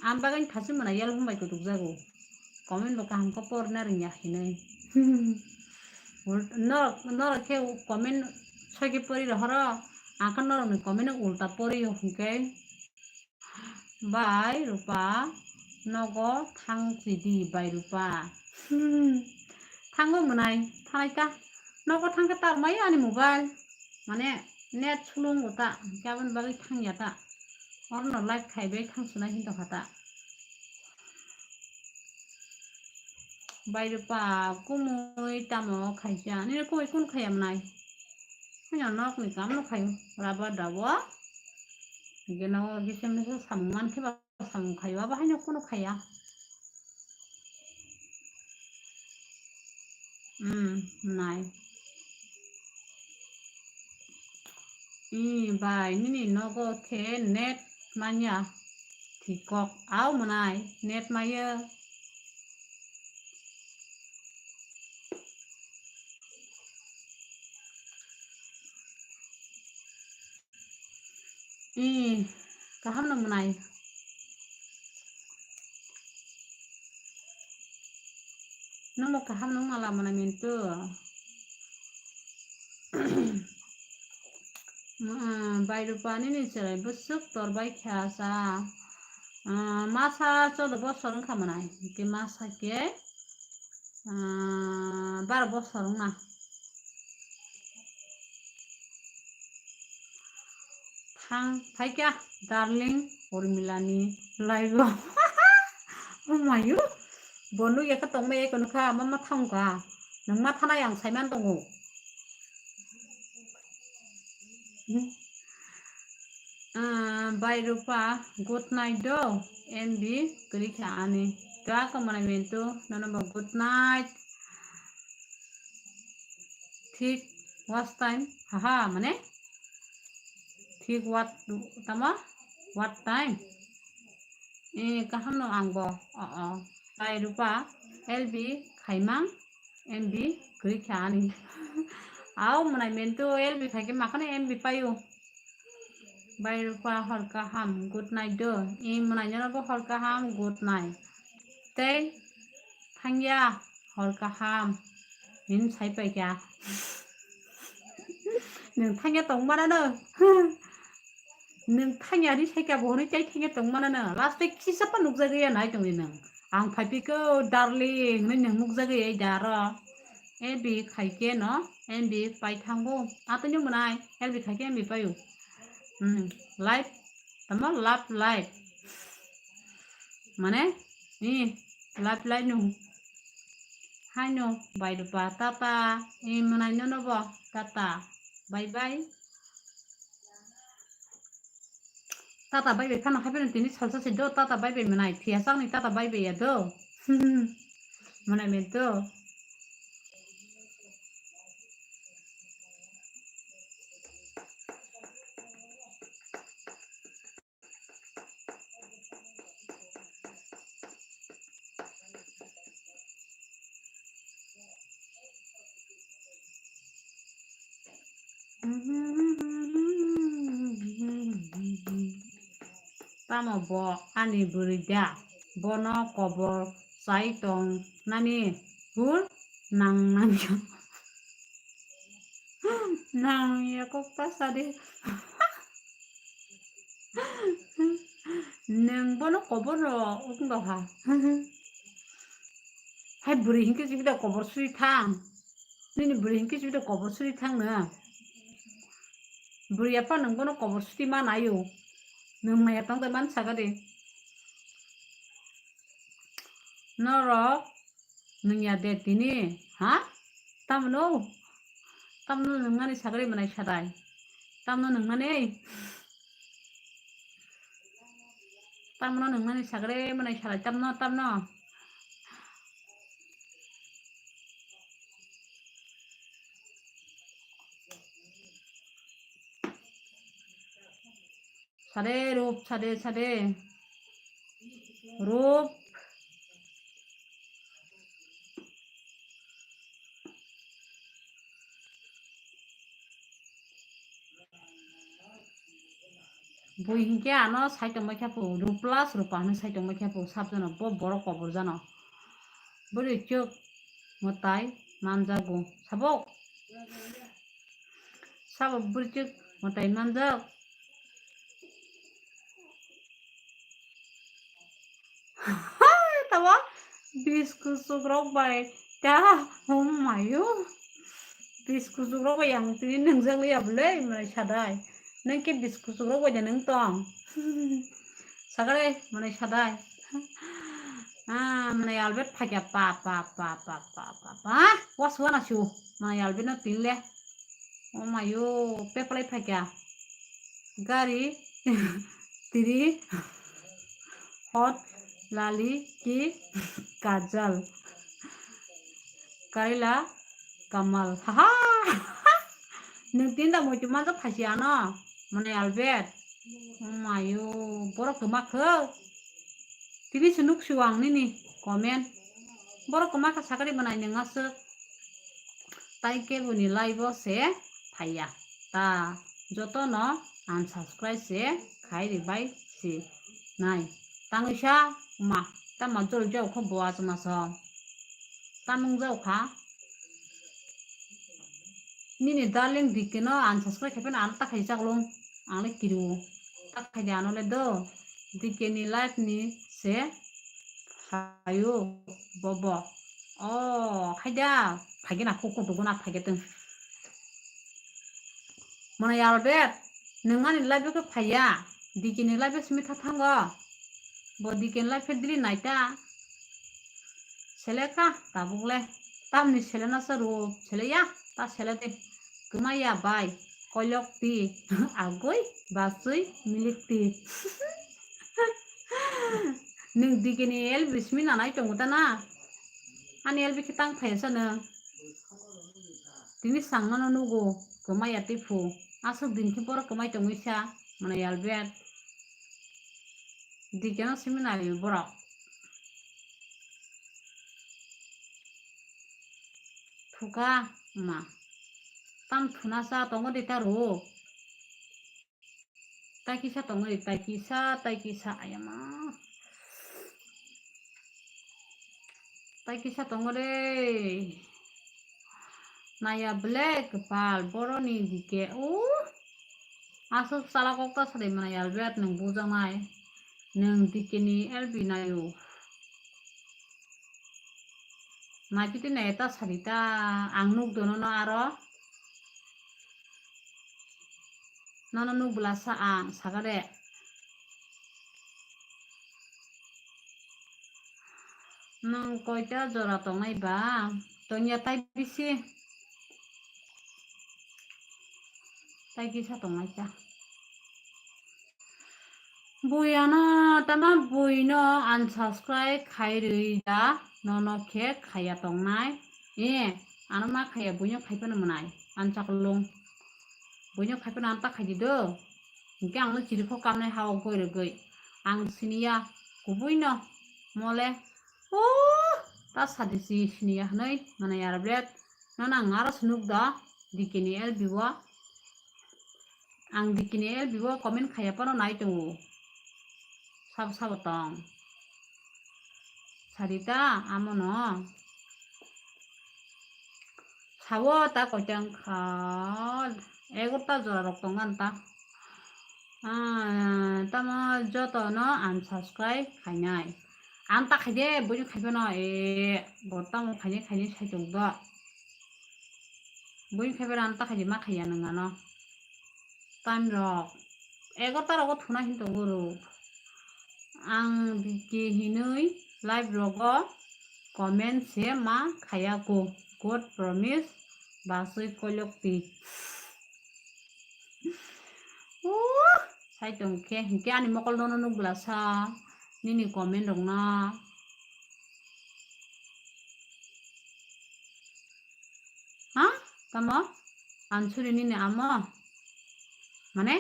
Ang bagwi thasi mwnai yal hwnbai kutuk jago. Comment bo kaham khe porna rwngya hinwi. Ul-, norok, norok khe comment soki pori rohoro, ang khe norokni comment no ulta pori o hinkhe. Bai Rupa, nogo thang sidi, Bai Rupa. Hmm, thango mwnai, thanai ta. Nogo thang khe tar mai ani mobile. Mane net sulung go ta, hinkhe aboni bagwi thangya ta. Oro no live khai bai thang sunai hin tongkha ta. Bai Rupa, kumui tamo khaisa. Nini kumui kun khaya mwnai? Hanya nok ni kam no khayo. Raba dawa. Gena o gisa misa samung man khe ba samung khayo. Abo haino kuno khaya. Hmm, nai. Ee, bai, nini nogo khe net manya thikok. Au mwnai, net mayo. Ee, kaham no mwnai. Nungbo kaham nung mala mwnai mintu. Mm, Bai Rupa nini chwrai bwswk tor bai kha sa. Ah, masa chwda bosor wngkha mwnai. Hwnkhe masa khe, ah, baro bosor wngna. Thang phaikha darling Urmilani live-o. Oh mayu, bo nukya khe tongmaya kono kha, ma ma thangkha. Nwng ma thanai ang saiman tongo. Hmm. Ah, Bai Rupa, good night do. M B kwrwi kha ani. To ako mwnai mintu, nono bo good night. Thik watch time, haha, mane? Thik what, tamo? What time? Eh, kaham no ang bo. O, o. Bai Rupa, L B khaimang, M B kwrwi kha ani. Au mwnai mintu L B khaikhe makhano M B paio. Bai Rupa hor kaham, good night do. I mwnai nono bo hor kaham, good night. Tei thangya hor kaham. Hin sai paikha. Nwng thangya tongmana no. Nwng thangya ri saikha bo hwnwi tei thangya tongmana no. Last tei kisa pa nukjagwi ya nai tongdi nwng. Ang phaipikho darling hwnwi nwng nukjagwi ya da aro. L B khaikhe no, L B pai thango. Atwino mwnai, L B khaikhe L B paio. Hmm, life, tamo love life. Mane, eh, love life no. Haino, Bai Rupa, tata, eh, mwnai nono bo, tata. Bye bye. Tata bye bye phano hapheno tini salsa se do, tata bye bye mwnai, phiya sakni tata bye bye ya do. Mwnai men do. Tamo bo ani bwrwi da? Bono kobor chai tong nani? Bur nang nang ya. Nang ya kok ta sadi. Nang bono kobor ro ung do ha. Hai buri hinke jibida kobor sui thang. Nini buri hinke jibida kobor sui thang na. Buri apa nang bono kobor sui ma nayo. Nang maya tang de man sagade. Norok nungya de tini, ha? Tamno? Tamno nungmani sagri manai sadai. Tamno nungmani? Tamno nungmani sagri manai sadai. Tamno, tamno? Sade, Rup, sade, sade. Rup. Bui hinkhe ano sai tongbai kha pho, Rup plus Rupa hwnwi sai tongbai kha pho, sab jano bo borok kobor jano. Bwrwi chwk mwtai manjago. Sabo? Sabo bwrwi chwk mwtai manjak? Tamo biskusukrok bai ta, oh mayo. Biskusukrok bai ang tini nwngjak liya bwle, mwnai sadai. Nang khe biskusukrok bai da nang tong. Sagare, mwnai sadai. Ah, mwnai Albert phakya pa, pa, pa. Ah, was wana su. Mwnai Albert no tin le. Oh mayo, peplai phakya. Gari, tiri, hot, lali, ki, kajal. Karila, kamal. Haha. Nung tinda muitu manjak phaisi ano. Mwnai Albert. Oh mayo, borok kwma kho. Tini se nuk sio ang nini comment. Borok kwma kha sakari mwnai nung aswk. Tai keboni live o se phaiya. Ta jotono unsubscribe se khai ribai si nai. Tangwi sa ma, tama jol jao kho bo achama so. Tamung jao kha. Nini darling D K no unsubscribe khai phano ano ta khai chaklung. Ang le kiru. Ta khai de ano le do. D K ni live ni se phaio bobo. Oh, khai da. Phai gana kho kutu gana phai gatwng. Mwnai Albert, nwng ani live khe phaiya. D K ni live simi tha thango. Bo D K ni live khe dili naita. Sele kha tabuk le. Tamni sele no sa ro, sele ya, ta sele de. Kwma ya bai, koilok ti, agoi, basui, milik ti. Nwng D K ni L B simi nanai tongo ta na? Ani L B khe tang phaiya sa nwng. Tini sangno no nugo, kwma ya tei phu. Aswk din khe borok kwmai tongwi sa, mwnai Albert. D K no simi nai borok. Thuka ma. Tam thuna sa tongo de ta ro. Tai kisa tongo de, tai kisa, tai kisa ayama. Tai kisa tongo de. Naya black kepal boroni D K. O. Aswk chala kok ta sari mwnai Albert nwng bujaknai. Nwng D K ni L B naio. Naipiti nai ta sari ta ang nuk dono no aro. Nono nuk bwla sa ang saga de. Nwng koita jora tongnai ba? Tongya tai bisi. Tai kisa tongnai ta. Bui ano tama bui no unsubscribe khai rwi da nono khe khaya tongnai. E, ano ma khaya bui no khai phano mwnai. Anchaklung. Bui no khai phano anta khai di do. Hinkhe ang no chiri kho kamnai ha o goi rwgwi. Ang siniya kubui no mole. O, ta sadi si siniya hwnwi mwnai Albert. Nono ang aro se nuk da, D K ni L B o. Ang D K ni L B o comment khaiya phano nai tongo. Sabo sabo tong. Sarita, amono. Sao ta koitang kha, egarta jora rok tong an ta. Ah, tamo joto no unsubscribe khainai. Ang ta khaide, buini khaiphano, e, bo tamo khaini khaini saichung do. Buini khaiphano ang ta khaide ma khaiya nang ano. Time rok egarta rogo thuna hin tongo rok. Ang biki hinui live rogo comment se ma khaya ko. God promise basui kolok ti. Oh, sai tong khe hinkhe ani mokol dono nuk bwla sa nini comment rok na. Ha? Tamo? Ansuri nini amo? Mane?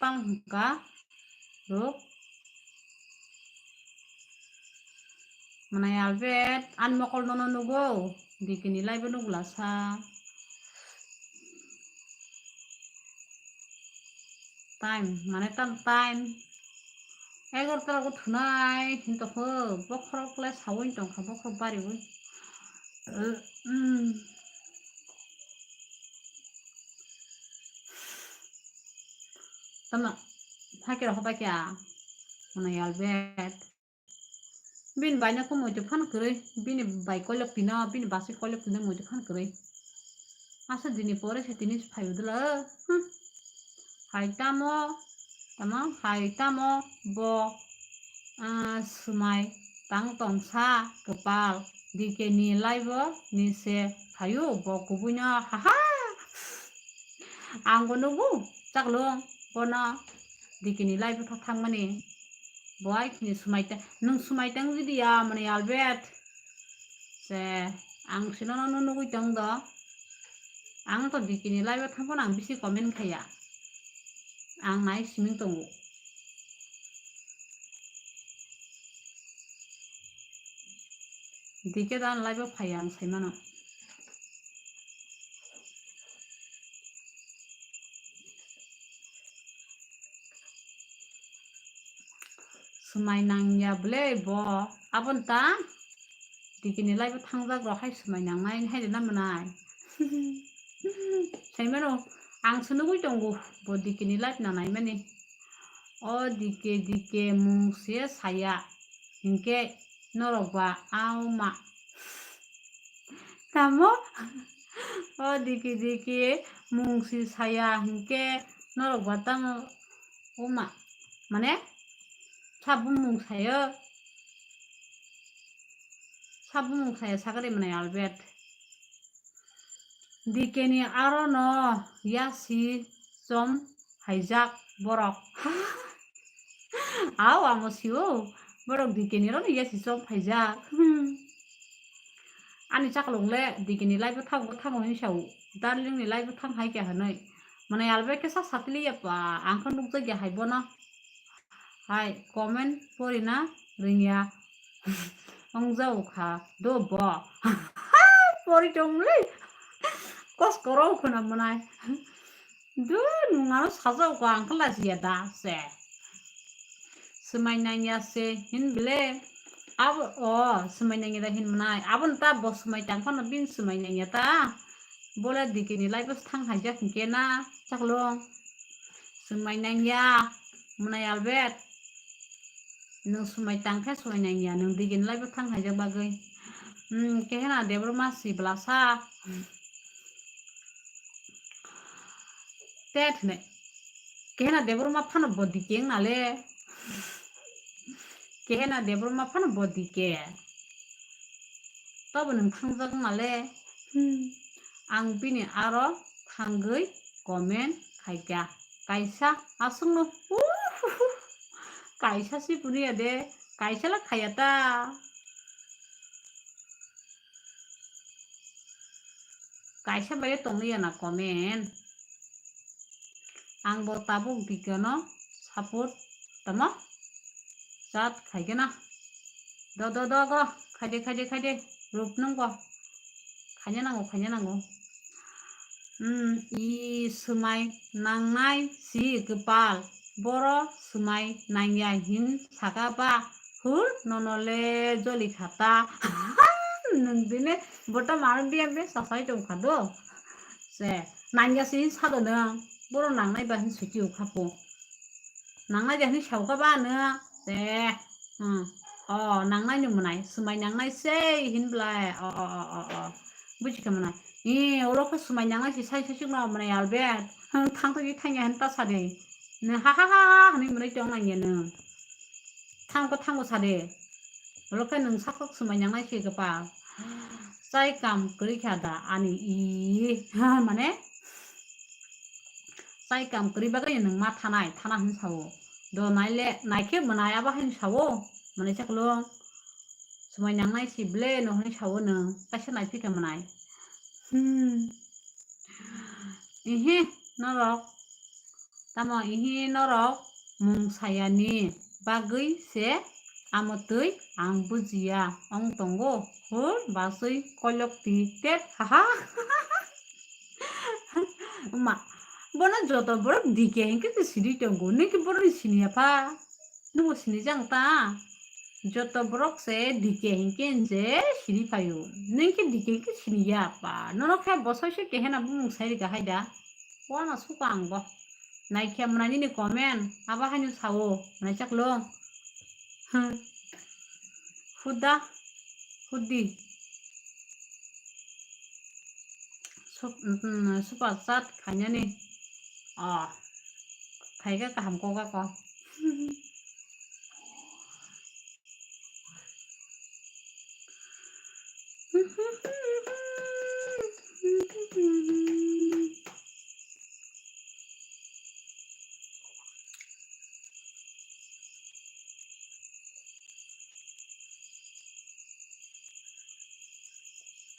Tang hwnkha ruk. Mane Albert, ani mokol dono nugo, dikini live o nugula sa. Time, mane tam time. Egarta rogo thunai, hinto kho, bokhorok le sawi tongkha, bokhorok bariwi. Eh, mm. Tama, hakira hoba kya? Mane Albert. Bini bai no khe muitu phan kwrwi, bini bai koilok tino, bini basui koilok tino muitu phan kwrwi. Asa dini pore se tini se phaio dwla, hmm. Hai tamo, tamo, hai tamo bo, ah, swmai tang tongsa kwpal, dikeni live o ni se phaio bo kubui no, haha. Ang bo nugo, chaklung, bono dikeni live o thangmani. Bo ai khini swmai ta, nwng swmai tang jidi ya, mane Albert. Se, ang sino no nugui tong do. Ang to dikini live o thang phano ang bisi comment khaya. Ang nai siming tongo. Dike dan live o phai ang sai mano. Swmai nangya bwle bo. Aboni ta dikini live o thangjak rok hai swmai nangnai hai rwna mwnai. Sai mano ang se nugui tongo bo dikini live nanaimani. O dike dike mung se saya hinkhe norok ba auma. Tamo? O dike dike mung se saya hinkhe norok ba tamo uma. Mane sabung mung sayo. Sabung mung sayo sagari mane Albert. Dikeni aro no yasi chom phaijak borok. Aw, amo sio, borok dikeni aro no yasi chom phaijak. Hmm. Ani chaklong le dikeni live o thango, thango hinwi sao. Darling ni live o thang hai khe hinwi. Mane Albert khe sa satili ya pa, ang khe nukjak ya hai bono. Hai, comment porina ringya. Wngjao kha do bo. Pori tongmli. Kos koro khuna mwnai. Do nungano sajao kha ang khe lajiya da se. Swmai nangya se hin bile. Abo, o, swmai nangya da hin mwnai. Aboni ta bo swmai tang phano bin swmai nangya ta. Bole dikini live o thang haijak hinkhe na chaklong. Swmai nangya, mwnai Albert. Nwng swmai tang khe swmai nangya, nwng dikini live o thang haijak bagwi. Hmm, kehena Debbarma si bwlasa. Te thne. Kehena Debbarma phano bo dike wng nale. Kehena Debbarma phano bo dike. Tobo nwng thangjak wng nale. Hmm. Ang bini aro thangwi comment khaikha. Kaisa aswkno, uhuhu, kaisa si phunuya de, kaisa la khaya ta. Kaisa bai tongya na comment. Ang bo tabuk dikeno support tamo chat khaikhe na. Do, do, do, go. Khaide, khaide, khaide. Rup nung go. Khaina nango, khaina nango. Hmm, i swmai nangnai si kwpal. Boro swmai nangya hin saka ba. Hur nono le joli khata. Nwng dine bota mano biya biya sasai tong kha do. Se, nangya si hin sado nwng. Boro nangnai ba hin suti ukha po. Nangnai da hin saukha ba nwng. Se, hmm. O, nangnai ni mwnai. Swmai nangnai sei hin blai. O, o, o, o, o. Buji kha mwnai. I, oro kha swmai nangnai si sai sai chukno mwnai Albert. Hmm, thang to i thangya hin ta sadi. Nwng ha ha ha ha hinwi mwnai tong nangya nwng. Thango, thango sade. Oro khe nwng sakhok swmai nangnai se kwpal. Chai kam kwrwi kha da ani i, mane, chai kam kwrwi bagwi nwng ma thanai, thana hwn sao. Do naile, naikhe mwnai abo haino sao. Mwnai chaklo. Swmai nangnai si ble no hwn sao nwng. Kaisa naiphikha mwnai. Hmm. Ihi norok. Tamo ihi norok mung sayani bagwi se amotwi ang bujiya ong tongo, hur baswi koilok ti tet, haha. Ma, bono joto borok dike hinkhe se siri tongo, nini boroni siniya pha, nubo sinijang ta? Joto borok se dike hinkhe je siri phaio, nini khe dike hinkhe siniya pa, nono khe bosai se kehena bumung sai rika hai da. Wana suka ang bo. Naikhe mwnai nini comment, abo haino sao, mwnai chaklo. Hmm. Huda, hudi. Sup-, mm, super chat khainani. Oh. Khaika kaham koka ko.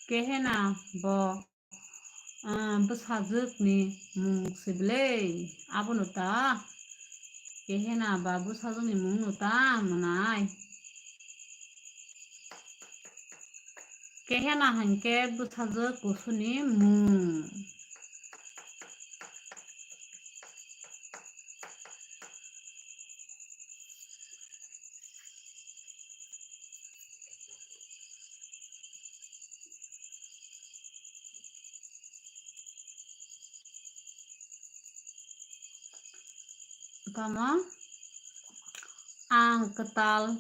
Kehena bo, ah, bwsajwkni mung se belai abono ta. Kehena ba bwsajwkni mungno ta mwnai. Kehena hinkhe bwsajwk kusuni mung. Tamo ang kwtal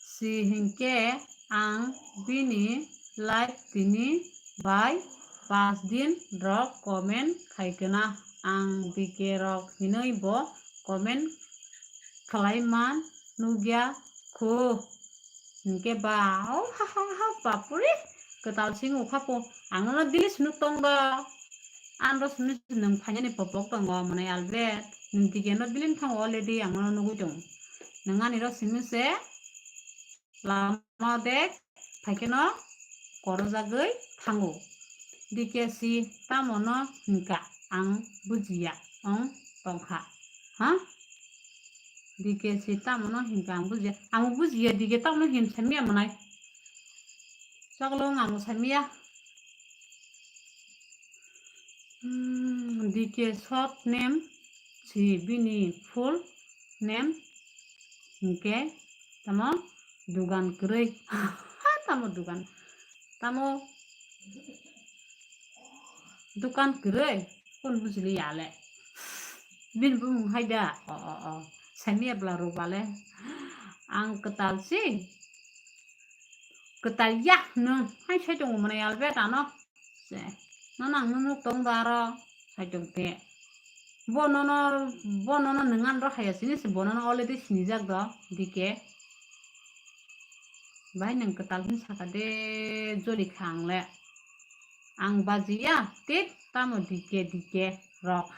si hinkhe ang bini live tini bai pas din rok comment khaikhe na, ang dike rok hinwi bo comment khlai man nukya khu. Hinkhe ba, o ha ha ha, bapure, kwtal sing ukha po, ang nono delete swnwi tong do. Ang ro simi nwng phainani popok tongo, mwnai Albert. Nwng dike no delete thango already, ang nono nugwi tongo. Nwng ani ro simi se lama de phaikhe no korojagwi thango. Dike si tamo no hinkha ang bujiya ong tongkha. Ha? Dike si tamo no hinkha ang bujiya. Ang bujiya dike tamo no hin samiya mwnai. Chaklo ang samiya. Hmm, dike short name si bini full name hinkhe tamo dugan kwrwi. Tamo dugan. Tamo dukan kwrwi. Kun bujili yale. Bini bumung hai da. O, o, o. Samiya bla rubale. Ang kwtal si. Kwtal ya nwng. Hai sai tongo mwnai Albert ano. Se. Nono ang nuk tong da aro. Sai tong te. Bo nono, bo nono nwngan ro haya sini se bo nono already sinijak do. Dike. Bai nwng kwtal hin saka de joli kha ang le. Ang bajiya tit tamo dike dike rok.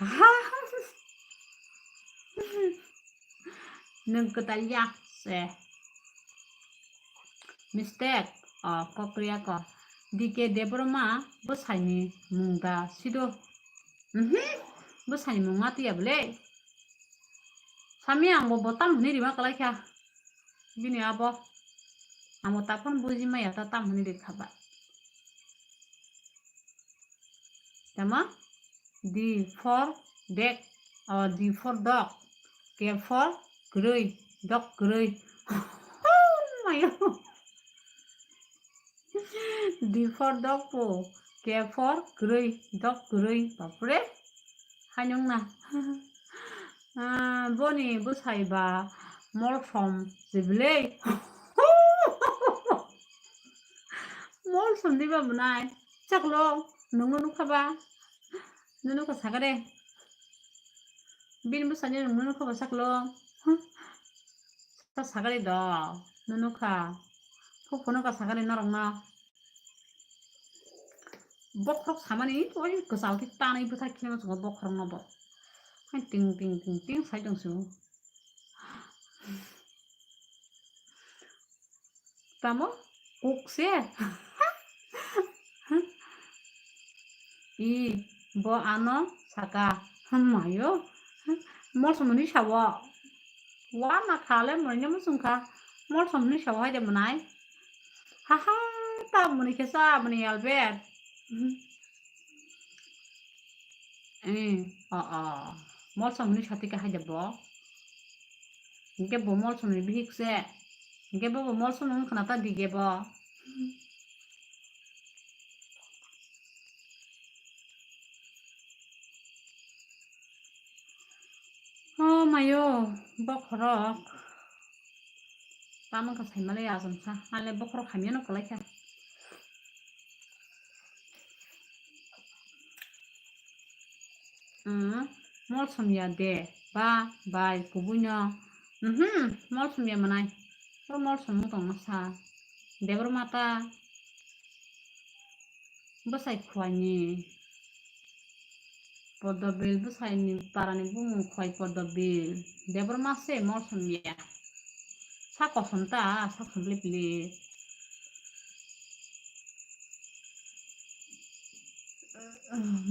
Nwng kwtal ya se. Mistake. O, kokriya ko. Dike Debbarma bwsaini mung da sido. Mhm. Bwsaini mung ma tiya bwle. Sami ang bo botam hwnwi rima kwlai kha. Bini abo. Amo taphon buji maya ta tam hwnwi ri kha ba. Tamo? D for dek, oh, D for dog. K for kwrwi, dog kwrwi. Mayo. D for dok po, K for kwrwi, dok kwrwi, bapre. Hainung na. Ah, boni bwsai ba molsom jibilei. Molsom diba mwnai. Chaklo, nungno nukha ba? Nunu ka sakare. Bini bwsani nungno nukha ba chaklo. Sa sakare do. Nunu ka. Phuk phunukha sakare norokno. Bokhorok samani oi kwchal khe tanwi bwthai kheno chwng bokhorokno bo. Hai ting ting ting ting sai tong chwng. Tamo kuk se. I bo ano saka. Hamayo. Molsom ni sawo. Wa na khale mori ne musung kha. Molsom ni sawo hai de mwnai. Haha, ta muni khe sa muni Albert. Eh, o, o. Molsom ni sati khe hai de bo. Hingke bo molsom ni bihik se. Hingke bo, bo molsom wng khna ta dige bo. O mayo, bokhorok. Tamo kha saimale asam sa. Ale bokhorok hamya no kwlai kha. Mm, molsom ya de. Ba, bai, kubui no. Mhm, molsom ya mwnai. Oro molsom wng tong masa. Debor mata. Bwsai khuaini. Podobil bwsaini parani bumung khuai Podobil. Debor mase molsom ya. Sa kosom ta, sa khumlipli.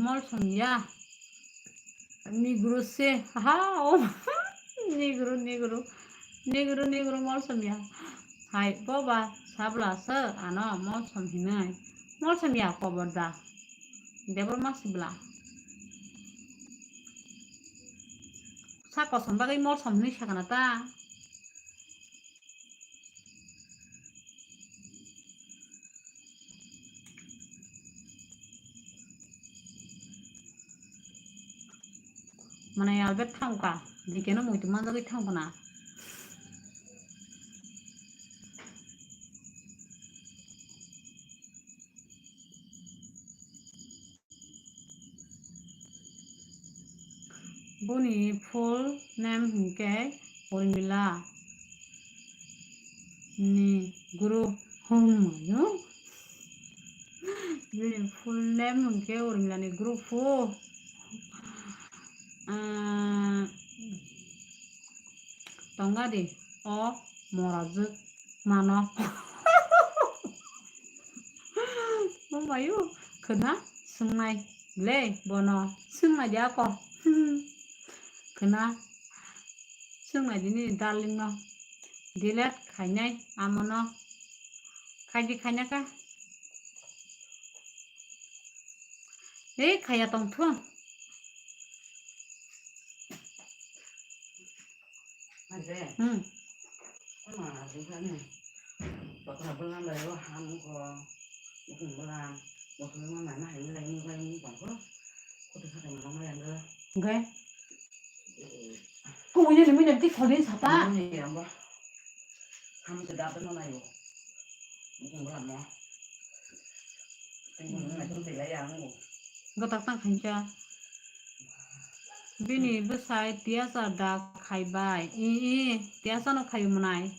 Molsom ya. Negro se. Ha, o. Negro, negro. Negro, negro molsom ya. Hai, boba, sabla se, ano, molsom hinai. Molsom ya, koborda. Debor masibla. Sa kosom bagwi molsom hinwi sakana ta. Mane Albert thangkha, dikeno muitu manjagwi thangkha na. Boni full name hwnkhe Urmila Negro. Hum, no? Bini full name hwnkhe Urmila Negro pho. Ah, tongga di o morajwk mano. Bo mayu khwna swngnai le bono swngnai di ako. Khwna swngnai di nini darling no. Delete khainai amono. Khaidi khaina kha. Ei khaya tong thung. Ante. Hmm. Ama, bukan ni. Bakal bulan dah yo ham ko. Bukan bulan. Bukan bulan mana hari ni lagi ni lagi ni bangko. Kau tu kata mana mana yang dah. Enggak. Kau punya ni punya tik kau ni siapa? Ini yang bah. Ham sedap tu mana yo. Bukan bulan mo. Gotak tang khaincha. Bini bwsai tiyasa da khaibai. I, i, tiyasa no khaio mwnai.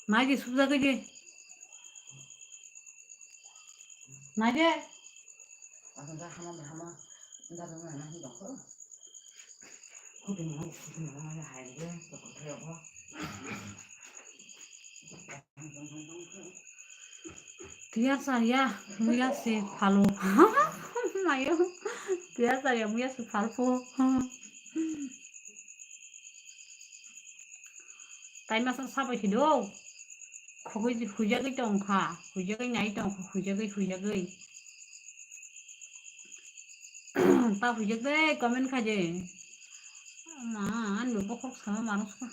Nai di subjagwi di. Nai de. Tiyasa ya, muya se phalo. Mayo. Tiyasa ya, muya se phalpho. Tai masa sabai khido. Khogwi huijagwi tongkha, huijagwi nai tongkha, huijagwi, huijagwi. ta huijak de comment khai de. Ma, ani bo bokhorok sama manuk sa.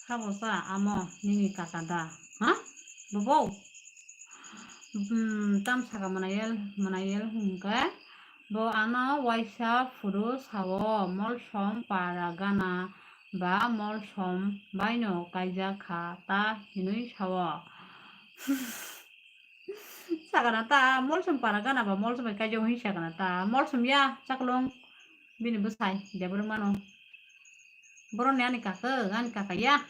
Sabo sa amo nini kaka da? Ha? Bobo? Hmm, tam saka manayel, manayel hwnkhe bo ano waisa phuru sao, Molsom para gana ba Molsom baino kaijak kha ta hinwi sao. Sakana ta, Molsom para gana ba Molsom bai kaijak hinwi sakana ta. Molsom ya, chaklong bini bwsai, debor mano. Boroni ani kaka, ani kaka ya.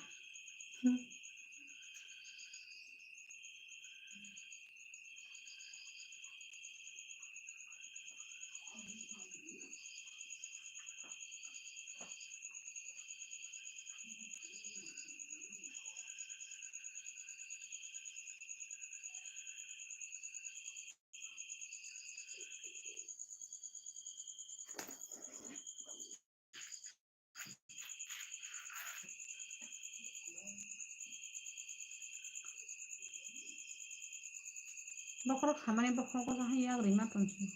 Bokhorok samani bokhorok o hai yak rima tongsi.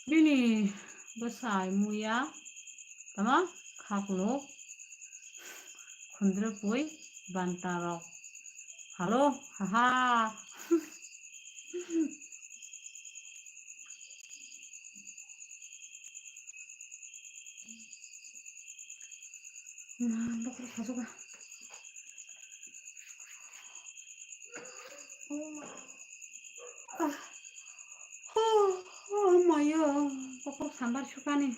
Bini bwsai muya tama khakluk khundrwpui bantarok. Halo, haha. Ma, bokhorok sajuga. Oh, ah, oh, oh, maya, bokhorok sambar sukani.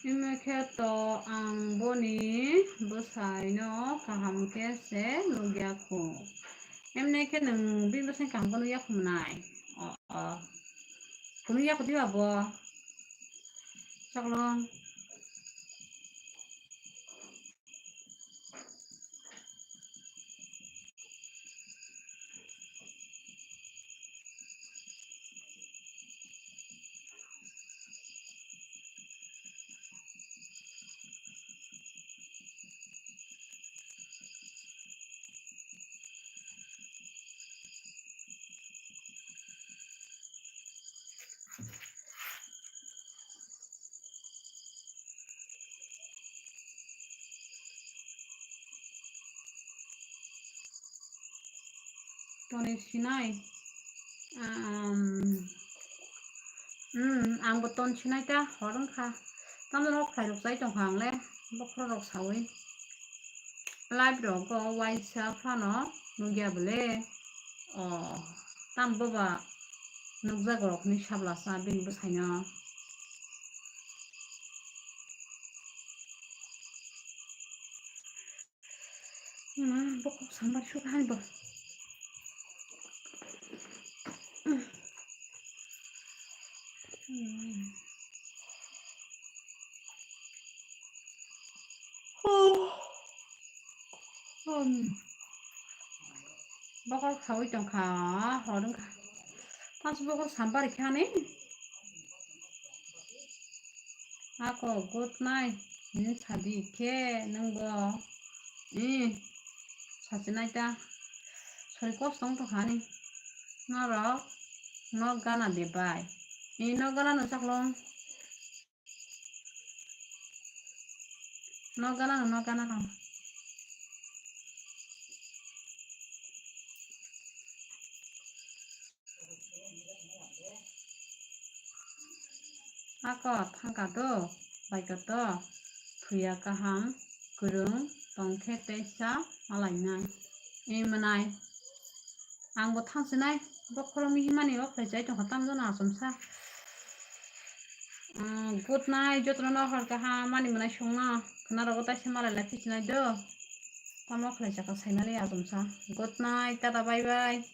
Ime khe to ang boni bwsaino kaham khe se nukya khu. Emne khe nwng bini bwsai kaham khe nukya khu mwnai? O, o. Phunukya khu diba bo? Chaklong. Toni sinai. Um, um, ang bo ton sinai ta, hor wngkha. Tamo rok khlai rok chai tongkha ang le, bokhorok rok saui. Live rogo waisa phano nukya bwle. O, tam boba nukjago rok hinwi sabla sa bini bwsaino. Hmm, bokhorok sambar sukha ani bo. Hmm. Oh. Hmm. Bokhorok saui tongkha, hor wngkha. Tamo bokhorok sambar khe ani. Ako good night hinwi sadi khe nwngbo. Hmm. Sachinai ta. Sori kosto wng tongkha ani. Norok nok gana de bai. Ee, nok gana no chaklong. Nok gana no, nok gana no. Ako thangka do, baiko do, thuya kaham, kwrwng tongkhe teisa malainai. Ee mwnai. Ang bo thang sinai, bokhorok mihimani o khlai chai tongkha, tamjani achomsa. Mm, good night, jotono hor kaham, mani mwnai songno, khwnarogo taisa malai lai phi sinai do. Tamo khlai chakha sainani achomsa. Good night, tata, bye bye.